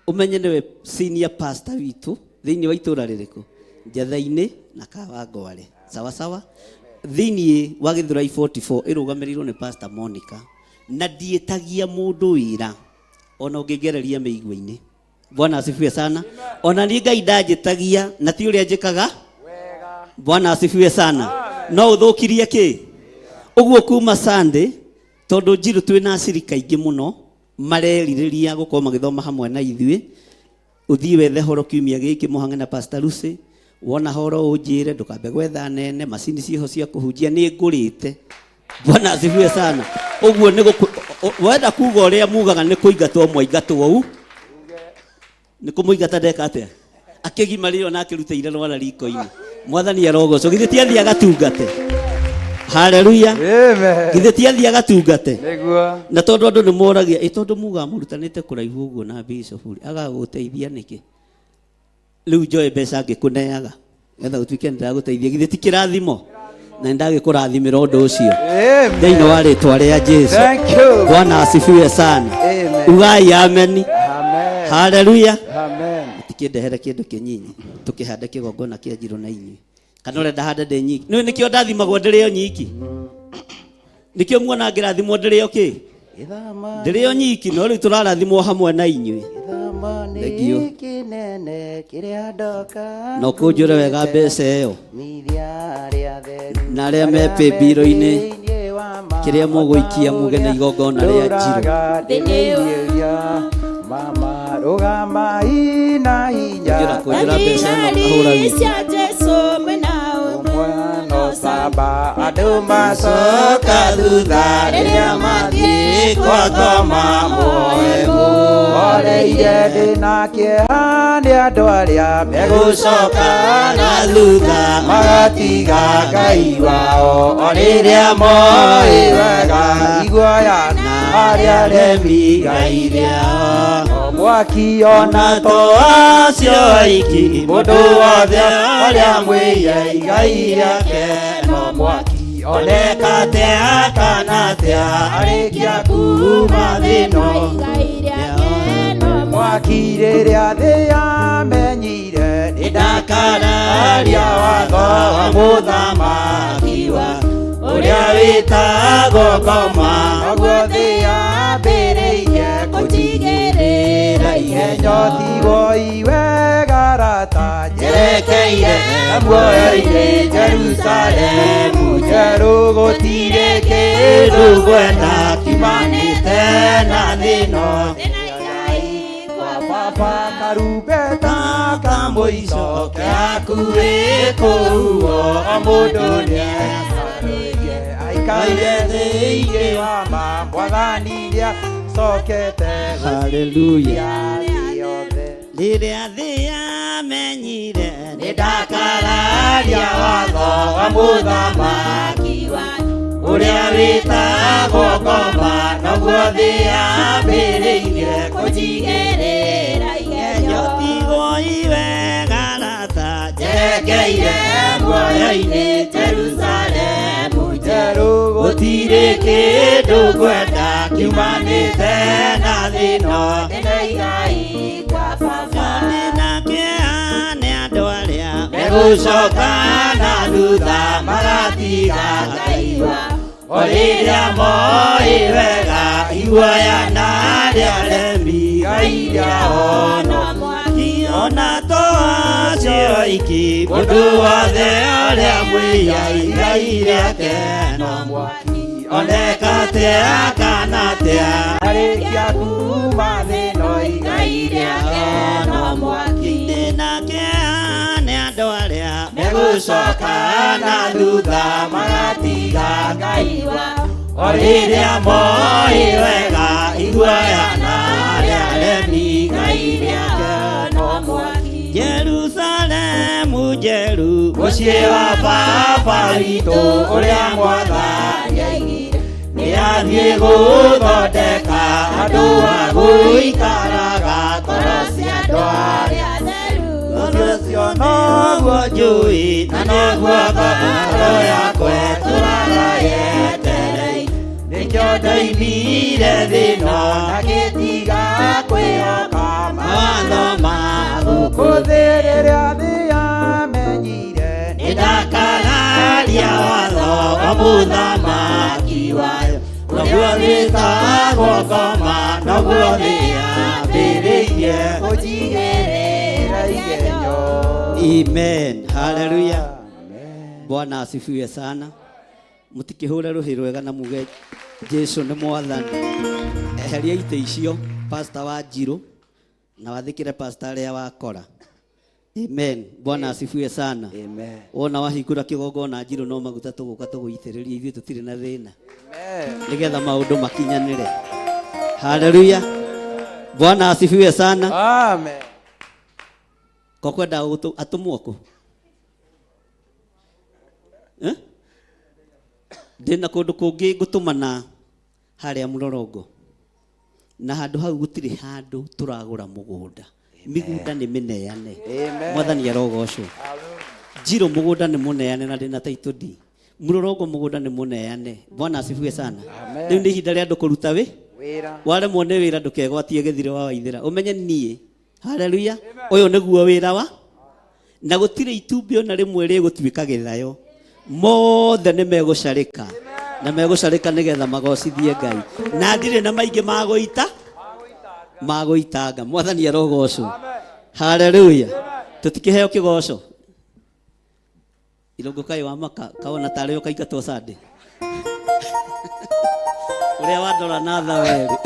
Speaker 8: ũmenye nĩwe senior pastor witũ thĩinĩ wa itũra rĩrĩkũ? Njatha-inĩ na Kawangware. Sawa sawa? Thĩinĩ wa Gĩthũrai 44 ĩrũgamĩrĩirwo nĩ Pastor Monica na ndiĩtagia mũndũ wĩra ona ũngĩngereria mĩigua-inĩ. Bwana asifiwe sana. Ona niĩ Ngai ndanjĩtagia na ti ũrĩa njĩkaga. Bwana asifiwe sana. No ũthũkirie kĩ? Ũguo kuma Sunday tondũ Njirũ twĩna acirika aingĩ mũno marerirĩria gũkorwo magĩthoma hamwe na ithuĩ. Ũthiĩ wethe horo kiumia gĩkĩ mũhange na Pastor Lucy. Wona horo ũnjĩre, ndũkambe gwetha nene, macini ciĩho cia kũhunjia nĩ ngũrĩte. Bwana asifiwe sana. Ũguo nĩ gũkũ wenda kuga ũrĩa mugaga nĩ kũingatwo mwaingatwo u. Nĩ kũmũingata ndeka atĩa? Akĩgimarĩo na akĩrutĩire rwara riko-inĩ. Mwathani arogocwo. Githĩ ti athiĩ agatungate? Haleluya. Githĩ ti athiĩ agatungate?
Speaker 5: Nĩguo.
Speaker 8: Na tondũ andũ nĩ moragia, ĩ tondũ mugaga mũrutanĩte kũraihu ũguo na bishop rĩ, agagũteithia nĩkĩ? Rĩu njoe mbeca ngĩkũneaga getha gũtuĩke nĩ ndagũteithia. Githĩ ti kĩrathimo? Na nĩ ndagĩkũrathimĩra ũndũ ũcio. Thĩinĩ wa rĩtwa rĩa Jesu.
Speaker 5: Thank you.
Speaker 8: Bwana asifiwe sana.
Speaker 5: Amen.
Speaker 8: Ugai ameni.
Speaker 5: Amen.
Speaker 8: Haleluya.
Speaker 5: Amen.
Speaker 8: Mũtikĩndehere kĩndũ kĩnyinyi tũkĩhande kĩgongona kĩa Njirũ na inyuĩ. Kana ũrenda hande ndĩ nyiki? Nĩũĩ nĩkĩo ndathimagwo ndĩrĩ o nyiki? Nĩkĩo muona ngĩrathimwo ndĩrĩ o kĩ? Ndĩrĩ o nyiki, no rĩu tũrarathimwo hamwe na inyuĩ. Thank you. No kũnjũre wega mbeca ĩyo na arĩa me pĩmbiro-inĩ kĩrĩa mũgũikia muge nĩ igongona rĩa Njirũ.
Speaker 2: Mama rũgamai na hinya.
Speaker 8: Kũnjũra kũnjũra mbeca ĩno ngahũra wiki.
Speaker 9: Cia Jesu mwena ũmwe
Speaker 2: no saba andũ macoka thutha rĩrĩa mathiĩ kwa ngoma muoyo oreire ndĩna kĩeha nĩ andũ arĩa megũcoka na thutha magatiga Ngai wao o rĩrĩa moĩ wega iguoya na arĩa aremi Ngai rĩao no mwaki ona to acio aiki mũndũ wothe ũrĩa mwĩia igai rĩake no mwaki oneka atĩa kana atĩa arĩkia kuma thĩno mwaki rĩrĩa thĩ yamenyire nĩ ndakararia watho wa mũthamaki wa ũrĩa wĩtagwo ngoma noguo thĩ yambĩrĩirie kũnjigĩrĩra igenyo tigwo iwega rata njerekeire muoyo-inĩ Jerusalemu njerũ gũtirĩ kĩndũ ngwenda kiumanĩte na thĩno baba karumbeta ka mũico kehakuhĩ kũhuhwo o mũndũ nĩecarĩrie aikaire thĩinĩ wa ma mwathani nĩacokete
Speaker 8: Haleluya.
Speaker 2: thĩ yothe.
Speaker 8: Rĩrĩa thĩ yamenyire
Speaker 2: nĩ ndakararia watho wa mũthamaki ũrĩa wĩtagwo ngoma noguo thĩ yambĩrĩirie kũnjigĩrĩra igenyo
Speaker 8: tigwo iwega rata
Speaker 2: njerekeire muoyo-inĩ Jerusalemu njerũ gũtirĩ kĩndũ ngwenda kiumanĩte na thĩno
Speaker 9: Ndĩna igai kwa baba.
Speaker 8: Ndĩna kĩeha nĩ andũ arĩa
Speaker 2: megũcoka na thutha magatiga Ngai wao o rĩrĩa moĩ wega iguoya na arĩa aremi Ngai rĩao no mwaki
Speaker 8: ona to acio aiki
Speaker 2: mũndũ wothe ũrĩa mwĩia igai rĩake no mwaki oneka atĩa kana atĩa arĩkia kuma thĩno igai rĩake no mwaki
Speaker 8: Ndĩna kĩeha nĩ andũ arĩa
Speaker 2: megũcoka na thutha magatiga Ngai wao o rĩrĩa moĩ wega iguoya na arĩa aremi Ngai rĩake no mwaki
Speaker 8: Jerusalemu njerũ
Speaker 2: mũciĩ wa baba witũ ũrĩa mwathani aigire nĩ athiĩ gũthondeka andũ a gũikaraga ngoro cia andũ arĩa
Speaker 9: atheru.
Speaker 2: Ũndũ ũcio noguo njũĩ na noguo ngoro yakwa ĩtũraga
Speaker 10: Ndoimire thĩna na ngĩtiga kwĩhoka mawatho ma gũkũ thĩ rĩrĩa thĩ yamenyire nĩndakararia watho wa mũthamaki wayo noguo wĩtagwo ngoma noguo thĩ yambĩrĩirie kũnjigĩrĩra igenyo.
Speaker 8: Amen. Hallelujah. Bwana asifiwe sana. Mutikihũre rũhĩ rwega na muge Jesu nĩ mwathani. Eheria itĩ icio pastor wa Njirũ na wathĩkĩre pastor arĩa wakora. Amen. Bwana asifiwe sana.
Speaker 6: Amen.
Speaker 8: Wona wahingũra kĩgongona Njirũ no maguta tũgũka tũgũitĩrĩria ithuĩ tũtirĩ na thĩna.
Speaker 6: Amen.
Speaker 8: Nĩgetha maũndũ makinyanĩre. Hallelujah. Bwana asifiwe sana.
Speaker 6: Amen.
Speaker 8: Kokwenda atũmwo kũ? Eh? Ndĩna kũndũ kũngĩ ngũtũmana harĩa Mũrorongo. Na handũ hau gũtirĩ handũ tũragũra mũgũnda. Mĩgũnda nĩ mĩneane.
Speaker 6: Amen.
Speaker 8: Mwathani arogocwo. Njirũ mũgũnda nĩ mũneane na ndĩna title deed. Mũrorongo mũgũnda nĩ mũneane. Bwana asifiwe sana.
Speaker 6: Amen.
Speaker 8: Rĩu nĩ ihinda rĩa andũ kũruta wĩ
Speaker 6: Wĩra.
Speaker 8: waremwo nĩ wĩra ndũkegwatie gĩthire wa waithĩra. Ũmenye niĩ. Hallelujah. Ũyũ nĩguo wĩra wa na gũtirĩ itumbĩ ona rĩmwe rĩgũtuĩka gĩthayo. Mothe nĩ megũcarĩka. Na megũcarĩka nĩgetha magocithie Ngai. Na ndirĩ na maingĩ magũita magũitanga. Mwathani arogocwo. Hallelujah. Tũtikĩheo kĩgoco. Irũngũ kaĩ wa maka kaona tarĩ ũkaingatwo Sunday. Ũrĩa wandora na tha werĩ.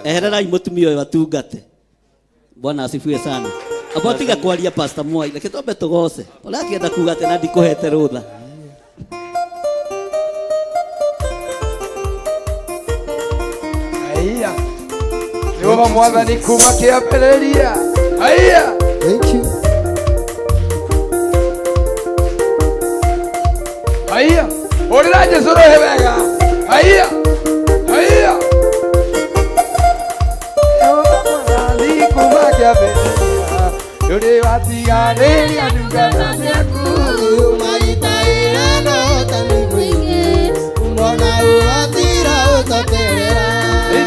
Speaker 8: Ehererai mũtumia ũyũ atungate. Bwana asifiwe sana. Amba tiga kwaria Pastor Mwai, reke twambe tũgoce. Ũrakĩenda kuga atĩ na ndikũhete rũtha.
Speaker 5: Aya. Jehova mwathani kuma kĩambĩrĩria. Aya.
Speaker 2: Thank you.
Speaker 5: Aya. Ũrĩra Jesũ rũhĩ wega. Aya. Aya. Jehova mwathani kuma kĩambĩrĩria. Ndũrĩ watiganĩria ndungata ciaku.
Speaker 2: Maitaĩra no ta nĩ mũingĩ, mbona ũgatira ũcokerera.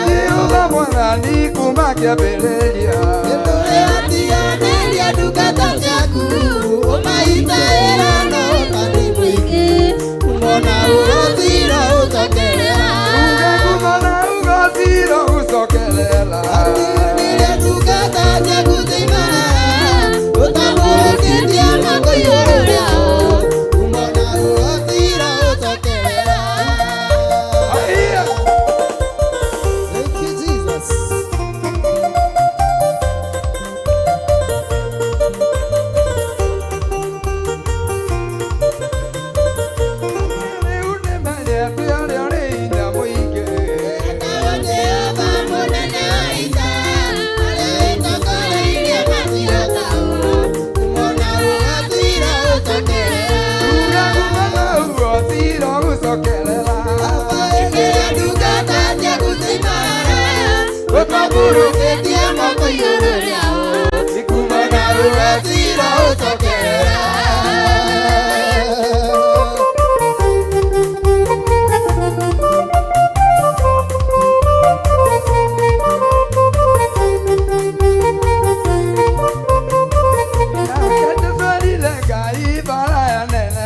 Speaker 5: Jehova mwathani kuma kĩambĩrĩria.
Speaker 2: Ndũrĩ watiganĩria ndungata ciaku, ũmaitaĩra no ta nĩ mũingĩ, mbona ũgatira ũcokerera.
Speaker 5: Uge kumana ũgatira ũcokerera.
Speaker 2: Rĩrĩa ndungata ciaku ciaimara, ũtambũrũkĩtie moko igũrũ rĩao, mbona ũgatira ũcokerera.
Speaker 5: Aya.
Speaker 2: Thank you, Jesus.
Speaker 5: Rĩu nĩmenyete arĩa ũrĩ hinya mũingĩ.
Speaker 2: Ewe Jehova mũnene wa ita, arĩa wĩtongoreirie matihotaga, mbona ũgatira ũcokerera.
Speaker 5: Uge kumana ũgatira ũcokerera.
Speaker 2: Rĩrĩa ndungata ciaku ciaimara, ũtambũrũkĩtie moko igũrũ rĩao, mbona ũgatira ũcokerera.
Speaker 5: Nake Jesũ erire Ngai mbara ya nene.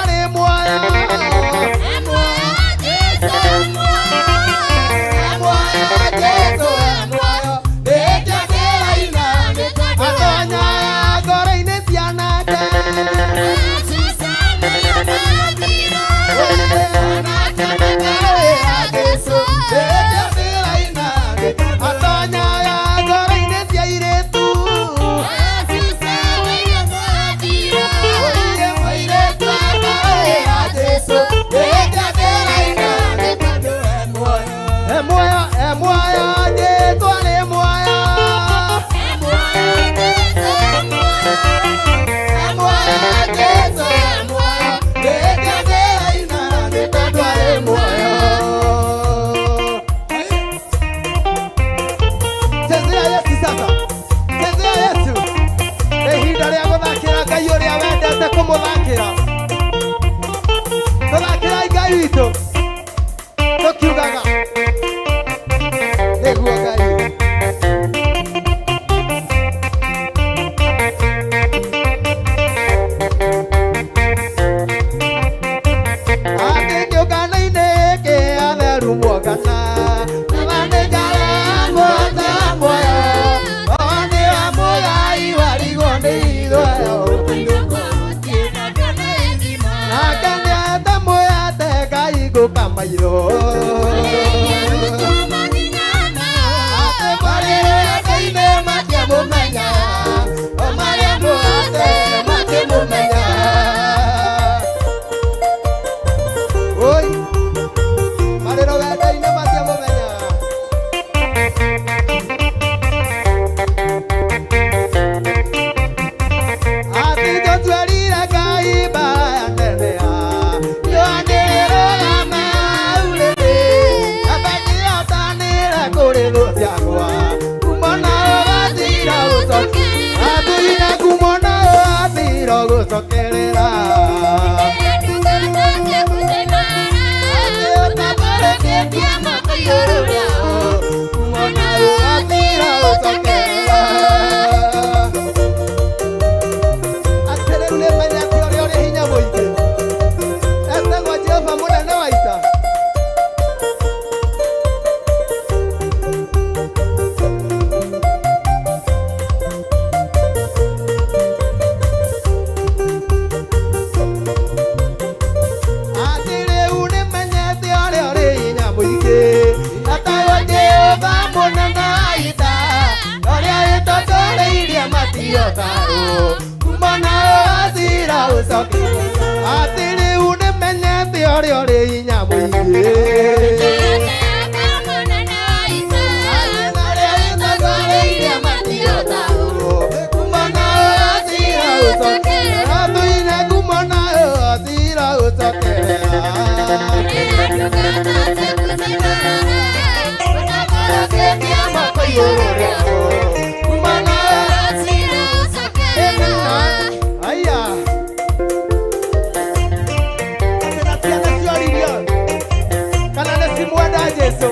Speaker 2: Mwaya, maitho atĩ matiamũmenya o marĩa mũgate makĩmũmenya oi marĩ rũgendo-inĩ matiamũmenya atĩ tũtwerire Ngai mbara nene yoanĩrũgama urĩrĩ abangĩotanĩra kũrĩ thũ ciakwa kumona ũgathira atĩina kumona ũgathira gũcokerera kumona ũgathira gũcokerera atĩ rĩu nĩmenyete ũrĩa ũrĩ hinya mũingĩ etagwo Jehova mũnene wa ita. Atĩ rĩu nĩmenyete ũrĩa ũrĩ hinya mũingĩ etagwo Jehova mũnene wa ita ũrĩa wĩtongoreirie matiotarwo kumona ũgathira ũcoke atĩ rĩu nĩmenyete ũrĩa ũrĩ hinya mũingĩ kumona ũgathira ũcokerera tũine kumona ũgathira ũcokerera kumona aya atĩ na ciana cioririo kana nĩ cimwenda Jesũ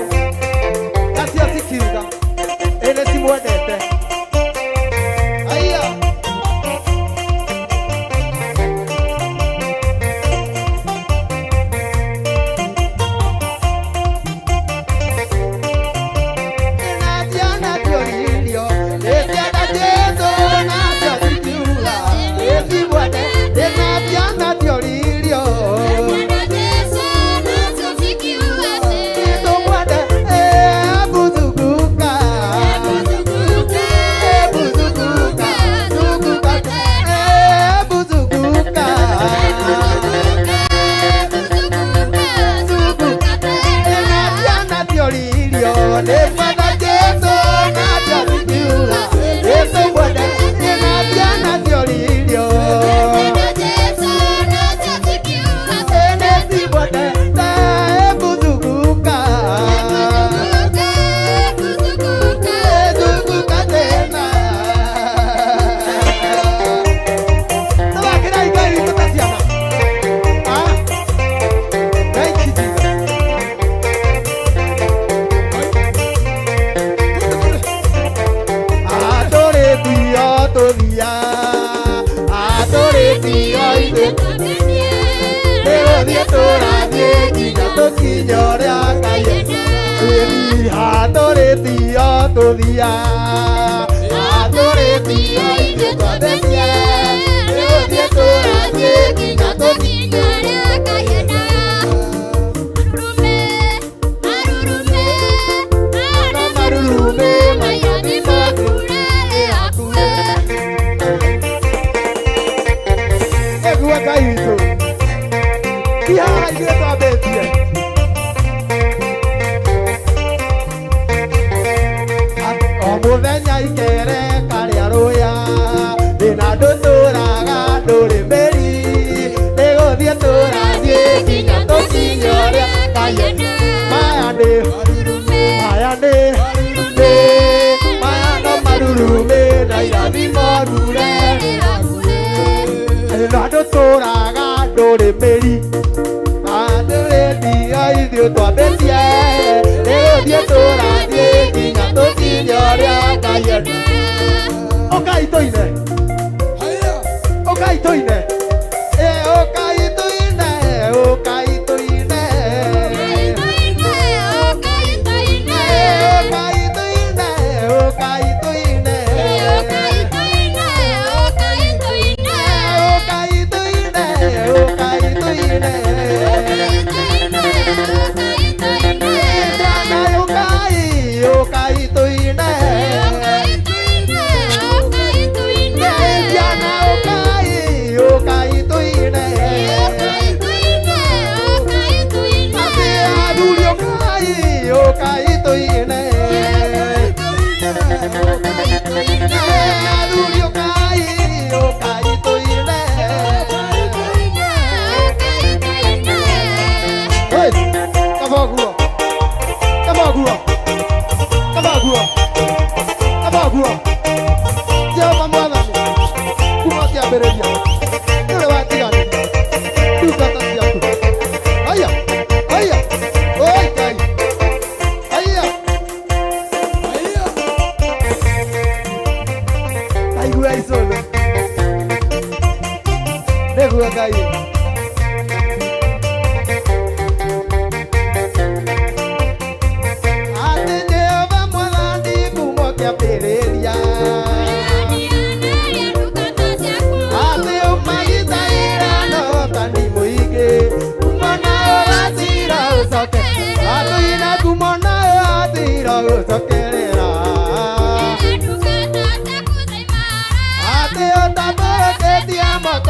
Speaker 2: nacio cikiuga ĩ nĩ cimwendete aya na ciana cioririo nĩ cienda Jesũ nacio cikiuga ĩ cimwendete na ciana cioririo Tumwende, ebuzuguka, ebuzuguka, zuguka, ebuzuguka, zuguka. Na ciana cioririo nĩ mwenda Jesũ nacio cikiuga nĩ tumwende. Na ciana cioririo nĩ cimwendete, ebuzuguka, ebuzuguka tena. Tũthakĩrai Ngai witũ ta ciana. Ah, thank you, Jesus. Atũrĩtio tũthia, atũrĩtio ithuĩ nĩgũthiĩ tũrathiĩ nginya tũkinye ũrĩa Ngai atũrĩtio tũthia, atũrĩtio ithuĩ twambĩtie nĩgũthiĩ tũrathiĩ nginya tũkinye marurume mairathimo Nĩguo Ngai witũ ti haha ithuĩ twambĩtie o mũthenya ikere karĩa rũya thĩna ndũtũraga ndũrĩ mĩri nĩgũthiĩ tũrathiĩ nginya tũkinye ũrĩa Ngai maya nĩ maya nĩ nĩ maya no marurume na irathimo rure thĩna ndũtũraga ndũrĩ mĩri atũrĩtio ithuĩ twambĩtie nĩgũthiĩ tũrathiĩ nginya tũkinye ũrĩa Ngai enda. Ũkai tũine, ũkai tũine, ĩ ũkai tũine, ũkai tũine, ũkai tũine, ũkai tũine, ũkai tũine, ũkai tũine.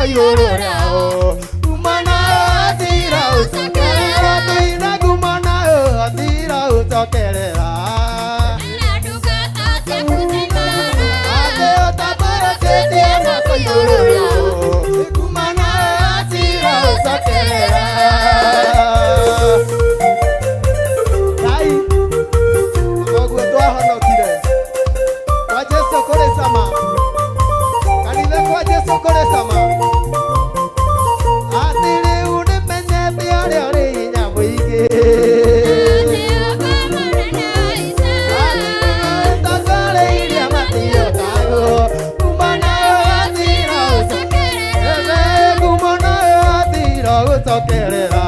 Speaker 2: igũrũ rĩao Kuma nayo atira ũcokerera Tũine kuma nayo atira ũcokerera Atĩ ũtambũrũkĩtie moko igũrũ rĩao Kuma nayo atira ũcokerera Ngai koguo twahonokire kwa Jesu kũrĩ cama kanitha kwa Jesu kũrĩ cama atĩ rĩu nĩmenyete ũrĩa ũrĩ hinya mũingĩ Tongoreirie matiũkagwo kuma nayo atira ũcokerera kuma nayo atira ũcokerera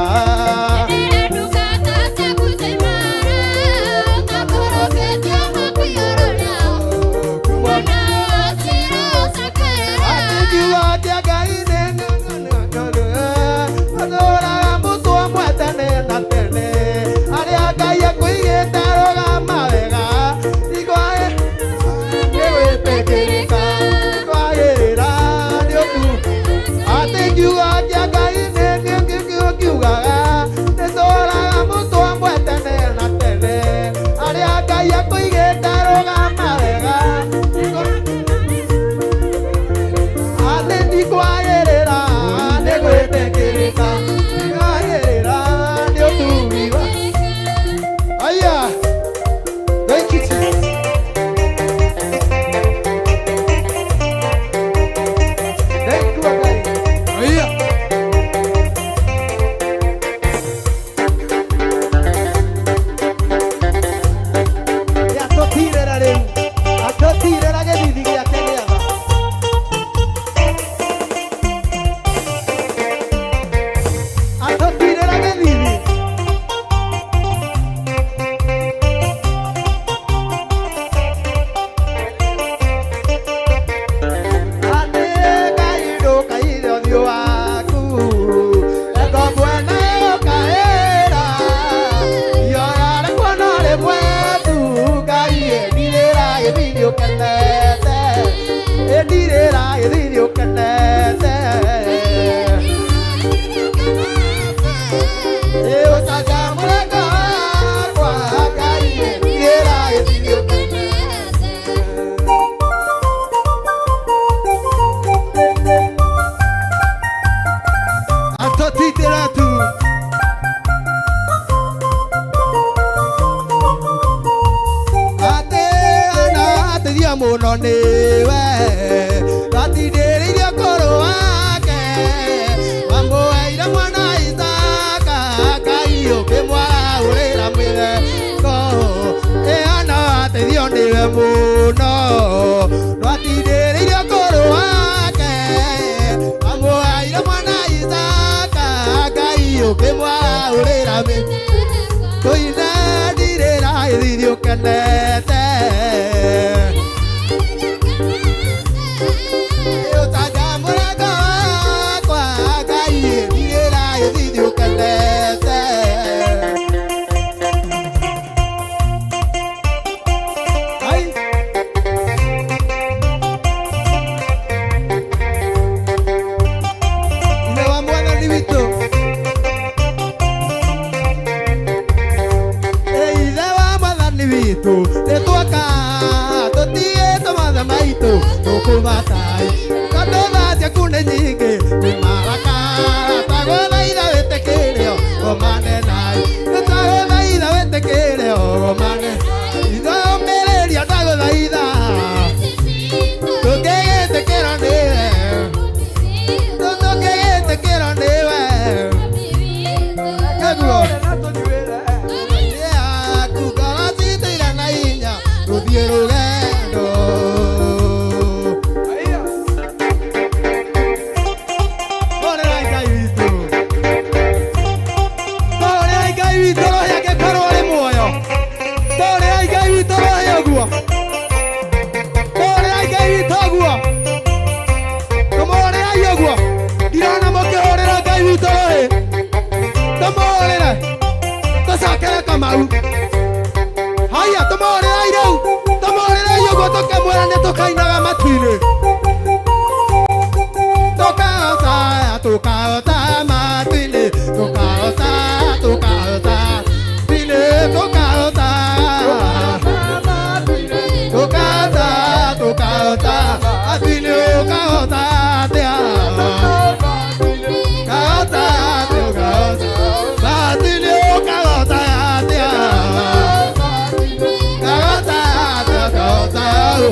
Speaker 2: Thank you, Jesus. Thank you, Ngai.
Speaker 5: Aya.
Speaker 2: Atũtirĩra rĩu atũtirĩra gĩthithi gĩake gĩa tha atũtirĩra gĩthithi Atĩ Ngai ndũkaithe ũthiũ waku eko mwene ũkaĩra Yoya rĩkuona rĩmwe tu Ngai ĩndirĩra gĩthithi ũkenete ĩndirĩra gĩthithi ũkenete Ũcanjamũre ngoro yakwa Ngai ĩndirĩra gĩthithi ũkenete Atũtitĩra tu Atĩ anateithia mũno nĩwe Watindĩrĩirie ũkũrũ wake Wamũheire mwana Isaka Ngai ũkĩmwaũrĩra mĩtheko Ĩ anateithio nĩwe mũno Watindĩrĩirie ũkũrũ wake Wamũheire mwana Isaka Ngai ũkĩmwaũrĩra mĩtheko Tũine ndirĩra gĩthithi ũkenete Ũcanjamũre ngoro yakwa Ngai ndirĩra gĩthithi ũkenete Ai Ithe wa mwathani witũ Ithe wa mwathani witũ nĩtwoka tũtigĩte matha maitũ tũkũmatai tondũ tha ciaku nĩ nyingĩ nĩ marakara twagũthaitha wĩtĩkĩre ũgomane nai nĩtwagũthaitha wĩtĩkĩre ũgomane ithe ũmĩrĩria ndagũthaitha tũkĩgĩtĩkĩra nĩwe tũkĩgĩtĩkĩra nĩwe nĩguo yaku ngoro citĩire na hinya rũthiĩ rũgendo Tũhũrĩrai Ngai witũ tũhũrĩrai Ngai witũ rũhĩ angĩkorwo arĩ muoyo tũhũrĩrai Ngai witũ rũhĩ ũguo tũhũrĩrai Ngai witũ ũguo tũmũhũrĩrai ũguo ndirona mũkĩhũrĩra Ngai witũ rũhĩ tũmũhũrĩre tũcokere Kamau haya tũmũhũrĩrai rĩu tũmũhũrĩrai ũguo tũkĩmwĩra nĩ tũkainaga matu-inĩ tũkahoca Tũkahota matu-inĩ, tũkahota, tũkahota matu-inĩ, tũkahota, tũkahota, tũkahota matu-inĩ, ũkahota atĩa? Kahota, tũkahota matu-inĩ, ũkahota atĩa? Kahota, tũkahota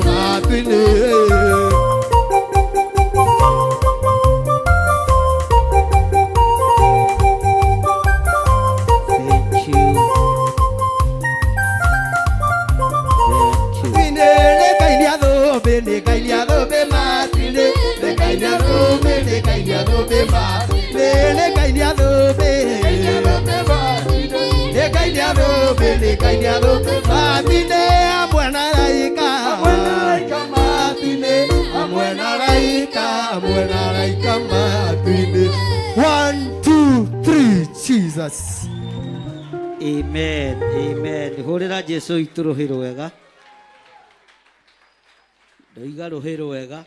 Speaker 2: matu-inĩ.
Speaker 8: Thank you. Thank you.
Speaker 2: Nĩkainia thũmbĩ, nĩkainia thũmbĩ matu-inĩ, nĩkainia thũmbĩ, nĩkainia thũmbĩ matu-inĩ, nĩkainia thũmbĩ, nĩkainia thũmbĩ, nĩkainia thũmbĩ matu-inĩ, hamwe na araika, matu-inĩ, hamwe na araika, hamwe na araika matu-inĩ. 1 2 3, Jesus.
Speaker 8: Amen. Amen. Hũrĩra Jesu itũ rũhĩ rwega. Ndoiga rũhĩ rwega.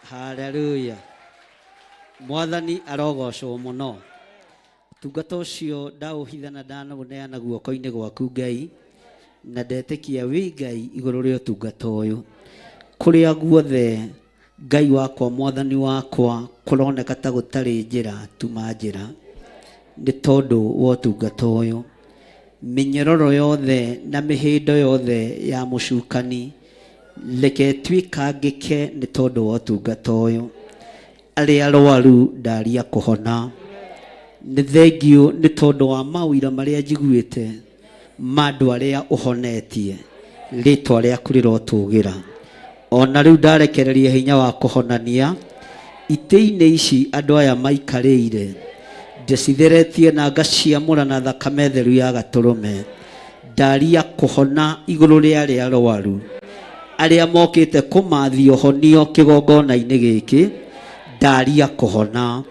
Speaker 8: Hallelujah. Mwathani arogocwo mũno. Ũtungata ũcio ndaũhitha na ndanaũneana guoko-inĩ gwaku Ngai, na ndetĩkia wĩ Ngai igũrũ rĩa ũtungata ũyũ. Kũrĩa guothe Ngai wakwa, Mwathani wakwa, kũroneka ta gũtarĩ njĩra, tuma njĩra nĩ tondũ wa ũtungata ũyũ. Mĩnyororo yothe na mĩhĩndo yothe ya mũcukani reke ĩtuĩkangĩke nĩ tondũ wa ũtungata ũyũ. Arĩa arwaru ndaria kũhona. Nĩ thengiũ nĩ tondũ wa maũira marĩa njiguĩte ma andũ arĩa ũhonetie, rĩtwa rĩaku rĩrotũgĩra. Ona rĩu ndarekereria hinya wa kũhonania itĩ-inĩ ici andũ aya maikarĩire, ndĩcitheretie na ngaciamũra na thakame theru ya gatũrũme. Ndaria kũhona igũrũ rĩa arĩa arwaru, arĩa mokĩte kũmathia ũhonio kĩgongona-inĩ gĩkĩ, ndaria kũhona.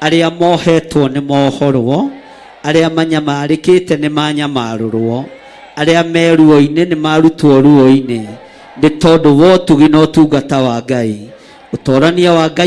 Speaker 8: Arĩa mohetwo nĩ mohorwo, arĩa manyamarĩkĩte nĩ manyamarũrwo, arĩa me ruo-inĩ nĩ marutwo ruo-inĩ, nĩ tondũ wa ũtugi na ũtungata wa Ngai, ũtorania wa Ngai.